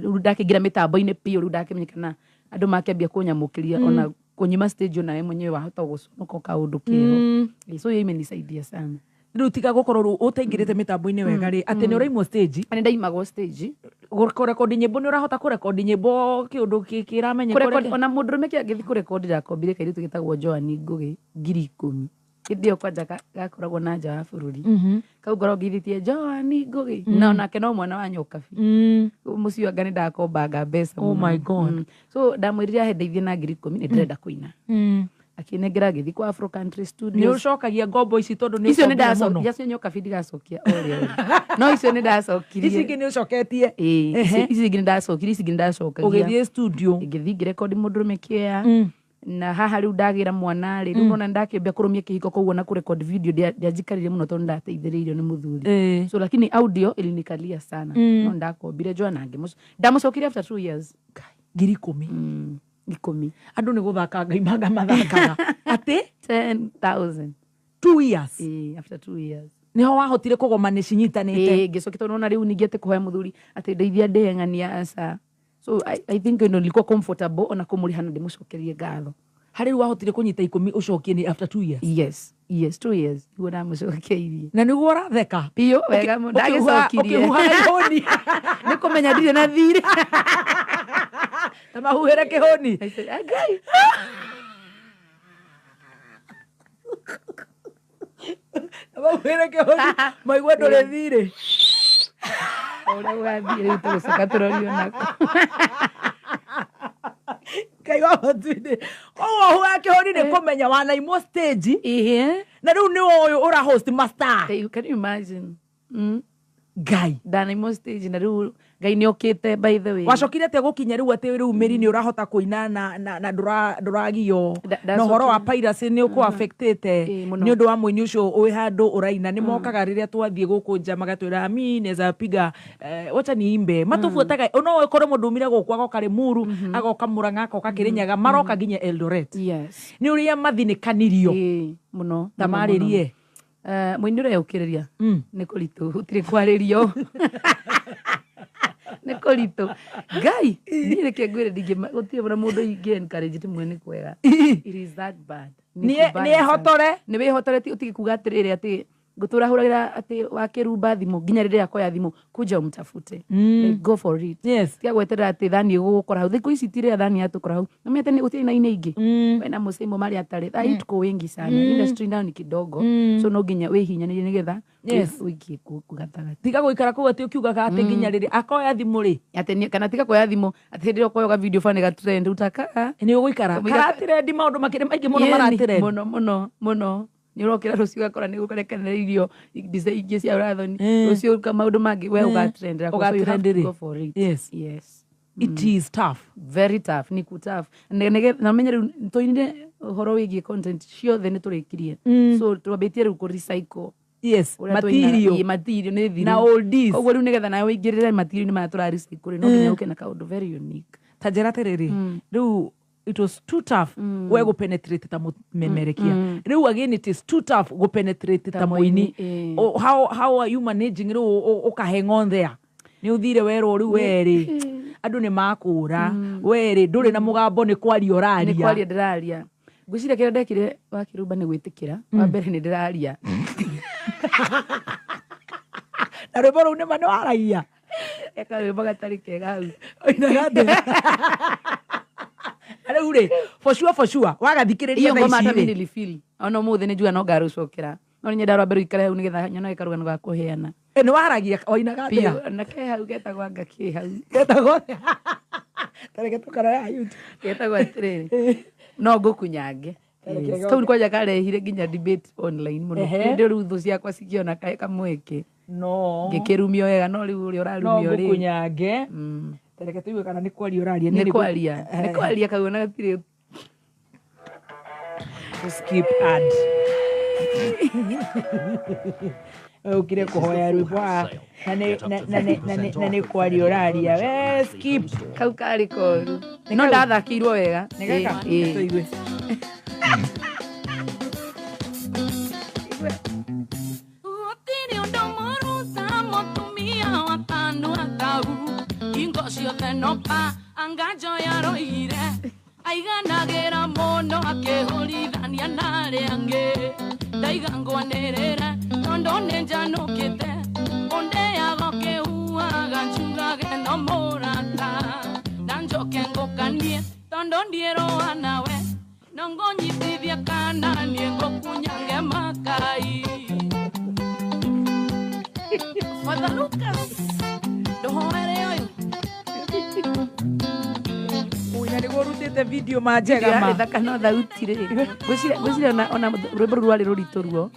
rĩu ndakĩingĩra mĩtambo-inĩ biũ, rĩu ndakĩmenyekana andũ makĩambia kũnyamũkĩria ona kũnyima stage onawe mwenyewe wahota gũconoka kaũndũ keho. So hiyo imenisaidia sana. Rĩu tiga gũkorwo rĩu ũtaingĩrĩte mĩtambo-inĩ wega rĩ, atĩ nĩ ũraimwo stage? Nĩ ndaimagwo stage. Kũrekondi nyĩmbo nĩ ũrahota kũrekondi nyĩmbo kĩũndũ kĩramenyeka? Ona mũndũrũme kĩangĩthiĩ kũrekondi ndakombire kairĩtu gĩtagwo Joan Ngũgĩ 10,000 hĩndĩ ĩyo kwanja gakoragwo na nja wa bũrũri. Kau ngoragwo ngeithĩtie Joan Ngũgĩ na onake no mwana wa Nyokabi mũciĩ anga nĩ ndakombanga mbeca Oh mũno. my God. So ndamwĩrire ahe ndeithie na 10,000 nĩ ndĩrenda kũina. Akĩnengera ngĩthiĩ kwa Afro Country Nĩ Studios. ũcokagia ngombo ici tondũ nĩ Icio nĩ ũcombire mũno? ndacokia icio Nyokabi ndigacokia o rĩo, no icio nĩ ndacokirie. Ici ingĩ nĩ ũcoketie? Ĩĩ, ici ingĩ nĩ ndacokirie, ici ingĩ nĩ ndacokagia. Ũgĩthiĩ studio? Ngĩthiĩ ngĩrekondi mũndũrũme kĩea. Na haha rĩu ndagĩra mwana rĩ, rĩu nona ndakĩambia kũrũmia kĩhiko, koguo na kũrecord video ndianjikarire mũno tondũ ndateithĩrĩirio nĩ mũthuri. So lakini audio ilinikalia sana. No ndakombire Joana ndamũcokirie after 2 years. 10,000? 10. Andũ nĩ gũthaka ngai manga mathakaga atĩ 10,000. 2 years? Eh, after 2 years. Niho wahotire kũgoma nĩ cinyitanĩte? Ĩĩ, ngĩcokia tondũ nona rĩu ningĩ atĩ kũhoya mũthuri atĩ ndeithia ndĩeng'ania, aca. So I think ndo nilikuwa comfortable ona kũmũrĩha na ndĩmũcokerie ngatho. Harĩ rĩu wahotire kũnyita 10 ũcokie nĩ after 2 years? Yes, 2 years niguo ndamũcokeirie. Na nĩguo ũratheka? Biũ wega mũno ndagĩcokirie. Ũkĩhuhaga ihũni. Nĩ kũmenya ndirĩ na thirĩ. Na mahuhĩre kĩhũni. I said, "Ah, Ngai." Na mahuhĩre kĩhũni maigua ndũrĩ thirĩ. O ũrĩa gũgathiĩ rĩu tũgũcoka tũrorio nako. Ngai wa matu-inĩ, koguo huhaga kĩhũni nĩ kũmenya wanaimwo stage. Na rĩu nĩ ũyũ ũra host mastar. Hey, can you imagine? Ngai. Ndanaimwo stage na rĩu Ngai nĩ okĩte, by the way. Wacokire atĩa gũkinya rĩu atĩ rĩu mĩri nĩ ũrahota kũina na ndũragio na ũhoro wa piracy nĩ ũkũ affectĩte Mũno. nĩ ũndũ wa mũini ũcio wĩ handũ ũraina? Nĩ mokaga rĩrĩa twathiĩ gũkũ nja magatwĩra mi naweza piga wacha niimbe, matũbuataga. No ũkore mũndũ umire gũkũ agoka Rĩmuru, agoka Mũrang'a, agoka Kĩrĩnyaga, maroka nginya Eldoret. Nĩ ũrĩa mathinĩkanirio. Mũno. Ta Mũno, marĩrie. mũno. Mũini ũreyũkĩrĩria nĩ kũritũ, gũtirĩ kwarĩrio, nĩ kũritũ. Ngai, niĩ reke ngwĩre, gũtirĩ ona mũndũ ingĩ encourage ndĩmwe nĩ kwega. It is that bad. Nĩ kũbaya Nĩ ehotore. sana. Nĩ wĩhotore, ti ũtige kuga atĩrĩrĩ atĩ ngũtũra hũragĩra atĩ wakĩrumba thimũ nginya rĩrĩa akoya thimũ kuja umtafute. Like, go for it. Tiga gweterera atĩ thani ĩgũgũkora hau. Thikũ ici ti rĩrĩa thani yatũkora hau na mete gũtirĩ na ine ingĩ wena mũcimo marĩa atarĩ thaa hii, tuko wengi sana. Industry nayo ni kidogo, so no nginya wĩhinyanĩrie nĩgetha ũikie ku gatagatĩ. Tiga gũikara kũu atĩ ũkiugaga atĩ nginya rĩrĩa akoya thimũ rĩ. Atĩ kana tiga kuoya thimũ atĩ hĩndĩ ĩrĩa ũkoyoga video bani ga trend utaka. Nĩ ũgũikara karatirendi, maũndũ makĩrĩ maingĩ mũno maratirendi. Mũno mũno mũno. Nĩ ũrokĩra rũciũ ũgakora nĩ ũrekenereirio mbica ingĩ cia ũrathoni, rũciũ maũndũ mangĩ we ũgatrend. So you have to Ũgatrend rĩ. go for it. Yes. It is tough. Very tough, nĩ ku tough. Na menye rĩu tũinire ũhoro wĩgiĩ content ciothe nĩ tũrĩkirie. So twambĩtie rĩu kũ recycle ũrĩa twainaga. Material. Ĩĩ, material nĩ thiru. Na oldies. Koguo rĩu nĩgetha nawe ũingĩrĩre material nĩ maya tũra recycle rĩ, no nginya ũke na kaũndũ very unique. Ta njĩra atĩrĩrĩ, rĩu it was too tough we gũpenetrate ta mũmemerekia. Rĩu again it is too tough gũpenetrate ta mũini. Oh, how are you managing rĩu ũka hang on there? Nĩ ũthire werwo rĩu werĩ andũ nĩ makũra werĩ ndũrĩ na mũgambo, nĩ kwaria Nĩ ũraria. Kwaria ndĩraria. Ngwĩciria kĩrĩa ndekire wakĩrumba nĩ gwĩtĩkĩra wa mbere nĩ ndĩraria. Na rwĩmbo rũu nĩma nĩ waragia? Eka rwĩmbo gatarĩ kega hau. Oinaga atĩa? Na rĩu rĩ, for sure, for sure wagathikĩrĩria Iyo thaa ngoma ici hata mi rĩ nilifeel ona ũmũthĩ nĩ njuga no ngarũcokera, no nĩ nyenda rwambe rũikare hau nĩgetha nyonage karũgano ga kũheana. Nĩ waragia, oinaga atĩa? Biũ, na ke hau getagwo anga kĩ hau. Getagwo atĩa? Tareke tũkaroya YouTube. Getagwo atĩrĩrĩ, no ngũkunyange. Tareke Yes. goke. Kau kwanja karehire nginya debate online mũno. Hĩndĩ rĩu thũ ciakwa cikĩona kamweke no ngĩkĩrumio wega, no rĩu ũrĩa no ũrarumio rĩ ngũkunyange. Tareke tũigue kana nĩ kwaria ũraria. Nĩ kwaria, nĩ kwaria kau ona gatirĩ. Skip ad ukire kuhoya rwĩmbo haha na nĩ kwaria ũraria we, skip. Kau karĩ koru no ndathakĩirwo wega. Nĩ gaka? Ĩĩ. Tũigue. Gũtirĩ ũndũ mũru ta mũtumia wa kanua kau, hingo ciothe no pa anga njoya roire aiganagĩra mũno akĩhũrithania na arĩa angĩ. Ndaiga ngwanĩrĩre tondũ nĩ njanũkĩte ũndĩaga ũkĩhuaga njugage no mũrata na njoke ngũkanie tondũ ndiĩrũa nawe no ngũnyitithia kana niĩ ngũkunyange makai. Father Lucas, ndũhoere ũyũ. Ũina nĩguo ũrutĩte video ma njega ma. Yarĩ thaka no thauti rĩ, ngwĩciria ona rwĩmbo rũu rwarĩ rũritũ ruo.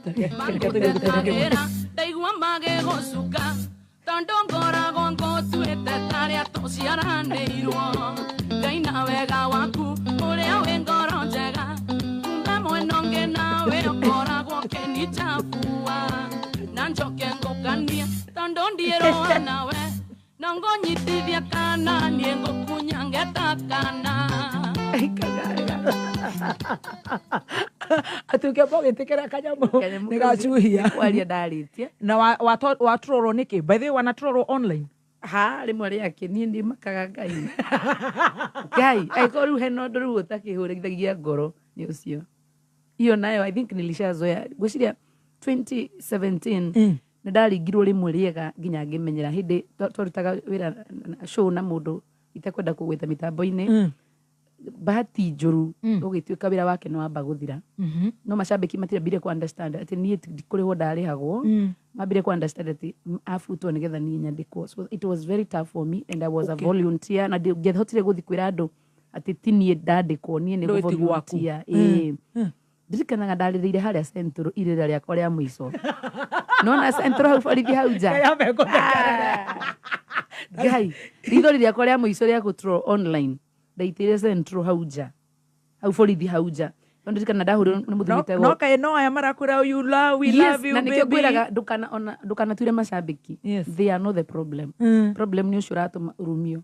Ngũtetagĩra ndaigua magĩgũcuka tondũ ngoragwo ngũtuĩte tarĩa tũciaranĩirwo. Ngai na wega waku ũrĩa wĩ ngoro. ngũkua nawe na ngũnyitithia kana niĩ ngũkunya ngeta kana. Atĩ ũkĩamba ũgĩtĩkĩra kanyamũ nĩ gacuhia. Kwaria ndarĩtie. Na watrorwo nĩkĩ? By the way, wanatrorwo online? Ha rĩmwe rĩake niĩ ndĩmakaga Ngai. Ngai angĩkorwo rĩu hena ũndũ rĩu ũtakĩhũrithagia ngoro nĩ ũcio. Hiyo nayo I think nilishazoea. Ngwĩciria 2017 nĩ ndaringirwo rĩmwe rĩega nginya ngĩmenyera hĩndĩ twarutaga wĩra show na mũndũ itekwenda kũgwĩta mĩtambo-inĩ. Bahati njũru ũgĩtuĩka wĩra wake nĩ wamba gũthira. No macambĩki matiambire ku understand atĩ niĩ ndikũrĩhwo ndarĩhagwo. Mambire ku understand atĩ abutwo nĩgetha niĩ nyandĩkwo. So it was very tough for me and I was a volunteer na ndingĩahotire gũthiĩ kwĩra andũ atĩ ti niĩ ndandĩkwo, niĩ nĩ Ndũĩ ti gwaku. volunteer. Ĩĩ. Ndirikanaga ndarĩrĩire harĩa Central irĩra rĩakwa rĩa mũico. Nona Central hau borithi hau nja. Ngai, rithori rĩakwa rĩa mũico rĩa gũtroll online ndaitĩire Central hau nja. Hau borithi hau nja. No ndirikana ndahũrirwo nĩ mũthuri wĩtagwo No kaĩ no aya marakwĩra you love, we Yes, love you na nĩkĩo baby. ngwĩraga ndũkana ona ndũkanatuire macambĩki. They are not the problem. Problem nĩ ũcio ũratũma ũrumio.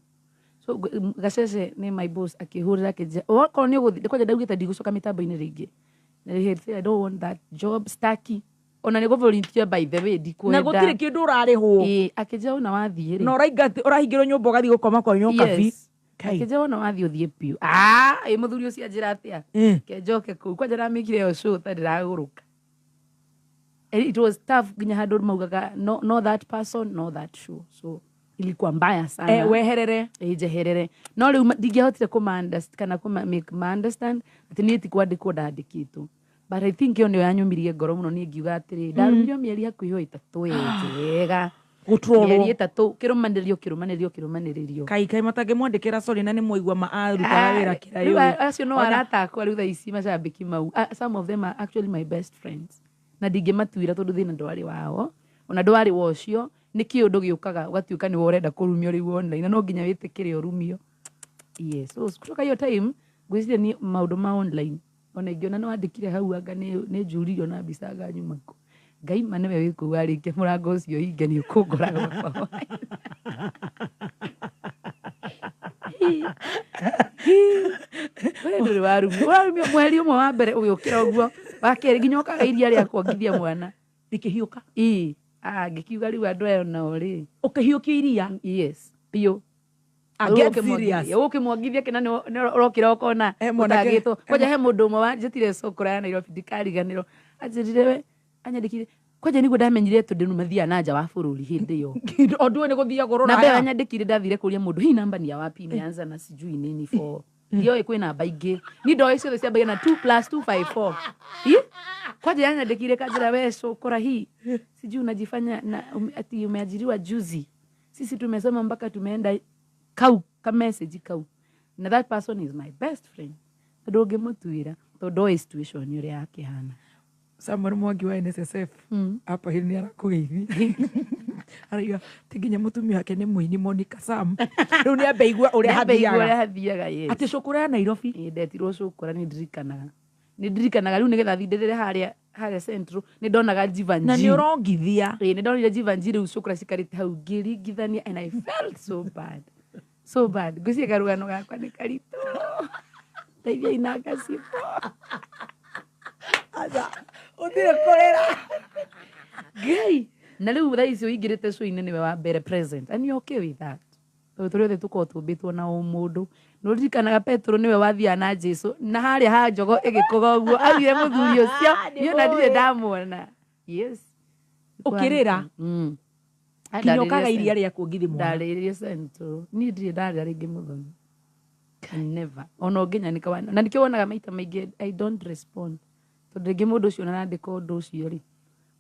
So Gacece nĩ my boss akĩhũrĩra akĩnjĩra okorwo nĩ ũgũthiĩ kwanja ndaugĩte ndigũcoka mĩtambo-inĩ rĩngĩ. Na he said, I don't want that job, staki. Ona nĩ volunteer by the way ndikwenda. Na gũtirĩ kĩndũ ũrarĩhwo. Ĩĩ, akĩnjĩra ona wathiĩ rĩ. Na ũrahingĩrwo nyũmba ũgathiĩ gũkoma kwa nyokabi. Yes. Akĩnjĩra wona wathiĩ ũthiĩ biũ. Ah, ĩ mũthuri ũcio anjĩra atĩa? Ke njoke kũu. Kwanja ndamĩkire ĩyo show ta ndĩragũrũka. And it was tough nginya handũ maugaga no, no that person, no that show. So ilikuwa mbaya sana. Weherere. Njeherere. No rĩu ndingĩahotire kana kũma make ma understand atĩ niĩ ti kwandĩkwo ndandĩkĩtwo. But I think ĩyo nĩyo yanyũmirie ngoro mũno niĩ ngiuga atĩrĩ, ndarumirio mĩeri hakuhĩ o ĩtatũ ĩ njega. Gũtrolwo. Mĩeri ĩtatũ kĩrũmanĩrĩrio kĩrũmanĩrĩrio kĩrũmanĩrĩrio. Kai kai matangĩmwandĩkĩra sorry na nĩ mwaigua ma arutaga wĩra kĩrĩa Rĩu yũĩ. acio no arata akwa rĩu thaa ici macambĩki mau. Some of them are actually my best friends. Na ndingĩmatuĩra tondũ thĩna ndwarĩ wao. Ona ndwarĩ wa ũcio, nĩ kĩũndũ gĩũkaga ũgatuĩka nĩwe ũrenda kũrumio rĩu online na no nginya wĩtĩkĩre ũrumio. Yes. So kutoka hiyo time ngwĩciria niĩ maũndũ ma online ona ingĩona nĩ wandĩkire hau anga nĩ njuririo na mbica anga nyuma kũ. Ngai ma nĩwe wĩ kũu warĩkia mũrango ũcio hinge nĩ ũkũngora gwakwa. We ndũrĩ warumio. Ũrarumio mweri ũmwe wa mbere ũgĩũkĩra ũguo, wa kerĩ nginya ũkaga iria rĩa kuongithia mwana. Rĩkĩhiũka? Ĩĩ. Ngĩkiuga rĩu andũ aya onao rĩ. Ũkĩhiũkia iria? Yes, biũ. Get serious. Ũkĩmuongithia kĩna nĩ ũrokĩra ũkona mwanake- ũtagĩtwo. Kwanja he mũndũ ũmwe wanjĩtire cũkũra ya Nairobi ndikariganĩrwo. Anjĩrire we, anyandĩkire kwanja nĩguo ndamenyire tondũ nĩ mathiaga na nja wa bũrũri hĩndĩ ĩyo. Ũndũ ũyũ nĩ gũthiagwo Namba ĩyo rũraya. anyandĩkire ndathire kũria mũndũ hii namba ni ya wapi imeanza na sijui nini for ndioĩ kwĩ namba ingĩ ni ndoĩ ciothe ciambagia na 2 plus 254. Hi? Kwanja yanyandĩkire kanjĩra we cũkũra hii sijui unajifanya na ati umeajiriwa juzi, sisi tumesoma mpaka tumeenda kau ka message kau, na that person is my best friend tondũ ũngĩmũtuĩra tondũ ndoĩ situation ũrĩa yakĩhana. Samuel Mwangi wa NSSF hapa hili nĩ arakũgeithia. Arauga ti nginya mũtumia wake nĩ mũini Monica Sam. Rĩu nĩ ambe igua ũrĩa Nĩ ambe igua hathiaga. ũrĩa hathiaga, yes. Atĩ cũkũra ya Nairobi. Ĩĩ, ndetirwo cũkũra nĩ ndirikanaga. Nĩ ndirikanaga rĩu nĩgetha thindĩrĩre harĩa Central nĩ ndonaga Jivanjee. Na nĩ ũrongithia. Ĩĩ, nĩ ndonire Jivanjee rĩu cũkũra cikarĩte hau ngĩringithania and I felt so bad. So bad. Ngwĩciria karũgano gakwa nĩ karitũ. Ndeithiai na ngacibũ. Aca, ũthire kũrĩra. Ngai. Na rĩu thaa ici ũingĩrĩte show-inĩ nĩwe wa mbere present. And you're okay with that. Tondũ tũrĩ othe tũkoragwo tũmbĩtwo na ũmũndũ. Nĩ ũririkanaga Petero nĩwe wathiaga na Jesũ na harĩa ha njogo ĩgĩkũga ũguo augire mũthuri ũcio niĩ ona ndirĩ ndamuona. Yes. Ũkĩrĩra? Nginya ũkaga iria rĩa kuongithia mwana. Ndarĩrĩire Central. Niĩ ndirĩ ndarĩra rĩngĩ mũthoni. Never. Ona ũngĩnyanĩka na nĩkĩo wonaga maita maingĩ I don't respond. Tondũ rĩngĩ mũndũ ũcio ona arandĩka ũndũ ũcio rĩ,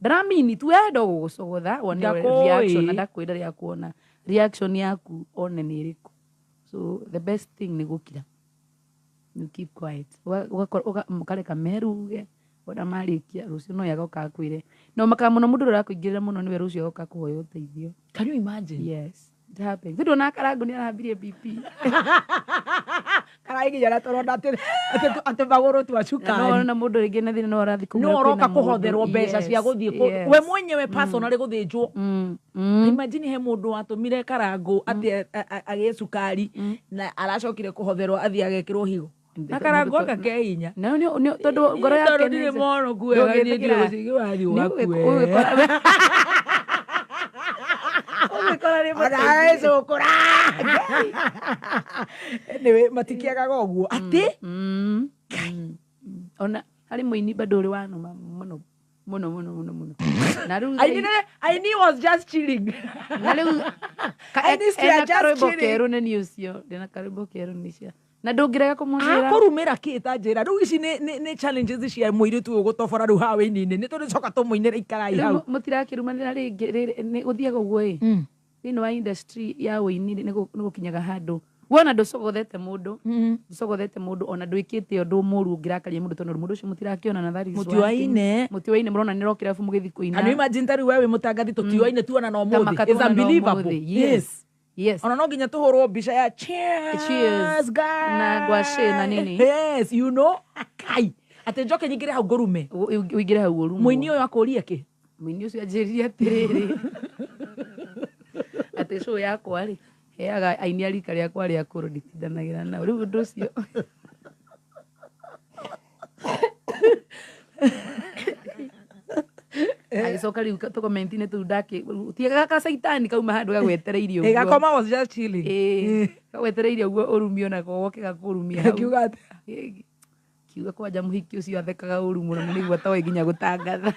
ndaramini tu enda gũgũcogotha wone Ndakũĩ. reaction na ndakwĩra rĩa kuona reaction yaku one nĩ ĩrĩkũ. So the best thing nĩ gũkira. You keep quiet. Mũkareka meruge ona marĩkia rũciũ no agoka akwĩre. No makaga mũno mũndũ ũrĩa ũrakũingĩrĩra mũno nĩwe rũciũ agoka kũhoya ũteithio. Can you imagine? Yes. It happens. Ndona Karangu nĩ arambirie BP. Araiginyana tũronda atĩ magũrũ twa Na no cukari. na mũndũ rĩngĩ na thĩna no arathiĩ No kũgũra ũroka kwĩna mũndũ. kũhotherwo mbeca cia Yes, gũthiĩ yes. we mwenyewe personally gũthĩnjwo. Imagine he mũndũ watũmire karangũ atĩ agĩe cukari na aracokire kũhotherwo athiĩ agekĩrwo higo. Na karangũ aka ke hinya. No, tondũ ngoro yake Tondũ nĩ ndirĩ nja. mono kuega niĩ Ndũngĩtĩkĩra. ndirĩ wathiĩ Nĩ ũgakue. Ũgĩkora nĩ Ona ecũkũra. Anyway, matikĩagaga ũguo atĩ Ona harĩ mũini bado ũrĩ wanuma mũno mũno mũno mũno mũno. Na rĩu Aini was just chilling. Na rĩu Aini still ena just karwĩmbo chilling. kerũ nĩ niĩ ũcio ndĩna karwĩmbo kerũ nĩ cia na ndũngĩrega kũmũnĩra Akũrumĩra kĩ ta njĩra rĩu ici nĩ challenges cia mũirĩtu ũyũ gũtobora rĩu haha wĩini-inĩ nĩ tũrĩcoka tũmũinĩre ikarai Rĩu hau. mũtirakĩrumanĩra rĩngĩ nĩ gũthiaga ũguo ĩ thĩinĩ wa industry ya ũini nĩ gũkinyaga handũ wona ndũcogothete mũndũ ndũcogothete mũndũ ona ndwĩkĩte ũndũ mũru ũngĩrakaria mũndũ tondũ mũndũ ũcio mũtirakĩonana that is one thing. Mũtioaine. Mũtioaine mũrona nĩ kĩrabu mũgĩthiĩ kũina. Can you imagine ta rĩu we wĩ mũtangathi tũtioaine tuona na Ta ũmũthĩ? maka It's tuonana unbelievable. ũmũthĩ. Yes. Yes. Ona no nginya tũhũrwo mbica ya cheers, Cheers. guys. Na ngwacĩ na nini. Yes, you know. Kai. Atĩ njoke nyingĩre hau ngũrume. Ũingĩre hau ũrumwo. Mũini ũyũ akũrie kĩ? Mũini ũcio anjĩrire atĩrĩrĩ atĩ show yakwa rĩ heaga aini a rika rĩakwa rĩa kũrũ nditindanagĩra nao rĩu ũndũ ũcio agĩcoka rĩu tũkomenti-inĩ tũu ndakĩ tiga gacaitani kauma handũ gagwetereirie ũguo. Ĩ, gakoma was just chilling. Ĩ, gagwetereirie ũguo ũrumio nako goke gakũrumia hau. Akiuga atĩa? Kiuga kwanja mũhiki ũcio athekaga ũru mũno na nĩguo atoĩ nginya gũtangatha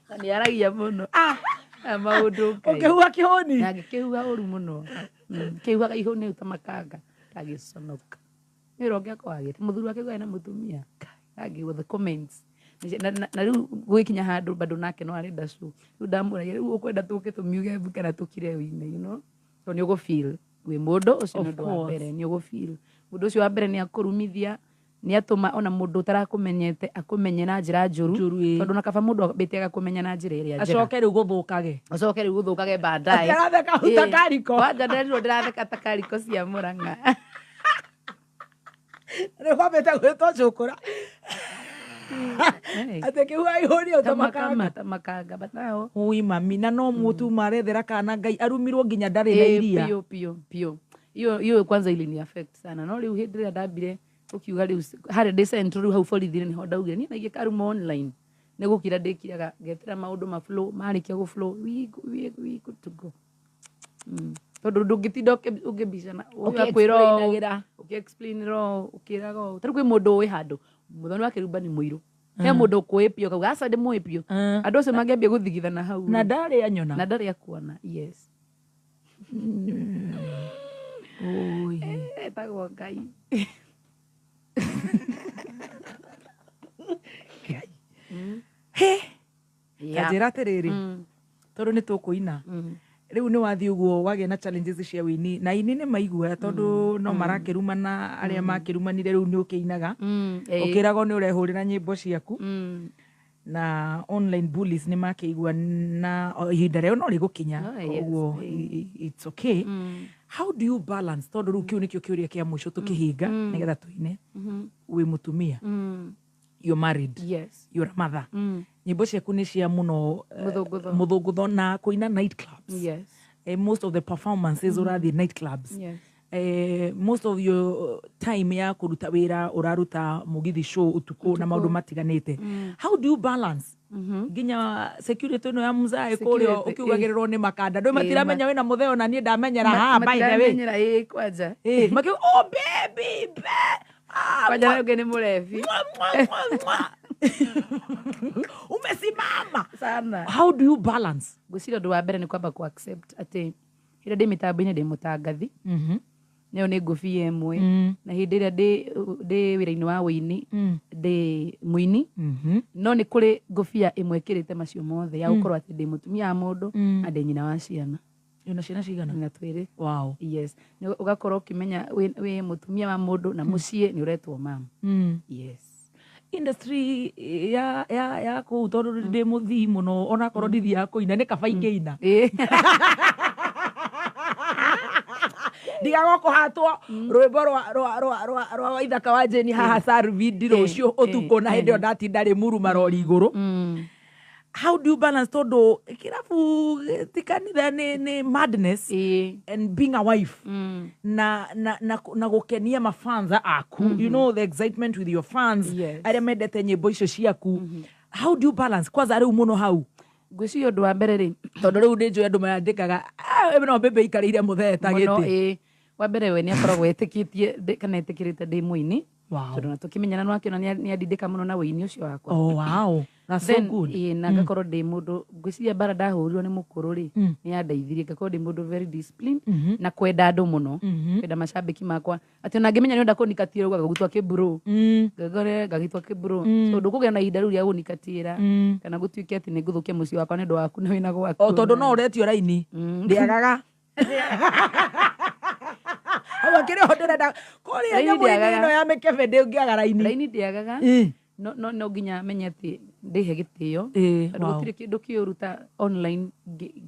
na nĩ aragia mũno. Aya maũndũ Ngai. Ũkĩhuha kĩhũni? Na ngĩkĩhuha ũru mũno. Kĩhuhaga ihũni rĩu ta makanga ndagĩconoka. Nĩ wĩra ũngĩ akoragwo agĩte mũthuri wake augaga ena mũtumia. Angĩgwo the comments. Na rĩu gũgĩkinya handũ bado nake no arenda show. Rĩu ndamũragia rĩu ũkwenda tũke tũmiuge mbu kana tũkire ũine, you know? Tondũ nĩ ũgũ feel wĩ mũndũ ũcio nĩ Of ũndũ wa course. mbere nĩ ũgũ feel. Mũndũ ũcio wa mbere nĩ akũrumithia nĩ atũma ona mũndũ ũtarakũmenyete akũmenye na njĩra njũru tondũ na kaba mũndũ ambĩte agakũmenya na njĩra ĩrĩa njega. Acoke rĩu gũthũkage. Acoke rĩu gũthũkage baadaye. Atĩ aratheka hau ta kariko. Kwanja nderirwo ndĩratheka ta kariko cia Mũrang'a. Rĩu kwambĩte gwĩtwo cũkũra. Atĩ kĩhuha ihũni hau ta makanga. Ta makanga but now. Ui mami na no mũtu marethera kana Ngai arumirwo nginya ndarĩ na Ĩ, iria. Piũ piũ piũ. Hiyo kwanza ilini affect sana. No rĩu hĩndĩ ĩrĩa ndambire ũkiuga rĩu harĩa ndĩ central rĩu hau borithi-inĩ nĩho ndaugire niĩ na ingĩkaruma online nĩ gũkira ndĩkiraga ngetera maũndũ ma flow marĩkia gũ flow we good to go. Tondũ ndũngĩtinda ũkĩbicana ũgakwĩra ũũ, Ũkĩ-explainagĩra. ũkĩ-explainĩra ũũ, ũkĩraga ũũ. Ta rĩu kwĩ mũndũ ũĩ handũ mũthoni wa kĩrumba nĩ mũirũ. He mũndũ ũkũĩ biũ akauga aca ndĩmũĩ biũ. Andũ acio mangĩambia gũthigithana hau. Na ndarĩ anyona. Na ndarĩ akuona, yes. Oi. Etagwo Ngai. He. Yeah. Ta njĩra atĩrĩrĩ tondũ nĩ tũkũina rĩu nĩ wathiĩ ũguo wagĩa na challenges cia wĩini na aini nĩ maigua tondũ no marakĩrumana arĩa makĩrumanire rĩu nĩ ũkĩinaga ũkĩragwo nĩ ũrehũrĩra nyĩmbo ciaku na online bullies nĩ makĩigua na o, ihinda rĩao no rĩgũkinya Oh, yes. ũguo it's okay. How do you balance tondũ rĩu kĩu nĩkĩo kĩũria kĩa mũico tũkĩhinga nĩgetha tũine wĩ mũtumia, you're married, Yes. you're a mother, nyĩmbo ciaku nĩ cia mũno Mũthũngũtho. mũthũngũtho na kũina night clubs. Yes. Most of the performances ũrathiĩ night clubs. Yes. Most of your time ya kũruta wĩra ũraruta mũgithi show ũtukũ na maũndũ matiganĩte. How do you balance nginya security ĩno ya mzae kũrĩa Security, ũkiugagĩrĩrwo nĩ makanda ndũ Ĩ, matiramenya wĩna mũtheo na niĩ ndamenyera haha by the way. Matiramenyera, ĩ, kwanja. Ĩ, makiuga oh baby Kwanja na ũngĩ nĩ mũrebi. Umesimama sana. How do you balance? Ngwĩciria ũndũ wa mbere nĩ kwamba ku accept atĩ hĩndĩ ĩrĩa ndĩ mĩtambo-inĩ ndĩ mũtangathi nayo nĩ ngũbia ĩmwe na hĩndĩ ĩrĩa ndĩ wĩra-inĩ wa wũini ndĩ mũini no nĩ kũrĩ ngũbia ĩmwe ĩkĩrĩte macio mothe ya gũkorwo atĩ ndĩ mũtumia wa mũndũ na ndĩ nyina wa ciana. Wĩna ciana cigana? Na twĩrĩ. Wow. Yes. Nĩ ũgakorwo ũkĩmenya wĩ mũtumia wa mũndũ na mũciĩ nĩ ũretwo mama. Yes. Industry ya kũu tondũ ndĩ mũthii mũno onakorwo ndithiaga kũina nĩ kaba ingĩina. Ndigaga kũhatwo rwĩmbo rwa Waithaka wa Jane haha Sarvidi rũciũ ũtukũ, na hĩndĩ ĩyo ndatinda Rĩmuru marori igũrũ. How do you balance, tondũ kĩrabu ti kanitha, nĩ madness, and being a wife na gũkenia mafans aku, you know the excitement with your fans arĩa mendete nyĩmbo icio ciaku? How do you balance kwanza rĩu mũno hau? Ngwĩciria ũndũ wa mbere rĩ, tondũ rĩu nĩ njũĩ andũ mandĩkaga, "Ah, no mbembe ikarĩire mũthee ta mũno gĩtĩ." Ĩ, wa mbere we nĩ akoragwo etĩkĩtie kana etĩkĩrĩte ndĩ mũini, tondũ na tũkĩmenyana no akĩona nĩ andindĩka mũno na wũini ũcio wakwa. Oh wow, that's so Then, good. ĩ, na ngakorwo ndĩ mũndũ, ngwĩciria mbara ndahũrirwo nĩ mũkũrũ rĩ, nĩ yandeithirie ngakorwo ndĩ mũndũ very disciplined na kwenda andũ mũno, kwenda macambĩki makwa, atĩ ona ngĩmenya nĩ ũrenda kũnikatĩra ugaga gũgĩtwa kĩmburu, ngagore ngagĩtwa kĩmburu, so ndũkũgĩa na ihinda rĩu rĩa gũnikatĩra kana gũtuĩke atĩ nĩ ngũthũkia mũciĩ wakwa nĩ ũndũ waku na wĩna gwaku. O tondũ no ũretio raini ndĩagaga hau akĩrĩ ho ndĩrenda kũrĩa Raini nyamũ-inĩ ndĩagaga. ĩno ya mĩkebe ndĩngĩaga raini. Raini ndĩagaga, no nginya menye atĩ ndĩhe gĩtĩo, tondũ gũtirĩ kĩndũ kĩũru ta online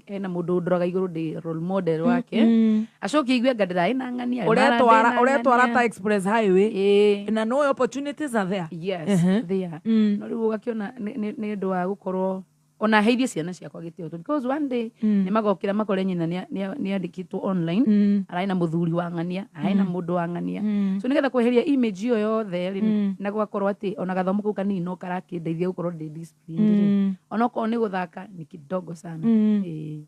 hena mũndũ ũndoraga igũrũ ndĩ role model wake, acoke igue anga ndĩrarĩ na ng'ania. Ũretwara ta express highway na no opportunities are there. Yes, there. No rĩu ũgakĩona nĩ ũndũ wa gũkorwo ona heithie ciana ciakwa gĩtĩo, tondũ because one day nĩ magokĩra makore nyina nĩ andĩkĩtwo online, ararĩ na mũthuri wa ng'ania, ararĩ na mũndũ wa ng'ania. So nĩgetha kweheria image ĩyo yothe rĩ, na gũgakorwo atĩ ona gathomo kau kanini no karakĩndeithia gũkorwo ndĩ disciplined rĩ, onokorwo nĩ gũthaka nĩ kidogo sana. Ĩĩ.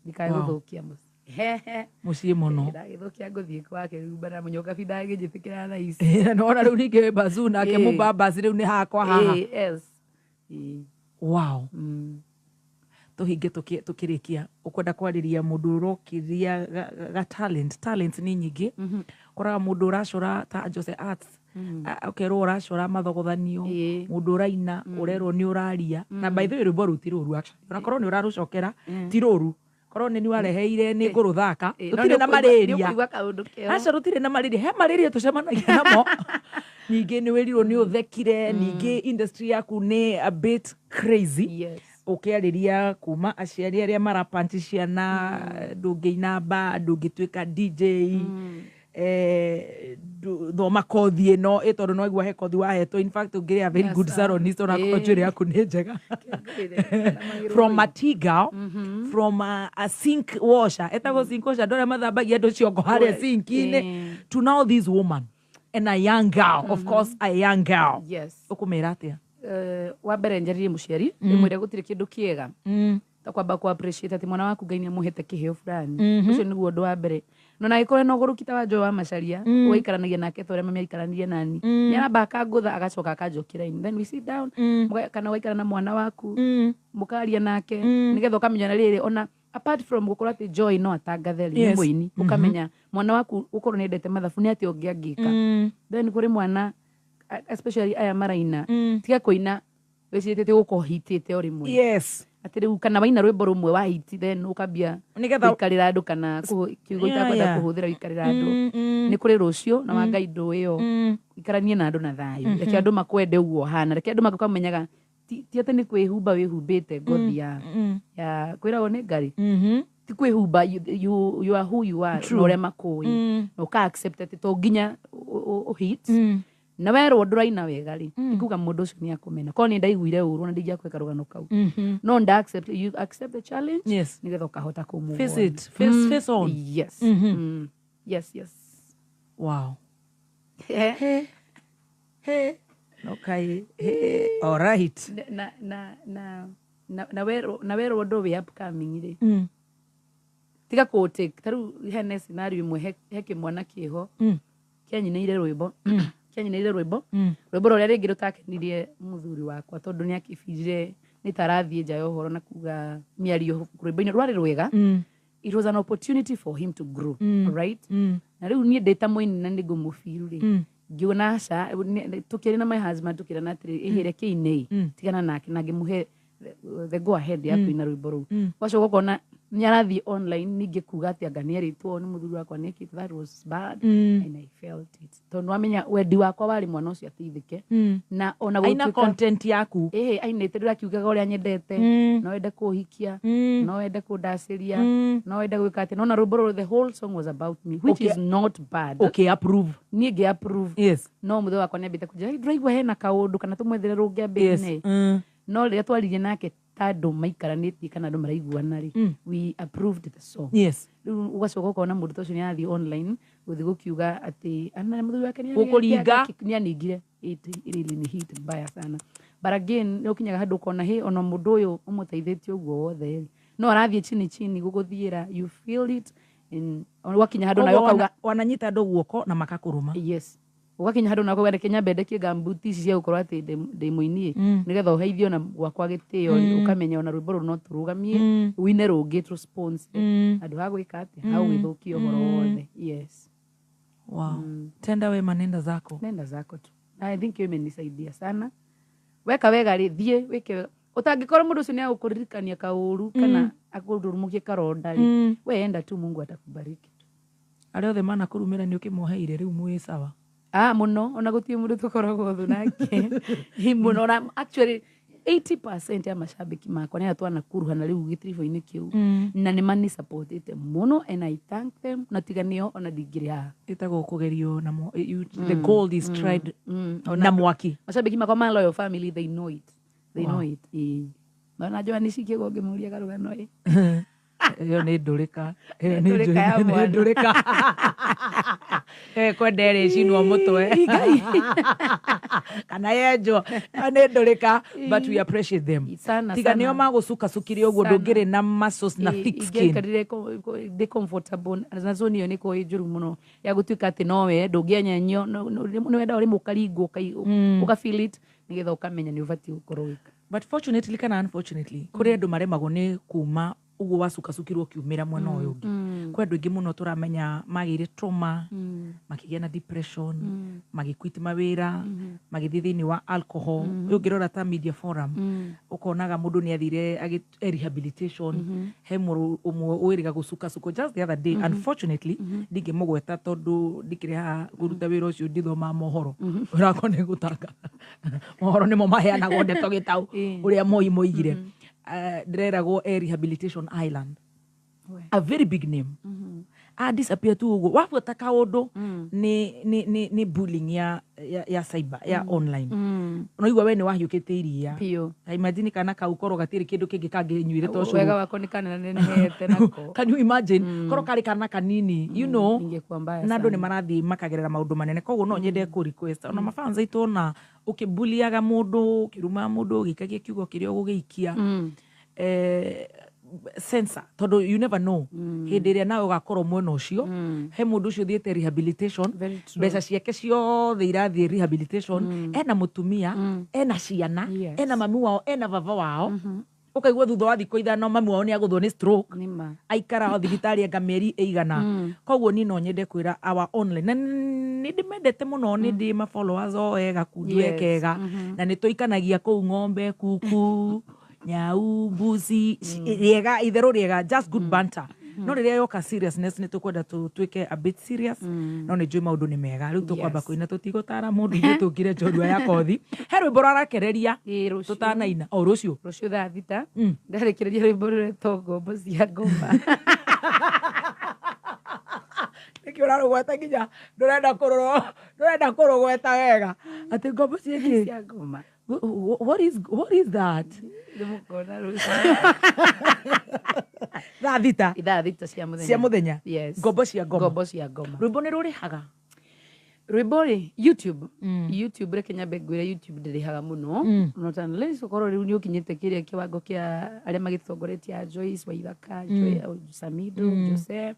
Ndikae gũthũkia mũciĩ. Mũciĩ mũno. Ndagĩthũkia ngũthiĩ kwake rĩu na mũnyokabi ndagĩnjĩtĩkĩra thaa ici. Nona rĩu ningĩ wĩ bazuu nake. Mũbambasi rĩu nĩ hakwa haha. Ĩĩ, yes. Ĩĩ. Wow. Tũhinge tũkĩrĩkia, ũkwenda kwarĩria mũndũ ũrokĩria ga talent. Talent nĩ nyingĩ. Koraga mũndũ ũracora ta Jose Arts, ũkerwo ũracora mathogothanio, mũndũ ũraina ũrerwo nĩ ũraria. Na by the way, rwĩmbo rũu ti rũru actually, onakorwo nĩ ũrarũcokera ti rũru, korwo nĩ ni wareheire nĩ ngũrũthaka. Ĩĩ, no rũtirĩ na nĩ marĩria. ũkũigua kaũndũ keho. Aca, rũtirĩ na marĩria. He marĩria tũcemanagia namo. Ningĩ nĩ wĩrirwo nĩ ũthekire. Ningĩ industry yaku nĩ a bit crazy. Ũkĩarĩria kuma aciari arĩa marapanti ciana, ndũngĩina mba, ndũngĩtuĩka DJ, thoma kothi ĩno ĩ, tondũ no igua he kothi wahetwo. In fact, ũngĩrĩ a very good Yes, salonist, onakorwo njuĩrĩ yaku nĩ njega, from a tea girl, from a sink washer, etagwo sink washer, andũ arĩa mathambagia andũ ciongo harĩa sink-inĩ, to now this woman and a young girl, of course a young girl. Ũkũmĩra atĩa? Wa mbere njarĩrie mũciari, ndĩmwĩre gũtirĩ kĩndũ kĩega ta kwamba ku appreciate atĩ mwana waku Ngai nĩ amũhete kĩheo fulani. Ũcio nĩguo ũndũ wa mbere. No na agĩkorwo ena ũgũrũki ta wa Joe wa Macharia, ũgaikaranagia nake ta ũrĩa mami aikaranirie nani, nĩ aramba akangũtha agacoka akanjokia raini, then we sit down. Kana ũgaikara na mwana waku, mũkaria nake, nĩgetha ũkamenya na rĩrĩ, ona apart from gũkorwo atĩ Joy no atangathe rĩ, nĩ mũini, ũkamenya mwana waku gũkorwo nĩ endete mathabu nĩ atĩa ũngĩ angĩka. Then kũrĩ mwana, especially aya maraina, tiga kũina wĩcirĩtie atĩ ũgũkorwo hitĩte o rĩmwe, atĩ rĩu kana waina rwĩmbo rũmwe wa hit, then ũkambia gũikarĩra andũ, kana kiugo itakwenda kũhũthĩra, gũikarĩra andũ. Nĩ kũrĩ rũciũ na wa Ngai ndũĩ ĩyo. Ikaranie na andũ na thayũ. Reke andũ makwende ũguo ũhana, reke andũ makamenyaga ti atĩ nĩ kwĩhumba wĩhumbĩte ngothi ya kwĩragwo nĩ ngari, ti kwĩhumba. You are who you are. Na ũrĩa makũĩ, na ũka accept atĩ to nginya ũ hit. Na werwo ndũraina wega rĩ, ti kuga mũndũ ũcio nĩ akũmena. Korwo nĩ ndaiguire ũru na ndingĩakũhe karũgano kau, no nda accept, you accept the challenge, nĩgetha ũkahota kũ move Face on. it. Face on. Yes. Yes. Wow. He. He. Okay. He. All right. Na werwo ũndũ wĩ upcoming rĩ, tiga kũ take. Ta rĩu hene scenario ĩmwe, he kĩmwana kĩho kĩanyinĩire rwĩmbo, rwĩmbo rũrĩa rĩngĩ rũtakenirie mũthuri wakwa, tondũ nĩ akĩbirire nĩ ta arathiĩ nja ya ũhoro na kuga mĩario rwĩmbo-inĩ rwarĩ rwega. It was an opportunity for him to grow, right? Na rĩu niĩ ndĩ ta mũini na nĩ ngũmũbiru rĩ, ngĩona aca. Tũkĩaria na my husband, tũkĩrana atĩrĩ, ĩhĩre kĩinĩ, tigana nake, na ngĩmũhe the go ahead ya kũina rwĩmbo rũu. Wacoka ũkona Nĩ arathiĩ online ningĩ kuga atĩ anga nĩ erĩtwo nĩ mũthuri wakwa nĩ ekĩte. That was bad and I felt it, tondũ wamenya wendi wakwa warĩ mwana ũcio ateithĩke na ona Aina gũtuĩka- content yaku. Ĩhĩ, ainĩte rĩu akiugaga ũrĩa nyendete, no wende kũhikia, no wende kũndacĩria, no wende gwĩka atĩ nona rwĩmbo rũrũ, the whole song was about me, which is not bad. Okay, approve. Niĩ ngĩ approve. No mũthee wakwa nĩambĩte kũnjĩra, "Hey, ndĩraigua hena kaũndũ kana tũmwethere rũngĩ ambĩine." No rĩrĩa twaririe nake ta andũ maikaranĩtie kana andũ maraiguana rĩ, we approved the song. Rĩu ũgacoka ũkona mũndũ ta ũcio nĩ arathiĩ online gũthiĩ gũkiuga atĩ ana mũthuri wake nĩ Gũkũringa. Nĩ aningire. It really ni hit mbaya sana, but again nĩ ũkinyaga handũ ũkona hĩ, ona mũndũ ũyũ ũmũteithĩtie ũguo wothe rĩ, no arathiĩ chini chini gũgũthiĩra. You feel it in wakinya handũ nawe Koguo ũkauga wananyita andũ guoko na makakũrũma. Yes, ũgakinya handũ nawe ũkauga reke nyambe ndekie gambuti ici cia gũkorwo atĩ ndĩ mũinie, nĩgetha ũheithio na gwakwa gĩtĩo rĩ, ũkamenya ona rwĩmbo rũrũ no tũrũgamie, wine rũngĩ tũ-sponsor, handũ ha gwĩka atĩa, ha gũgĩthũkia ũhoro wothe. Yes. Wow. Tenda wema, nenda zako. Nenda zako tu. Na I think hiyo imenisaidia sana. Weka wega rĩ, thiĩ wĩke wega, ũtangĩkorwo mũndũ ũcio nĩ agũkũririkania kaũru kana akũrurumukie karonda rĩ, we enda tu, Mungu atakubariki. Arĩa othe manakũrumĩra nĩ ũkĩmoheire rĩu mwĩ sawa? Ah, mũno, ona gũtirĩ mũndũ tũkoragwo thũ nake. Ĩ, mũno. Ona actually 80% ya mashabiki makwa nĩ arĩa twanakuruhana rĩu gĩtiribũ-inĩ kĩu, na nĩ manisupportĩte mũno and I thank them, na tiga nĩo ona ndingĩrĩ haha. Ĩtagwo kũgerio na the gold is tried na mwaki. Mashabiki makwa ma loyal family, they know it, they know it. Ĩĩ. Na Joani Cikĩgo ngĩmũria karũgano ĩ. Ĩyo nĩ ndũrĩka. Ĩyo nĩ Ndũrĩka ya nĩ mwana. ndũrĩka. Kwenda ĩrĩ ĩcinwo mũtwe kana yenjwo. Ĩyo nĩ ndũrĩka, but we appreciate them. Sana, Tiga sana. nĩo magũcukacukire ũguo, Sana. ndũngĩrĩ na muscles na thick skin. Ingĩaikarire ndĩ comfortable na zone ĩyo, nĩ ĩkoragwo ĩ njũru mũno ya gũtuĩka atĩ nowe ndũngĩenyenyio, nĩ wendaga rĩmwe ũkaringwo, ũka feel it nĩgetha ũkamenya nĩ ũbatiĩ gũkorwo wĩka. But fortunately kana unfortunately, kũrĩ andũ maremagwo nĩ kuma ũguo wacukacukirwo ũkiumĩra mwena ũyũ ũngĩ. Kwĩ andũ aingĩ mũno tũramenya magĩire trauma, makĩgĩa na depression, magĩquit mawĩra, magĩthiĩ thĩinĩ wa alcohol. Rĩu ũngĩrora ta media forum, ũkonaga mũndũ nĩ athire rehabilitation. He mũndũ ũmwe wĩrĩga gũcukacukwo just the other day. Unfortunately ndingĩmũgweta tondũ ndikĩrĩ haha kũruta wĩra ũcio, ndithomaga mohoro. Wĩra wakwa nĩ gũtangatha mohoro, nĩmo maheanagwo ndeto gĩtau ũrĩa moi moigire. Ndĩreragwo e rehabilitation island, a very big name, a disappear tu ũguo wabuata kaũndũ nĩ bullying ya cyber, ya online. Ũnaigua we nĩ wahiũkĩte iria. Biũ. Ta imagine kana kau korwo gatirĩ kĩndũ kĩngĩ kangĩnyuire to ũcũrũ. Wega wakwa nĩ kanene nenehete nako. Can you imagine korwo karĩ kana kanini? Ingĩkuwa mbaya Na andũ nĩ sana. marathiĩ makagerera maũndũ manene, koguo no nyende kũ request ona mafans aitũ, ona ũkĩmbuliaga mũndũ, ũkĩrumaga mũndũ, ũgĩikagia kiugo kĩrĩa ũgũgĩikia, censor, tondũ you never know hĩndĩ ĩrĩa nawe ũgakorwo mwena ũcio. He mũndũ ũcio ũthiĩte rehabilitation, mbeca ciake ciothe irathiĩ rehabilitation, ena mũtumia, ena ciana, ena mami wao, ena baba wao. Ũkaigua thutha wa thikũ 5 mami wao nĩ agũthwo nĩ stroke. Nĩma. Aikara o thibitarĩ anga mĩeri ĩigana. Koguo niĩ no nyende kwĩra our online, na nĩ ndĩmendete mũno, nĩ ndĩ ma followers o ega kundu ekega, na nĩ tũikanagia kũu ng'ombe, kuku, nyau, mbuzi, rĩega itherũ rĩega, just good banter. No rĩrĩa yoka seriousness, nĩ tũkwenda tũtuĩke a bit serious. No nĩ njũĩ maũndũ nĩ mega. Rĩu tũkwamba kũina, tũtigũtara mũndũ, ithuĩ tũkire njorua ya kothi. He rwĩmbo rwarakereria tũtanaina o rũciũ. Rũciũ thaa 6 ndarĩkĩrĩria rwĩmbo rũretwo Ngombo cia Ngoma. Nĩkĩ ũrarũgweta nginya ndũrenda kũrũgweta wega atĩ ngombo ciĩkĩ? Cia ngoma. What is that? Nĩmũkona rũciũ. Thaa 6. Ithaa 6 cia mũthenya. Cia mũthenya. Yes. Ngombo cia ngoma. Ngombo cia ngoma. Rwĩmbo nĩ rũrĩhaga? Rwĩmbo rĩ, YouTube, reke nyambe ngwĩre, YouTube ndĩrĩhaga mũno, not unless ũkorwo rĩu nĩ ũkinyĩte kĩrĩa kĩwango kĩa arĩa magĩtongoretie a Joyce Waithaka, Joy, Samido, Jose.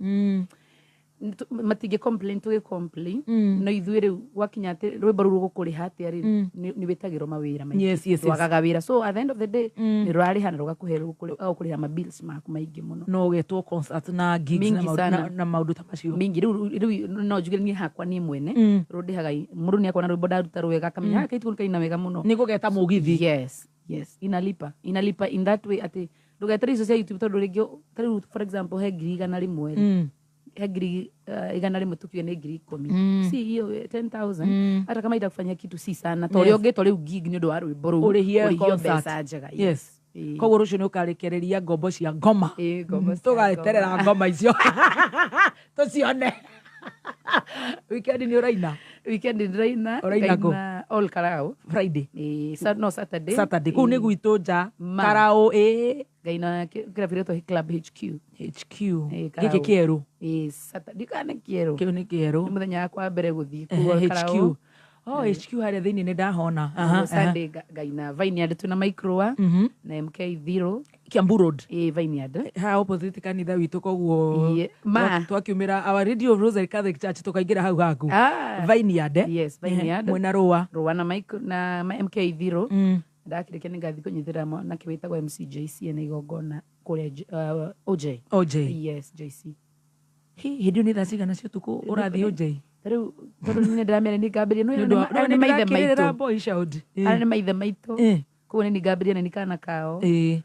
Matingĩ complain tũgĩ complain. No ithuĩ rĩu gwakinya atĩ rwĩmbo rũu rũgũkũrĩha atĩa rĩ, nĩ wĩtagĩrwo mawĩra maingĩ. Ndwagaga wĩra, so at the end of the day nĩ rũrarĩha na rũgakũhe rũgakũrĩha ma bills maku maingĩ mũno. No ũgetwo concert na gigs na Mingi maũndũ- sana. na maũndũ ta macio. Mingi. Rĩu no njuge niĩ hakwa niĩ mwene rũndĩhaga. Mũndũ nĩ akona rwĩmbo ndaruta rwega akamenya, "Ah, kaitu kaina wega mũno." Nĩ gũgeta mũgithi. Yes, inalipa, inalipa in that way atĩ Ndũgetere icio cia YouTube, tondũ rĩngĩ ta rĩu, for example, he 100,000, he 100,000, tukiuge nĩ 10,000. Si hiyo 10,000, hata kama itakufanyia kitu si sana ta ũrĩa ũngĩtwo rĩu gig nĩ ũndũ wa rwĩmbo rũu, ũrĩhie ũrĩhio concert. Mbeca njega. Yes. Koguo rũciũ nĩ ũkarekereria ngombo cia ngoma. Ngombo cia Tũgaeterera ngoma. Ngoma icio tũcione. Weekend nĩ ũraina? Weekend ndĩraina. Ũraina kũ? Ngaina all karao. Friday? No, Saturday. Saturday kũu nĩ gwitũ nja. Ma. Karao ĩ. Ngaina kĩrabu gĩtwo Club HQ. HQ. Ĩ, Gĩkĩ Karao. kĩerũ? Ĩ, Saturday ndikana kĩerũ. Kĩu nĩ kĩerũ. Nĩ mũthenya wakwa wa mbere gũthiĩ Ehe, kũu HQ. Karao. Oh, HQ harĩa thĩinĩ nĩ ndahona. Aha, Aha, aha. Sunday ngaina Vineyard twĩna Microa na MK Zero. Kiambu Road. Ĩ, Vineyard. Ha opposite kanitha witũ, koguo Ie, ma. Twakiumĩra Our Lady of Rosary Catholic Church tũkaingĩra hau haku. Ah. Vineyard, eh? Yes, Vineyard. Ehe, mwena Rũa. Rũa na Micro na MK Zero. Ndakĩrĩkia nĩ ngathiĩ kũnyitĩrĩra mwanake wĩtagwo MCJC na igongona kũrĩa OJ. OJ. Yes, JC. Hi, hĩndĩ ĩyo nĩ thaa cigana cia ũtukũ ũrathiĩ OJ? Rĩu tondũ nĩ ndĩramera nĩ ngambĩrĩria no Nĩ ũndũ aya nĩ maithe nĩndĩrakĩrĩra maitũ. boy child. Aya nĩ maithe maitũ. Eh. Koguo nĩ ngambĩrĩria na nĩ kana kao. Ĩ.